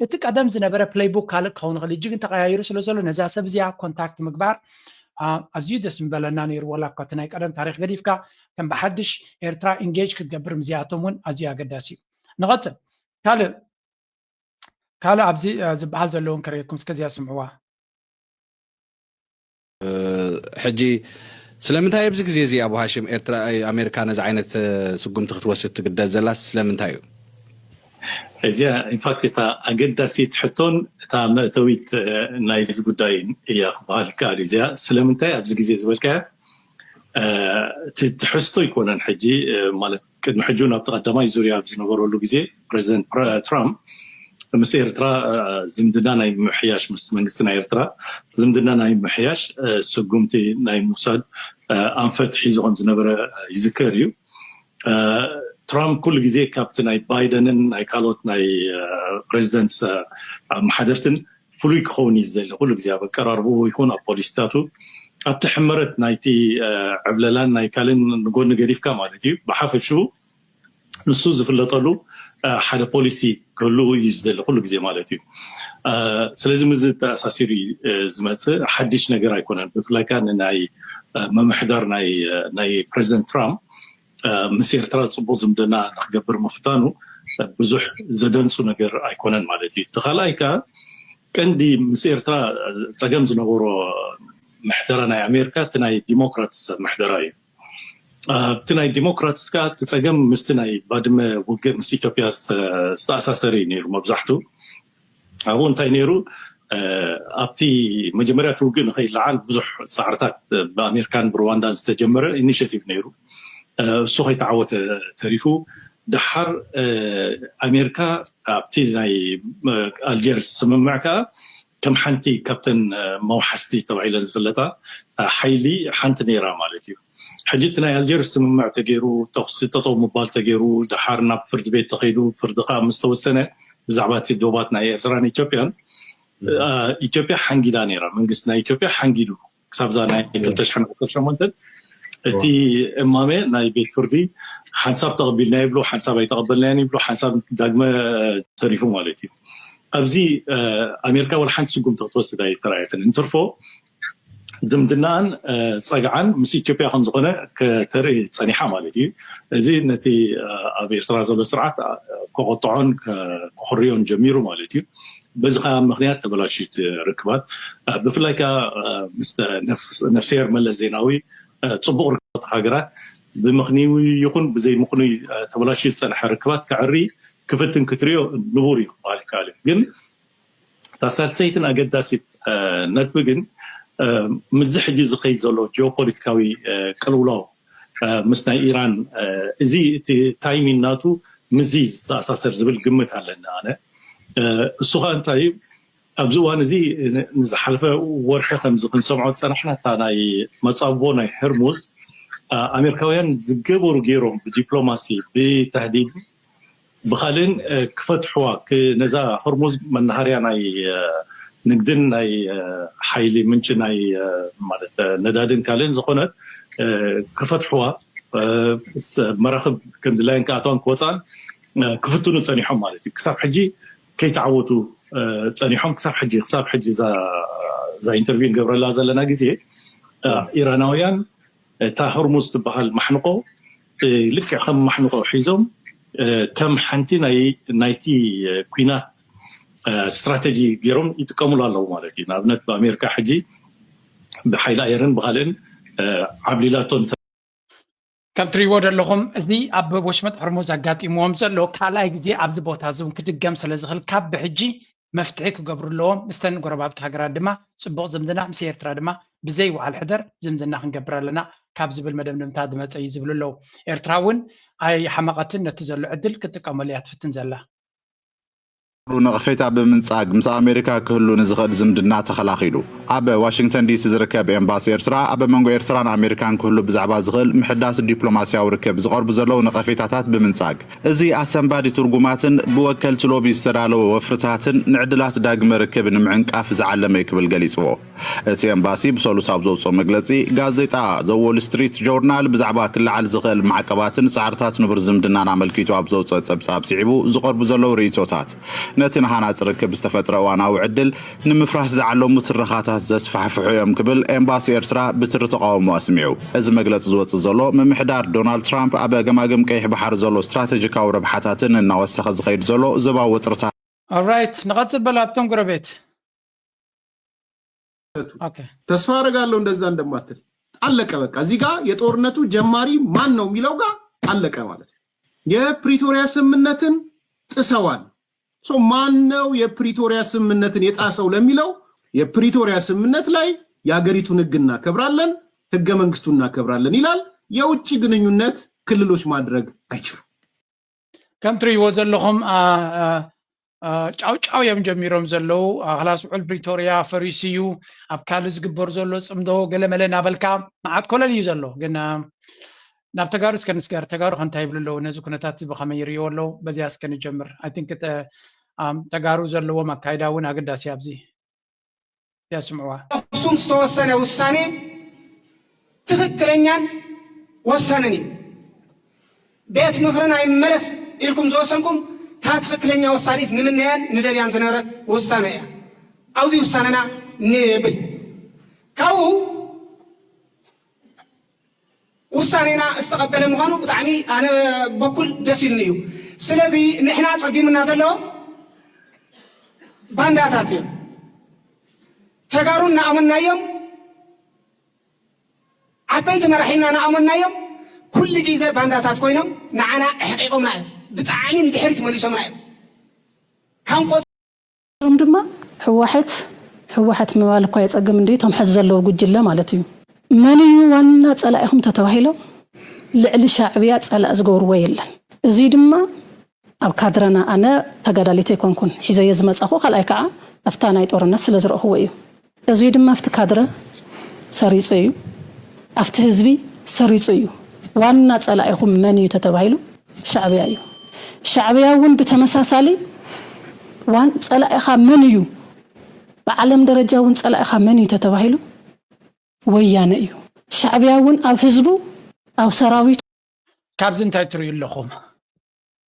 እቲ ቀደም ዝነበረ ፕለይቡክ ካልእ ክኸውን ይኽእል እዩ። እጅግን ተቀያይሩ ስለ ዘሎ ነዛ ሰብ እዚኣ ኮንታክት ምግባር ኣዝዩ ደስ ምበለና ነይሩ። ዋላ እኳ እቲ ናይ ቀደም ታሪክ ገዲፍካ ከም ብሓድሽ ኤርትራ ኢንጌጅ ክትገብር ምዚኣቶም እውን ኣዝዩ ኣገዳሲ እዩ። ንቐፅል። ካልእ ካልእ ኣብዚ ዝበሃል ዘለውን ከረየኩም እስከዚኣ ስምዕዋ። ሕጂ ስለምንታይ ኣብዚ ግዜ እዚ ኣቡ ሃሽም ኤርትራ ኣሜሪካ ነዚ ዓይነት ስጉምቲ ክትወስድ ትግደድ ዘላስ ስለምንታይ እዩ? እዚኣ ኢንፋክት እታ ኣገዳሲት ሕቶን እታ መእተዊት ናይዚ ጉዳይ እያ ክበሃል ይከኣል እዩ። እዚኣ ስለምንታይ ኣብዚ ግዜ ዝበልካያ እቲ ትሕዝቶ ኣይኮነን። ሕጂ ማለት ቅድሚ ሕጂ ናብቲ ቀዳማይ ዙርያ ኣብ ዝነበረሉ ግዜ ፕሬዚደንት ትራምፕ ምስ ኤርትራ ዝምድና ናይ ምሕያሽ ምስ መንግስቲ ናይ ኤርትራ ዝምድና ናይ ምሕያሽ ስጉምቲ ናይ ምውሳድ ኣንፈት ሒዙ ከም ዝነበረ ይዝከር እዩ። ትራምፕ ኩሉ ግዜ ካብቲ ናይ ባይደንን ናይ ካልኦት ናይ ፕሬዚደንት ኣመሓደርትን ፍሉይ ክኸውን እዩ ዝደሊ። ኩሉ ግዜ ኣብ ኣቀራርብኡ ይኹን ኣብ ፖሊሲታቱ ኣብቲ ሕመረት ናይቲ ዕብለላን ናይ ካልእን ንጎኒ ገዲፍካ ማለት እዩ። ብሓፈሽኡ ንሱ ዝፍለጠሉ ሓደ ፖሊሲ ክህልው እዩ ዝደሊ ኩሉ ግዜ ማለት እዩ። ስለዚ ምስ ዝተኣሳሲሩ እዩ ዝመፅእ ሓድሽ ነገር ኣይኮነን። ብፍላይ ከኣ ንናይ ምምሕዳር ናይ ፕሬዚደንት ትራምፕ ምስ ኤርትራ ፅቡቅ ዝምድና ንክገብር ምፍታኑ ብዙሕ ዘደንፁ ነገር ኣይኮነን ማለት እዩ። እቲ ካልኣይ ከኣ ቀንዲ ምስ ኤርትራ ፀገም ዝነበሮ ምሕደራ ናይ ኣሜሪካ እቲ ናይ ዲሞክራትስ ምሕደራ እዩ። ኣብቲ ናይ ዲሞክራትስ ከኣ እቲ ፀገም ምስቲ ናይ ባድመ ውግእ ምስ ኢትዮጵያ ዝተኣሳሰር እዩ ነይሩ መብዛሕቱ። ኣብኡ እንታይ ነይሩ ኣብቲ መጀመርያ እቲ ውግእ ንኸይለዓል ብዙሕ ፃዕርታት ብኣሜሪካን ብሩዋንዳን ዝተጀመረ ኢኒሽቲቭ ነይሩ። እሱ ከይተዓወተ ተሪፉ። ደሓር ኣሜሪካ ኣብቲ ናይ ኣልጀርስ ስምምዕ ከኣ ከም ሓንቲ ካብተን መውሓስቲ ተባሂለን ዝፍለጣ ሓይሊ ሓንቲ ነይራ ማለት እዩ። ሕጂ እቲ ናይ ኣልጀርስ ስምምዕ ተገይሩ ተኩሲ ጠጠው ምባል ተገይሩ ደሓር ናብ ፍርዲ ቤት ተኸይዱ ፍርዲ ከዓ ምስ ተወሰነ ብዛዕባ እቲ ዶባት ናይ ኤርትራን ኢትዮጵያን ኢትዮጵያ ሓንጊዳ ነይራ። መንግስቲ ናይ ኢትዮጵያ ሓንጊዱ ክሳብ ዛ ናይ ክልተ ሽሕን ዓሰርተ ሸሞንተን እቲ እማመ ናይ ቤት ፍርዲ ሓንሳብ ተቐቢልና ይብሉ፣ ሓንሳብ ኣይተቐበልናያን ይብሉ፣ ሓንሳብ ዳግመ ተሪፉ ማለት እዩ። ኣብዚ ኣሜሪካ ወላ ሓንቲ ስጉምቲ ክትወስድ ኣይተራእየትን። እንትርፎ ዝምድናኣን ፀግዓን ምስ ኢትዮጵያ ከም ዝኾነ ከተርኢ ፀኒሓ ማለት እዩ። እዚ ነቲ ኣብ ኤርትራ ዘሎ ስርዓት ከቆጥዖን ከኹርዮን ጀሚሩ ማለት እዩ። በዚ ከዓ ምክንያት ተበላሽዩ ርክባት ብፍላይ ከዓ ምስ ነፍስሄር መለስ ዜናዊ ፅቡቅ ርክባት ሃገራት ብምክንዩ ይኹን ብዘይምክንዩ ተበላሽዩ ዝፀንሐ ርክባት ከዕሪ ክፍትን ክትሪኦ ንቡር እዩ ክበሃል ይከኣል እዩ። ግን እታ ሳልሰይትን ኣገዳሲት ነጥቢ ግን ምስዚ ሕጂ ዝኸይድ ዘሎ ጂኦፖለቲካዊ ቅልውላው ምስ ናይ ኢራን እዚ እቲ ታይሚን ናቱ ምስዚ ዝተኣሳሰር ዝብል ግምት ኣለኒ ኣነ። እሱ ከዓ እንታይ እዩ ኣብዚ እዋን እዚ ንዝሓለፈ ወርሒ ከምዚ ክንሰምዖ ዝፀናሕና እታ ናይ መፃብቦ ናይ ህርሙዝ ኣሜሪካውያን ዝገበሩ ገይሮም ብዲፕሎማሲ ብተህዲድ ብካልእን ክፈትሕዋ ነዛ ሆርሙዝ መናሃርያ ናይ ንግድን ናይ ሓይሊ ምንጭ ናይ ማለት ነዳድን ካልእን ዝኾነት ክፈትሕዋ መራክብ ከም ድላየን ክኣተዋን ክወፃን ክፍትኑ ፀኒሖም ማለት እዩ። ክሳብ ሕጂ ከይተዓወቱ ፀኒሖም ክሳብ ሕጂ ክሳብ ሕጂ እዛ ኢንተርቪው ንገብረላ ዘለና ግዜ ኢራናውያን እታ ሆርሙዝ ትበሃል ማሕንቆ ልክዕ ከም ማሕንቆ ሒዞም ከም ሓንቲ ናይቲ ኩናት ስትራተጂ ገይሮም ይጥቀሙሉ ኣለዉ ማለት እዩ። ንኣብነት ብኣሜሪካ ሕጂ ብሓይሊ ኣየርን ብካልእን ዓብሊላቶ ከም ትሪእዎ ዘለኹም እዚ ኣብ ወሽመጥ ሕርሙዝ ኣጋጢምዎም ዘሎ ካልኣይ ግዜ ኣብዚ ቦታ እዚ እውን ክድገም ስለ ዝኽእል ካብ ብሕጂ መፍትሒ ክገብሩ ኣለዎም። ምስተን ጎረባብቲ ሃገራት ድማ ፅቡቕ ዝምድና ምስ ኤርትራ ድማ ብዘይ ውዓል ሕደር ዝምድና ክንገብር ኣለና ካብ ዝብል መደምደምታ ዝመፀ እዩ ዝብሉ ኣለዉ። ኤርትራ እውን ኣይሓመቐትን ነቲ ዘሎ ዕድል ክትጥቀመሉ እያ ትፍትን ዘላ። ነቐፌታ ብምንጻግ ምስ ኣሜሪካ ክህሉ ንዝኽእል ዝምድና ተኸላኺሉ። ኣብ ዋሽንግተን ዲሲ ዝርከብ ኤምባሲ ኤርትራ ኣብ መንጎ ኤርትራን ኣሜሪካን ክህሉ ብዛዕባ ዝኽእል ምሕዳስ ዲፕሎማስያዊ ርክብ ዝቐርቡ ዘለዉ ነቐፌታታት ብምንጻግ እዚ ኣሰንባዲ ትርጉማትን ብወከልቲ ሎቢ ዝተዳለወ ወፍርታትን ንዕድላት ዳግመ ርክብ ንምዕንቃፍ ዝዓለመ እዩ ክብል ገሊጽዎ። እቲ ኤምባሲ ብሰሉስ ኣብ ዘውፅኦ መግለፂ ጋዜጣ ዘ ዎል ስትሪት ጆርናል ብዛዕባ ክለዓል ዝኽእል ማዕቀባትን ፃዕርታት ንቡር ዝምድናን ኣመልኪቱ ኣብ ዘውፅኦ ፀብፃብ ስዒቡ ዝቐርቡ ዘለዉ ርእይቶታት ነቲ ንሃናፂ ርክብ ዝተፈጥረ እዋናዊ ዕድል ንምፍራስ ዝዓለሙ ትረኻታት ዘስፋሕፍሑ እዮም ክብል ኤምባሲ ኤርትራ ብትሪ ተቓውሞ ኣስሚዑ። እዚ መግለፂ ዝወፅእ ዘሎ ምምሕዳር ዶናልድ ትራምፕ ኣብ ገማግም ቀይሕ ባሕሪ ዘሎ ስትራተጂካዊ ረብሓታትን እናወሰኸ ዝኸይድ ዘሎ ዞባዊ ውጥርታት ኦራይት ንቐፅል በል ኣብቶም ጎረቤት ተስፋ አደርጋለሁ እንደዛ እንደማትል። አለቀ። በቃ እዚህ ጋር የጦርነቱ ጀማሪ ማን ነው የሚለው ጋር አለቀ ማለት ነው። የፕሪቶሪያ ስምምነትን ጥሰዋል። ማን ነው የፕሪቶሪያ ስምምነትን የጣሰው ለሚለው የፕሪቶሪያ ስምምነት ላይ የሀገሪቱን ህግ እናከብራለን፣ ህገ መንግስቱ እናከብራለን ይላል። የውጭ ግንኙነት ክልሎች ማድረግ አይችሉም። ከም ትርእይዎ ዘለኹም ጫውጫው እዮም ጀሚሮም ዘለዉ። ክላስ ውዕል ፕሪቶርያ ፈሪሱ እዩ፣ ኣብ ካልእ ዝግበር ዘሎ ፅምዶ ገለመለ እናበልካ መዓት ኮለል እዩ ዘሎ። ግን ናብ ተጋሩ እስከ ንስገር፣ ተጋሩ ከንታይ ይብሉ ኣለዉ፣ ነዚ ኩነታት እዚ ብኸመይ ይርእይዎ ኣለዉ? በዚያ እስከ ንጀምር። ኣይ ቲንክ ተጋሩ ዘለዎም ኣካይዳ እውን ኣገዳሲ ኣብዚ። ያስምዕዋ። ኣክሱም ዝተወሰነ ውሳኔ ትኽክለኛን ወሳንን እዩ። ቤት ምኽርን ኣይመለስ ኢልኩም ዝወሰንኩም እታ ትኽክለኛ ውሳኔት ንምነያን ንደልያን ዝነበረት ውሳነ እያ። ኣብዚ ውሳነና ንብል ካብኡ ውሳኔና ዝተቐበለ ምዃኑ ብጣዕሚ ኣነ በኩል ደስ ኢልኒ እዩ። ስለዚ ንሕና ጸጊሙና ዘሎ ባንዳታት እዮም። ተጋሩ እናኣመንናዮም ዓበይቲ መራሒና እናኣመንናዮም ኩሉ ግዜ ባንዳታት ኮይኖም ንዓና ኣሕቂቖምና እዮም። ብጣዕሚ ንድሕሪት መሊሶምና እዮም። ካብ ሮም ድማ ህወሐት ህወሐት ምባል እኳ የፀግም እንድዩ። እቶም ሕዚ ዘለዉ ጉጅለ ማለት እዩ። መን እዩ ዋና ፀላኢኹም ተተባሂሎም ልዕሊ ሻዕብያ ፀላእ ዝገብርዎ የለን። እዙይ ድማ ኣብ ካድረና ኣነ ተጋዳሊት ኣይኮንኩን ሒዘዮ ዝመፃኹ ካልኣይ ከዓ ኣብታ ናይ ጦርነት ስለ ዝረእኽዎ እዩ። እዙይ ድማ ኣብቲ ካድረ ሰሪፁ እዩ፣ ኣብቲ ህዝቢ ሰሪፁ እዩ። ዋና ፀላኢኹም መን እዩ ተተባሂሉ ሻዕብያ እዩ። ሻዕብያ እውን ብተመሳሳሊ ዋን ፀላኢኻ መን እዩ ብዓለም ደረጃ እውን ፀላኢኻ መን እዩ ተተባሂሉ ወያነ እዩ። ሻዕብያ እውን ኣብ ህዝቡ ኣብ ሰራዊቱ ካብዚ እንታይ ትርእዩ ኣለኹም?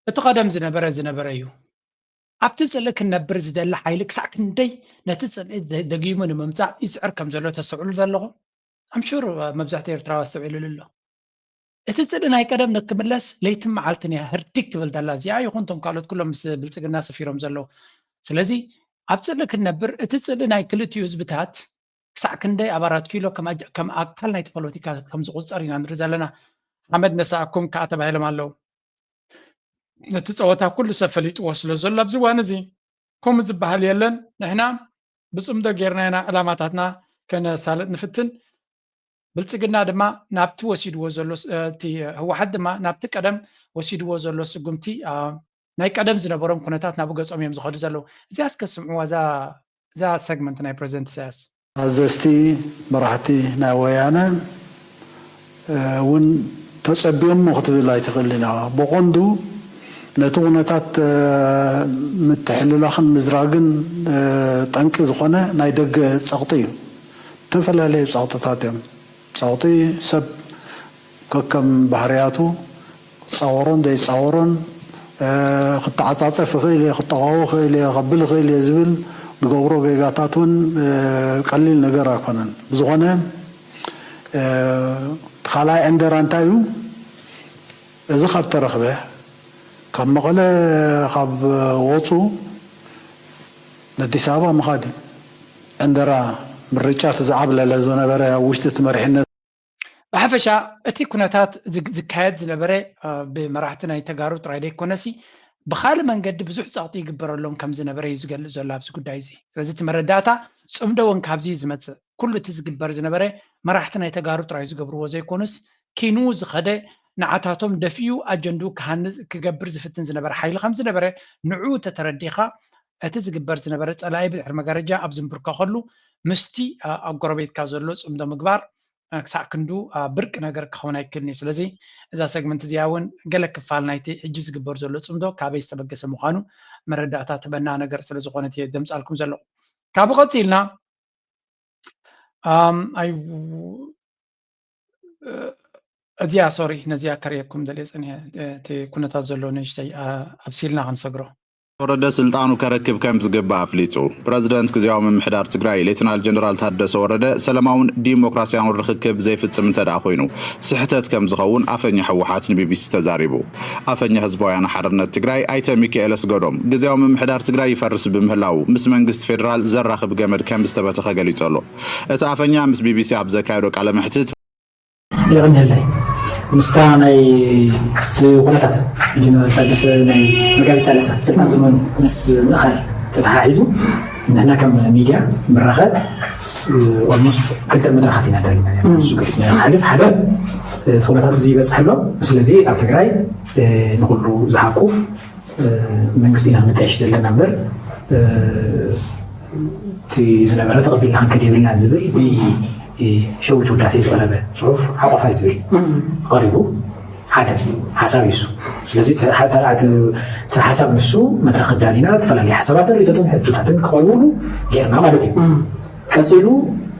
እቲ ቀደም ዝነበረ ዝነበረ እዩ። ኣብቲ ጽልኢ ክንነብር ዝደሊ ሓይሊ ክሳዕ ክንደይ ነቲ ጽልኢ ደጊሙ ንምምጻእ ይጽዕር ከም ዘሎ ተስተውዕሉ ዘለኹም? ኣምሹር መብዛሕትኡ ኤርትራዊ ኣስተውዒሉሉ ኣሎ። እቲ ጽልኢ ናይ ቀደም ንክምለስ ለይትን መዓልትን እያ ህርዲግ ትብል ዘላ እዚኣ ይኹን እቶም ካልኦት ኩሎም ምስ ብልጽግና ሰፊሮም ዘለዉ። ስለዚ ኣብ ጽልኢ ክንነብር እቲ ጽልኢ ናይ ክልቲኡ ህዝብታት ክሳዕ ክንደይ ኣብ ኣራት ኪሎ ከም ኣካል ናይቲ ፖለቲካ ከም ዝቑጸር ኢና ንርኢ ዘለና። ሓመድ ነሳኣኩም ከኣ ተባሂሎም ኣለዉ። ነቲ ጸወታ ኩሉ ሰብ ፈሊጥዎ ስለ ዘሎ ኣብዚ እዋን እዚ ከምኡ ዝበሃል የለን። ንሕና ብጽምዶ ጌርና ኢና ዕላማታትና ከነሳልጥ ንፍትን። ብልጽግና ድማ ናብቲ ወሲድዎ ዘሎ እቲ ህወሓት ድማ ናብቲ ቀደም ወሲድዎ ዘሎ ስጉምቲ ናይ ቀደም ዝነበሮም ኩነታት ናብኡ ገጾም እዮም ዝኸዱ ዘለዉ። እዚኣ እስከ ስምዕዋ እዛ እዛ ሰግመንት ናይ ፕረዚደንት ኢሳያስ። ኣዘዝቲ መራሕቲ ናይ ወያነ እውን ተጸቢዮሞ ክትብል ኣይትኽእልን ኢኻ። ብቐንዱ ነቲ ኩነታት ምትሕልላኽን ምዝራግን ጠንቂ ዝኾነ ናይ ደገ ጸቕጢ እዩ። ዝተፈላለዩ ጸቕጥታት እዮም። ጸቕጢ ሰብ ከከም ባህርያቱ ክጻወሮን ዘይጻወሮን ክተዓጻጸፍ ይኽእል እየ፣ ክጠቓወ ይኽእል እየ፣ ከብል ይኽእል እየ ዝብል ዝገብሮ ጌጋታት እውን ቀሊል ነገር ኣይኮነን። ብዝኾነ እቲ ካልኣይ ዕንደራ እንታይ እዩ? እዚ ካብ ተረኽበ ካብ መቐለ ካብ ወፁ ነዲስ ኣበባ ምኻድ እዩ። ዕንደራ ምርጫ እቲ ዝዓብለለ ዝነበረ ኣብ ውሽጢ እቲ መሪሕነት ብሓፈሻ እቲ ኩነታት ዝካየድ ዝነበረ ብመራሕቲ ናይ ተጋሩ ጥራይ ደይኮነሲ ብካልእ መንገዲ ብዙሕ ጸቕጢ ይግበረሎም ከም ዝነበረ እዩ ዝገልጽ ዘሎ ኣብዚ ጉዳይ እዚ። ስለዚ እቲ መረዳእታ ጽምዶ እውን ካብዚ እዩ ዝመጽእ። ኩሉ እቲ ዝግበር ዝነበረ መራሕቲ ናይ ተጋሩ ጥራይ ዝገብርዎ ዘይኮኑስ ኪኑ ዝኸደ ንዓታቶም ደፊኡ ኣጀንድኡ ክሃንጽ ክገብር ዝፍትን ዝነበረ ሓይሊ ከም ዝነበረ ንዕኡ ተተረዲኻ እቲ ዝግበር ዝነበረ ጸላኢ ብድሕሪ መጋረጃ ኣብ ዝንብርከኸሉ ምስቲ ኣብ ጎረቤትካ ዘሎ ጽምዶ ምግባር ክሳዕ ክንዱ ብርቂ ነገር ክኸውን ኣይክእልን እዩ። ስለዚ እዛ ሰግመንት እዚኣ እውን ገለ ክፋል ናይቲ ሕጂ ዝግበር ዘሎ ጽምዶ ካበይ ዝተበገሰ ምዃኑ መረዳእታ ትበና ነገር ስለ ዝኾነት እየ ደምጻልኩም ዘለኹ። ካብኡ ቀጺልና እዚኣ ሶሪ ነዚኣ ከርእየኩም ደልየ ጸኒሐ እቲ ኩነታት ዘሎ ንእሽተይ ኣብሲልና ክንሰግሮ። ወረደ ስልጣኑ ከረክብ ከም ዝግባእ ኣፍሊጹ። ፕረዚደንት ግዝያዊ ምምሕዳር ትግራይ ሌተናል ጀነራል ታደሰ ወረደ ሰላማውን ዲሞክራሲያውን ርኽክብ ዘይፍጽም እንተደኣ ኮይኑ ስሕተት ከም ዝኸውን ኣፈኛ ህወሓት ንቢቢሲ ተዛሪቡ። ኣፈኛ ህዝባውያን ሓርነት ትግራይ ኣይተ ሚካኤል ኣስገዶም ግዝያዊ ምምሕዳር ትግራይ ይፈርስ ብምህላዉ ምስ መንግስቲ ፌደራል ዘራኽብ ገመድ ከም ዝተበተኸ ገሊጹ ኣሎ። እቲ ኣፈኛ ምስ ቢቢሲ ኣብ ዘካየዶ ቃለ መሕትት የቐንየለይ። ምስታ ናይ እቲ ኩነታት ጀነራል ታደሰ ናይ መጋቢት ሰላሳ ስልጣን ዘመኑ ምስ ምእኻል ተተሓሒዙ ንሕና ከም ሚድያ ምራኸ ኦልሞስት ክልተ መድረኻት ኢና ደሊና ንሱ ገሊፅና ኢና። ሓልፍ ሓደ እቲ ኩነታት እዚ ይበፅሕ ኣሎ። ስለዚ ኣብ ትግራይ ንኩሉ ዝሓቁፍ መንግስቲ ኢና ክንጣየሽ ዘለና እምበር እቲ ዝነበረ ተቐቢልና ክንከድ የብልና ዝብል ብሸዊት ውዳሴ ዝቐረበ ፅሑፍ ሓቆፋይ ዝብል ቀሪቡ ሓደ ሓሳብ እዩ እሱ። ስለዚ እቲ ሓሳብ ንሱ መድረኽ ኣዳሊና ዝተፈላለዩ ሓሳባትን ርእቶትን ሕቶታትን ክቐርቡሉ ጌርና ማለት እዩ። ቀፂሉ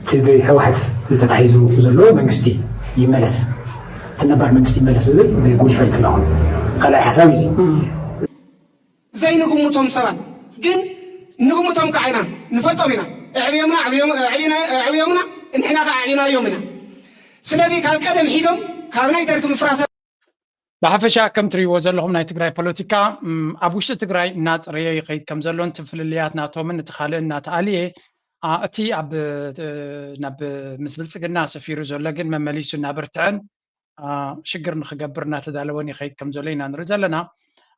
እቲ ብህወሓት ተታሒዙ ዘሎ መንግስቲ ይመለስ፣ እቲ ነባር መንግስቲ ይመለስ ዝብል ብጉዲፋ ይጥላቑ ካልኣይ ሓሳብ እዩ። ዘይንግምቶም ሰባት ግን ንግምቶም ከዓ ኢና ንፈልጦም ኢና። ኣዕብዮምና ኣዕብዮምና ንሕና ከዓ ኣዕቢናዮም ኢና። ስለዚ ካብ ቀደም ሒዶም ካብ ናይ ደርጊ ምፍራሰ ብሓፈሻ ከም ትሪእዎ ዘለኹም ናይ ትግራይ ፖለቲካ ኣብ ውሽጢ ትግራይ እናፀረየ ይኸይድ ከም ዘሎ እቲ ፍልልያት ናቶምን እቲ ካልእ እናተኣልየ እቲ ኣብ ናብ ምስ ብልፅግና ሰፊሩ ዘሎ ግን መመሊሱ እናበርትዐን ሽግር ንክገብር እናተዳለወን ይኸይድ ከም ዘሎ ኢና ንርኢ ዘለና።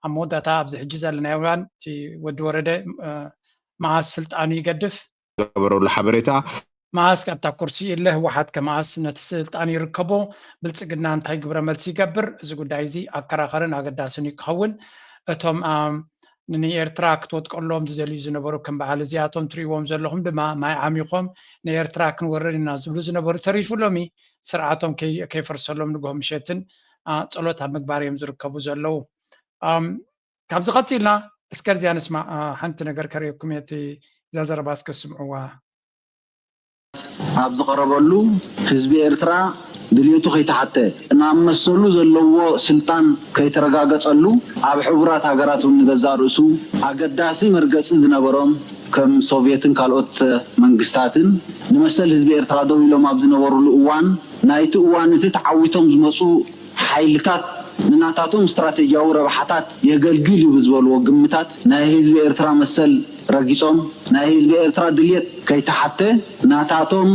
ኣብ መወዳእታ ኣብዚ ሕጂ ዘለናዮ እዋን እቲ ወዲ ወረደ መዓስ ስልጣኑ ይገድፍ ገበረሉ ሓበሬታ መዓስ ኣብታ ኩርሲ ኢለ ህወሓት ከመዓስ ነቲ ስልጣን ይርከቦ ብልፅግና እንታይ ግብረ መልሲ ይገብር? እዚ ጉዳይ እዚ ኣከራኸርን ኣገዳስን እዩ ክኸውን። እቶም ንኤርትራ ክትወጥቀሎም ዝደልዩ ዝነበሩ ከም በዓል እዚኣቶም ትርእይዎም ዘለኹም ድማ ማይ ዓሚኾም ንኤርትራ ክንወርር ኢና ዝብሉ ዝነበሩ ተሪፉ ሎሚ ስርዓቶም ከይፈርሰሎም ንግሆ ምሸትን ጸሎት ኣብ ምግባር እዮም ዝርከቡ ዘለዉ። ካብዚ ቀፂልና እስከ እዚኣ ንስማዕ። ሓንቲ ነገር ከርእየኩም እየ፣ እቲ እዛ ዘረባ እስከ ስምዕዋ። ኣብ ዝቐረበሉ ህዝቢ ኤርትራ ድልየቱ ከይተሓተ ናብ መሰሉ ዘለዎ ስልጣን ከይተረጋገጸሉ ኣብ ሕቡራት ሃገራት እውን ንገዛእ ርእሱ ኣገዳሲ መርገጺ ዝነበሮም ከም ሶቭየትን ካልኦት መንግስታትን ንመሰል ህዝቢ ኤርትራ ደው ኢሎም ኣብ ዝነበሩሉ እዋን ናይቲ እዋን እቲ ተዓዊቶም ዝመጹ ሓይልታት ንናታቶም ስትራቴጂያዊ ረብሓታት የገልግል እዩ ብዝበልዎ ግምታት ናይ ህዝቢ ኤርትራ መሰል ረጊጾም ናይ ህዝቢ ኤርትራ ድልየት ከይተሓተ ናታቶም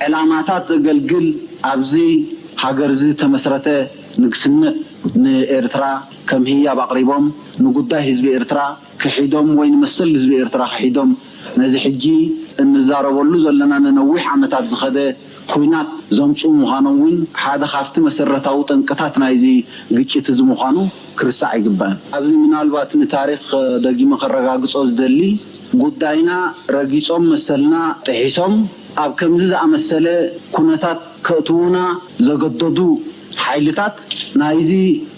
ዕላማታት ዘገልግል ኣብዚ ሃገር እዚ ዝተመስረተ ንግስነት ንኤርትራ ከም ህያብ ኣቕሪቦም ንጉዳይ ህዝቢ ኤርትራ ክሒዶም ወይ ንመሰል ህዝቢ ኤርትራ ክሒዶም ነዚ ሕጂ እንዛረበሉ ዘለና ንነዊሕ ዓመታት ዝኸደ ኲናት ዘምፅኡ ምዃኖም እውን ሓደ ካብቲ መሰረታዊ ጠንቅታት ናይዚ ግጭት እዚ ምዃኑ ክርሳዕ ኣይግባእን። ኣብዚ ምናልባት ንታሪኽ ደጊመ ከረጋግጾ ዝደሊ ጉዳይና ረጊጾም መሰልና ጥሒሶም ኣብ ከምዚ ዝኣመሰለ ኩነታት ከእትዉና ዘገደዱ ሓይልታት ናይዚ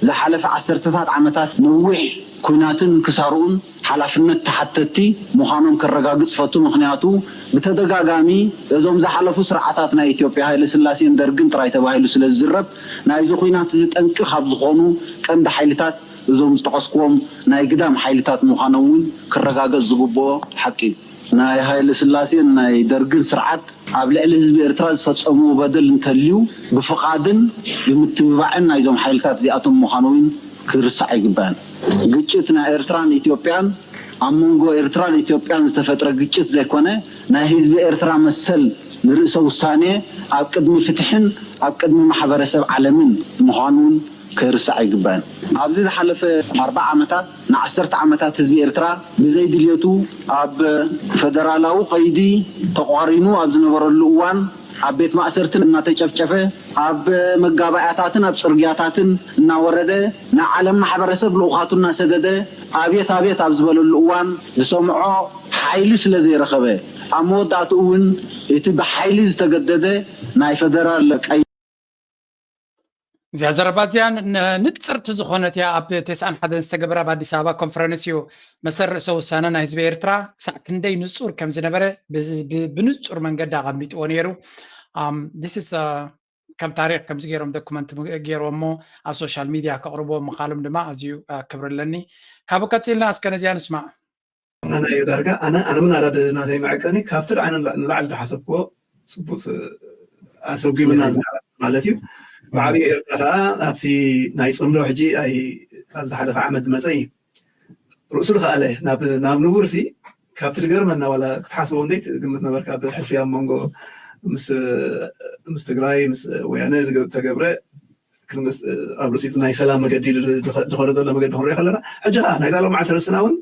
ዝሓለፈ ዓሰርተታት ዓመታት ነዊሕ ኲናትን ክሳርኡን ሓላፍነት ተሓተትቲ ምዃኖም ከረጋግጽ ፈቱ። ምኽንያቱ ብተደጋጋሚ እዞም ዝሓለፉ ስርዓታት ናይ ኢትዮጵያ ሃይለስላሴን ደርግን ጥራይ ተባሂሉ ስለ ዝዝረብ ናይዚ ኲናት እዚ ጠንቂ ካብ ዝኾኑ ቀንዲ ሓይልታት እዞም ዝጠቐስክዎም ናይ ግዳም ሓይልታት ምዃኖም እውን ክረጋገጽ ዝግብኦ ሓቂ እዩ። ናይ ሃይለስላሴን ናይ ደርግን ስርዓት ኣብ ልዕሊ ህዝቢ ኤርትራ ዝፈጸምዎ በደል እንተልዩ ብፍቓድን ብምትብባዕን ናይዞም ሓይልታት እዚኣቶም ምዃኑ እውን ክርሳዕ ኣይግባእን። ግጭት ናይ ኤርትራን ኢትዮጵያን ኣብ መንጎ ኤርትራን ኢትዮጵያን ዝተፈጥረ ግጭት ዘይኮነ ናይ ህዝቢ ኤርትራ መሰል ንርእሰ ውሳኔ ኣብ ቅድሚ ፍትሕን ኣብ ቅድሚ ማሕበረሰብ ዓለምን ምዃኑ እውን ክርሳዕ ኣይግባእን። ኣብዚ ዝሓለፈ ኣርባዓ ዓመታት ንዓሰርተ ዓመታት ህዝቢ ኤርትራ ብዘይ ድልየቱ ኣብ ፈደራላዊ ቐይዲ ተቋሪኑ ኣብ ዝነበረሉ እዋን ኣብ ቤት ማእሰርትን እናተጨፍጨፈ ኣብ መጋባእያታትን ኣብ ፅርግያታትን እናወረደ ንዓለም ማሕበረሰብ ልኡኻቱ እናሰደደ ኣብየት ኣብየት ኣብ ዝበለሉ እዋን ዝሰምዖ ሓይሊ ስለ ዘይረኸበ ኣብ መወዳእትኡ እውን እቲ ብሓይሊ ዝተገደደ ናይ ፈደራል ቀይ እዚኣ ዘረባ እዚኣ ንፅርቲ ዝኾነት እያ። ኣብ ተስዓን ሓደን ዝተገበረ ኣብ ኣዲስ ኣበባ ኮንፈረንስ እዩ መሰል ርእሰ ውሳነ ናይ ህዝቢ ኤርትራ ክሳዕ ክንደይ ንፁር ከም ዝነበረ ብንፁር መንገዲ ኣቐሚጥዎ ነይሩ። ስ ከም ታሪክ ከምዚ ገይሮም ዶኩመንት ገይሮሞ ኣብ ሶሻል ሚድያ ከቕርብዎ ምኻሎም ድማ ኣዝዩ ክብሪ ኣለኒ። ካብኡ ቀፂልና እስከ ነዚኣ ንስማዕ። ናናዮ ዳርጋ ኣነ ኣነ ምናላድ ናተይ መዐቀኒ ካብቲ ደዓነ ንላዕሊ ዝሓሰብክዎ ፅቡቅ ኣሰጒምና ዝነበረ ማለት እዩ። ብዓብዩ ኤርትራ ከዓ ኣብቲ ናይ ፅምዶ ሕጂ ኣብ ዝሓለፈ ዓመት ዝመፀ እዩ። ርእሱ ዝኸኣለ ናብ ንቡርሲ ካብቲ ዝገርመና ዋላ ክትሓስቦ እንዴት ግምት ነበርካ ብሕልፊ ኣብ መንጎ ምስ ትግራይ ምስ ወያነ ተገብረ ኣብ ርእሲቲ ናይ ሰላም መገዲ ዝኸደ ዘሎ መገዲ ክንሪኦ ከለና ሕጂ ከዓ ናይዛ ሎም ዓልቲ ርስትና እውን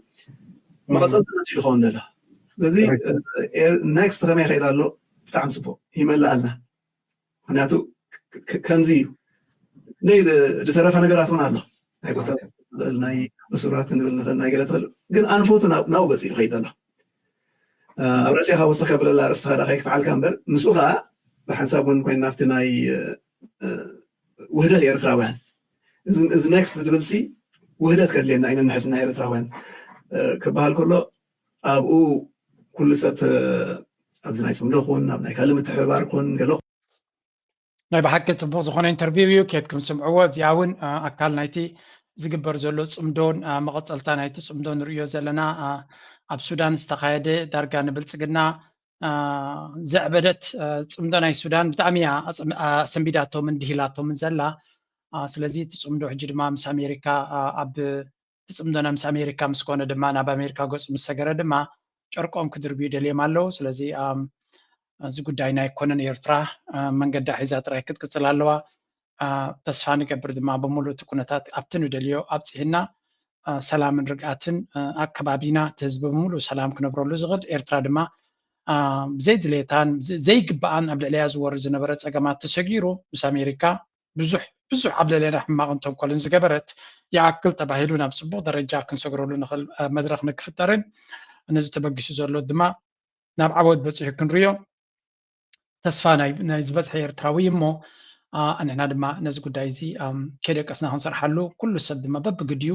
መቐፀልቲ ዝኸውን ዘሎ። ስለዚ ኔክስት ከመይ ይኸይድ ኣሎ? ብጣዕሚ ፅቡቅ ይመልኣልና። ምክንያቱ ከምዚ እዩ። ዝተረፈ ነገራት እውን ኣሎ። ናይ እሱራት ክንብል ንኽእል ናይ ገለ ትኽእል ግን ኣንፎቱ ናብኡ ገፂ ይኸይድ ኣሎ። ኣብ ርእሲኻ ወሰኽ ከብለላ ርእስኻ ዳ ከይክፍዓልካ እምበር ምስኡ ከዓ ብሓንሳብ እውን ኮይና ኣብቲ ናይ ውህደት ኤርትራውያን እዚ ኔክስት ዝብል ሲ ውህደት ከድልየና ኢና ንሕትና ኤርትራውያን ክበሃል ከሎ ኣብኡ ኩሉ ሰብ ኣብዚ ናይ ፅምዶ ኩን ኣብ ናይ ካልእ ምትሕብባር ኩን ገለ ናይ ብሓቂ ፅቡቅ ዝኮነ ኢንተርቪው እዩ። ኬድኩም ስምዕዎ። እዚኣ እውን ኣካል ናይቲ ዝግበር ዘሎ ፅምዶን መቐፀልታ ናይቲ ፅምዶ ንርእዮ ዘለና ኣብ ሱዳን ዝተካየደ ዳርጋ ንብልፅግና ዘዕበደት ፅምዶ ናይ ሱዳን ብጣዕሚ እያ ኣሰንቢዳቶምን ድሂላቶምን ዘላ። ስለዚ እቲ ፅምዶ ሕጂ ድማ ምስ ኣሜሪካ ኣብ እቲ ፅምዶና ምስ ኣሜሪካ ምስ ኮነ ድማ ናብ ኣሜሪካ ገፁ ምስ ሰገረ ድማ ጨርቆም ክድርብዩ ደልዮም ኣለዉ። ስለዚ እዚ ጉዳይ ናይ ኮነን ኤርትራ መንገዳ ሒዛ ጥራይ ክትቅፅል ኣለዋ። ተስፋ ንገብር ድማ ብምሉእ እቲ ኩነታት ኣብቲ ንደልዮ ኣብፅሕና ሰላምን ርግኣትን ኣብ ከባቢና እቲ ህዝቢ ብምሉእ ሰላም ክነብረሉ ዝኽእል ኤርትራ ድማ ብዘይ ድሌታን ዘይግብኣን ኣብ ልዕሊያ ዝወርድ ዝነበረ ፀገማት ተሰጊሩ ምስ ኣሜሪካ ብዙሕ ብዙሕ ኣብ ልዕሌና ሕማቕን ተንኮልን ዝገበረት ይኣክል ተባሂሉ ናብ ፅቡቕ ደረጃ ክንሰግረሉ ንኽእል መድረኽ ንክፍጠርን ነዚ ተበጊሱ ዘሎ ድማ ናብ ዓወት በፂሑ ክንሪኦ ተስፋ ናይ ዝበፅሐ ኤርትራዊ እዩ እሞ ንሕና ድማ ነዚ ጉዳይ እዚ ከይደቀስና ክንሰርሓሉ ኩሉ ሰብ ድማ በብግዲኡ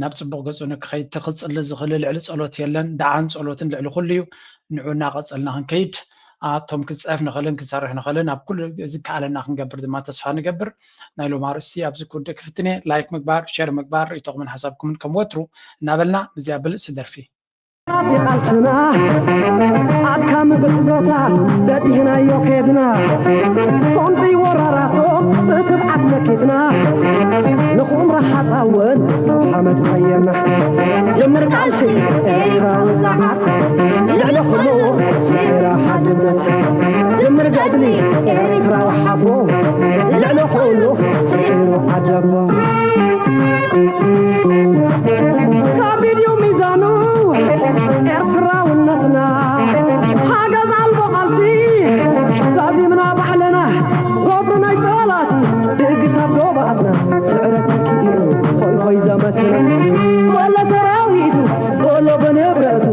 ናብ ፅቡቕ ገፁ ንክኸይድ ክፅሊ ዝኽእል ልዕሊ ፀሎት የለን። ደዓን ፀሎትን ልዕሊ ኩሉ እዩ። ንዑ እናቐፀልና ክንከይድ ኣቶም ክፅሕፍ ንኽእልን ክንሰርሕ ንኽእልን ኣብ ኩሉ ዝከኣለና ክንገብር ድማ ተስፋ ንገብር። ናይ ሎም ኣርእስቲ ኣብዚ ክውድእ ክፍትን እየ። ላይክ ምግባር፣ ሸር ምግባር፣ ርእይቶኹምን ሓሳብኩምን ከም ወትሩ እናበልና ምስዚኣ ብልፅቲ ደርፊ። ቃልስና ኣድካሚ ጉዕዞታት በዲህናዮ ከድና ቁንጥይ ወራራቶ ብትብዓት መኪትና ንኹምራ ሓፃወን ሓመድ ቀየርና ጀምር ቃልሲ ኤርትራዊ ዛዓት ልዕሊ ኩሉ ስዕራ ሓድነት ጀምር ገድሊ ኤርትራዊ ሓቦ ልዕሊ ኩሉ ስዕሩ ዓደቦ ካብ ቪድዮ ሚዛኑ ኤርትራውነትና ሓገዝ ኣልቦ ቃልሲ ዛዚምና ባዕልና ጎብሩ ናይ ጠላት ድግስ ኣብ ዶባትና ስዕረት ተኪኢሉ ኾይ ኾይ ዘመትና ወለ ሰራዊቱ ወሎ በንብረቱ